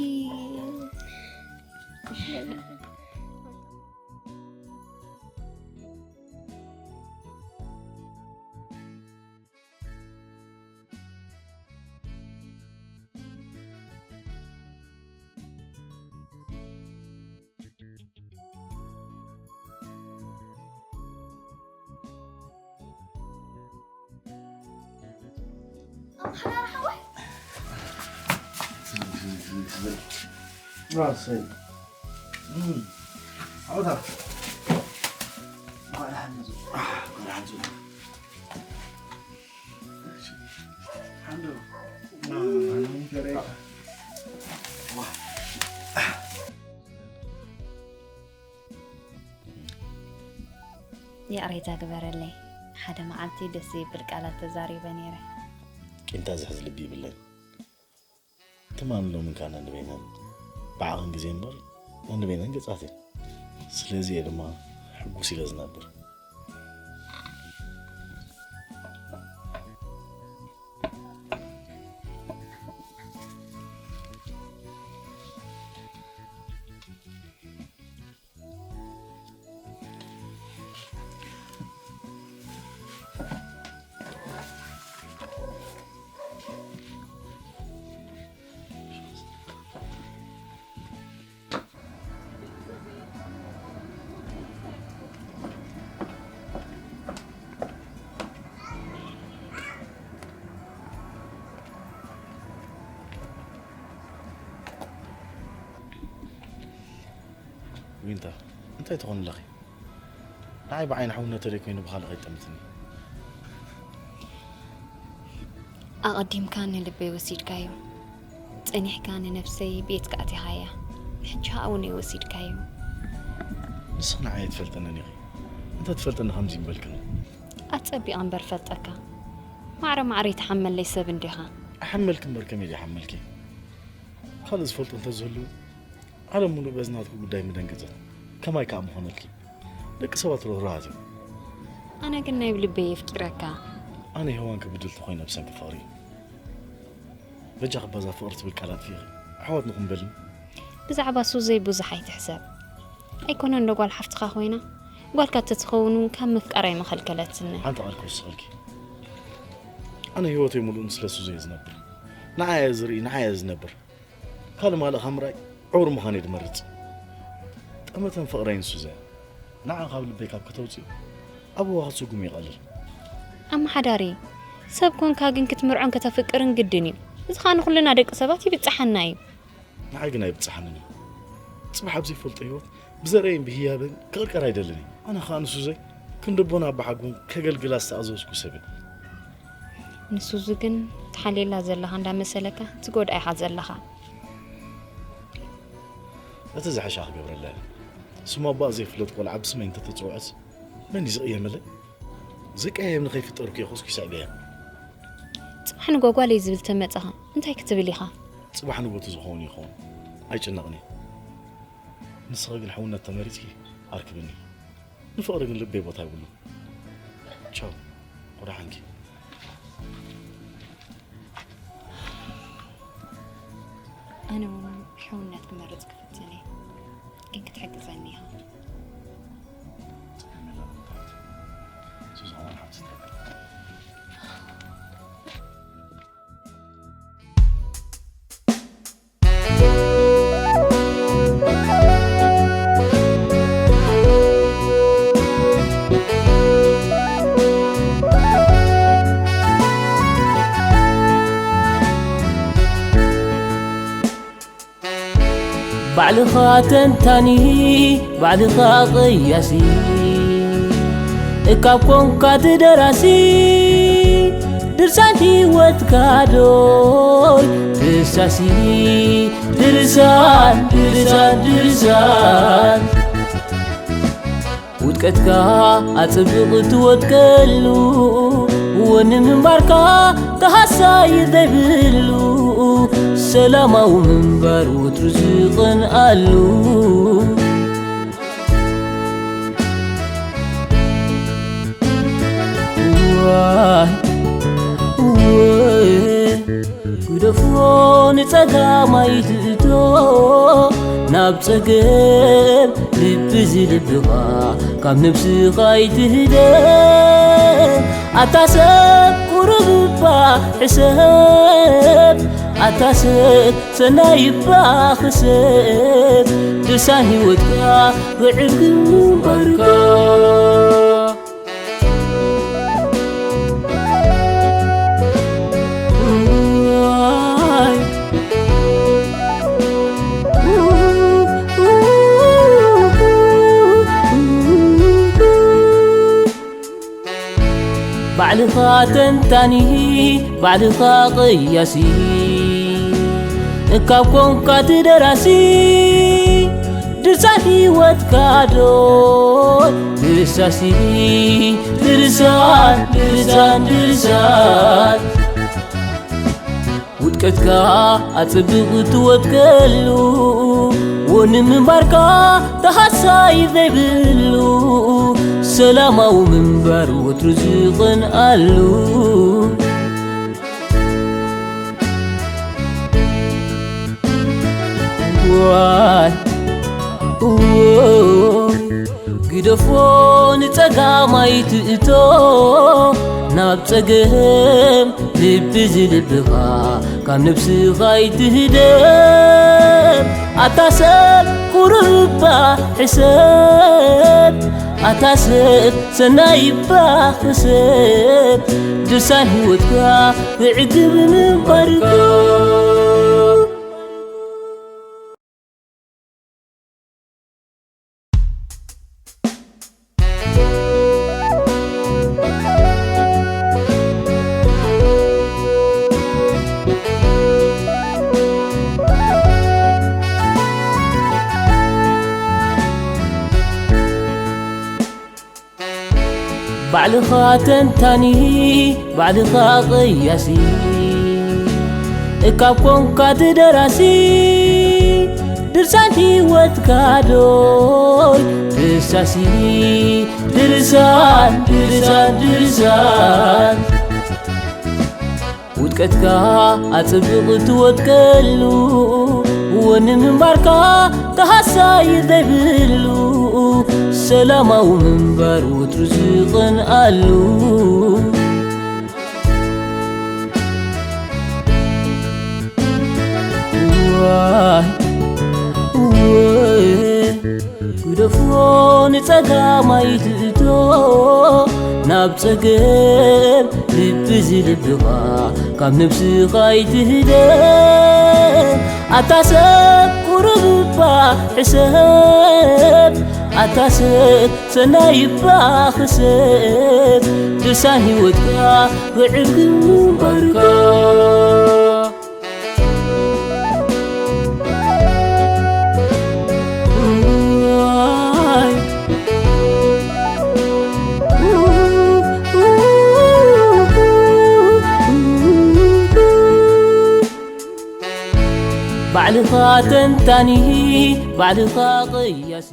ኣምሓራሪ ሓወይ። ራሰይ። እም። ዓወታ። ጓል ሓንዙ። ጓል ሓንዙ። ሓንዱ። ይቕሬታ ግበረለይ። ሓደ መዓልቲ ደስ ዘይብል ቃላት ተዛሪበ ነይረ። ቂምታ ዝሕዝ ልቢ ይብለይን። ትማልን ሎምን ከኣ ነንበይነን ብዓቕን ግዜ እምበር ነንበይነን ገጻት እየን። ስለዚ እየ ድማ ሕጉስ ኢለ ዝነብር። ዊንታ፣ እንታይ ትኾኒ ኣለኺ? ንዓይ ብዓይኒ ሓውነት ተደይ ኮይኑ ብኻልእ ከይጠምትኒ። ኣቐዲምካ ንልበይ ወሲድካዮ። ጸኒሕካ ንነፍሰይ ቤትካ ኣቲኻያ። ሕጂ ከኣ እውን ወሲድካዮ። ንስኺ ንዓይ ኣይትፈልጠንን ኢኺ። እንተ ትፈልጥኒ ከምዚ ምበልክኒ። ኣጸቢቐ እምበር ፈልጠካ። ማዕረ ማዕረ ይትሓመለይ ሰብ እንዲኻ። ኣሓመልኪ እምበር ከመይ ዘይሓመልኪ? ካልእ ዝፈልጦ እንተዝህሉ ዓለም ሙሉእ በዚ ናትኪ ጉዳይ ምደንገጸት። ከማይ ከኣ ምኾነልኪ። ደቂ ሰባት ርህሩሃት እዮም። ኣነ ግን ናይ ብልበይ የፍቂረካ። ኣነ ሄዋን ክብድል ተኾይነ ብሰንኪ ፍቕሪ። በጃኺ ባዛ ፍቕሪ ትብል ቃል ኣጥፊእኺ። ኣሕዋት ንኹን በሊ። ብዛዕባ ሱዘይ ብዙሕ ኣይትሕሰብ። ኣይኮነን ዶ ጓል ሓፍትኻ ኮይና? ጓልካ ተትኸውን እውን ካብ ምፍቃር ኣይምኸልከለትኒ። ሓንቲ ቃል ክውስኸልኪ። ኣነ ህይወተይ ሙሉእ ንስለ ሱዘይ እየ ዝነብር። ንዓያ እየ ዝርኢ፣ ንዓያ እየ ዝነብር። ካልእ ማልእኻ ምርኣይ ዕውር ምዃን እየ ዝመርጽ። ጠመተን ፍቕረይን ሱዘ፣ ንዓ ካብ ልበይ ካብ ከተውጽኡ፣ ኣበዋኺ ትስጉም ይቐልል። ኣመሓዳሪ፣ ሰብ ኮንካ ግን ክትምርዖን ከተፍቅርን ግድን እዩ። እዚ ኸኣ ንኹልና ደቂ ሰባት ይብጽሓና እዩ። ንዓይ ግን ኣይብጽሓንን እዩ። ጽባሕ ኣብ ዘይፈልጦ ህይወት ብዘርእን ብህያብን ክቕርቀር ኣይደልን እየ። ኣነ ኸኣ ንሱዘይ ክንዲ ኣቦን ኣቦሓጎን ከገልግላ ዝተኣዘዝኩ ሰብ እየ። ንሱዙ ግን ትሓልየላ ዘለኻ እንዳመሰለካ ትጎድኣ ኢኻ ዘለኻ። እቲ ዝሐሻ ክገብረላ እየ። ስሙ ኣቦኣ ዘይፍለጥ ቆልዓ ብስመይ እንተተጸውዐስ መን እዩ ዝቕየመለይ? ዝቀየም ንኸይፍጠርኩ እየ ኮስኩ ይስዕበያ። ጽባሕ ንጎ ጓለይ ዝብል ተመጸኻ እንታይ ክትብል ኢኻ? ጽባሕ ንጎ እቲ ዝኸውን ይኸውን። ኣይጭነቕን እየ። ንስኺ ግን ሕውነት ተመሪጽኪ ኣርክብኒ። ንፍቕሪ ግን ልበይ ቦታ የብሉን። ቻው፣ ቁዳሓንኪ። ኣነ እውን ሕውነት ክመርጽ ክፍትን እየ፣ ግን ክትሕግዘኒ ኢኻ። ሱዛን ሓብቲ። ባዕልኻ ተንታኒ፣ ባዕልኻ ቀያሲ፣ እካብ ኮንካ እቲ ደራሲ። ድርሳን ህይወትካ ዶይ ደሳሲ ድርሳን ድርሳን ድርሳን ውድቀትካ ኣጽብቕ ትወድቀሉ ወኒ ምንባርካ ተሃሳይ ዘይብሉ ሰላማዊ ምንባር ወትሩ ዝቕንኣሉ ዋይ ወይ ግደፎ ንጸጋማይ ትእቶ ናብ ጸገም ልቢ ዝልብኻ ካብ ነብስኻ ይትህደም ኣታ ሰብ ቁሩብ እባ ሕሰብ ኣታ ሰብ ሰናይ እባ ክሰብ ድርሳን ህይወትካ ብዕግም ምንባርካ ባዕልኻ ተንታኒ ባዕልኻ ቀያሲ እካብ ኮንካ ትደራሲ ድርሳን ህይወትካ ዶ ድርሳሲ ድርሳን ድርሳን ድርሳን ውድቀትካ ኣጽብቕ ትወድቀሉ ወኒ ምንባርካ ተሃሳይ ዘይብሉ ሰላማዊ ምንባር ወትሩ ዝቕንኣሉ ዋይ ግደፎ ንጸጋማይ ትእቶ ናብ ጸገም ልቢ ዝልብኻ ካብ ነብስኻ ይትህደም ኣታ ሰብ ቁሩብ እባ ሕሰብ ኣታ ሰብ ሰናይ እባ ክሰብ ድርሳን ህይወትካ ብዕግብ ምንባርካ ባዕልኻ ተንታኒ ባዕልኻ ቀያሲ እካብ ኮንካ ትደራሲ ድርሳን ህይወትካ ዶይ ደሳሲ ድርሳን ድርሳን ድርሳን ውድቀትካ ኣጽብቕ ትወድቀሉ ወኒ ምንባርካ ተሃሳይ ዘይብሉ ሰላማዊ ምንባር ወትሩ ዝቕንኣሉ ዋይ ወይ ግደፎ ንጸጋማይ ትእቶ ናብ ጸገም ልቢ ዝልብኻ ካብ ነብስኻ ይትህደም ኣታ ሰብ ቁሩብ እባ ሕሰብ ኣታ ሰብ ሰናይ እባ ክሰብ ድርሳን ህይወትካ ብዕግም ምንባርካ ባዕልኻ ተንታኒ ባዕልኻ ቀያሲ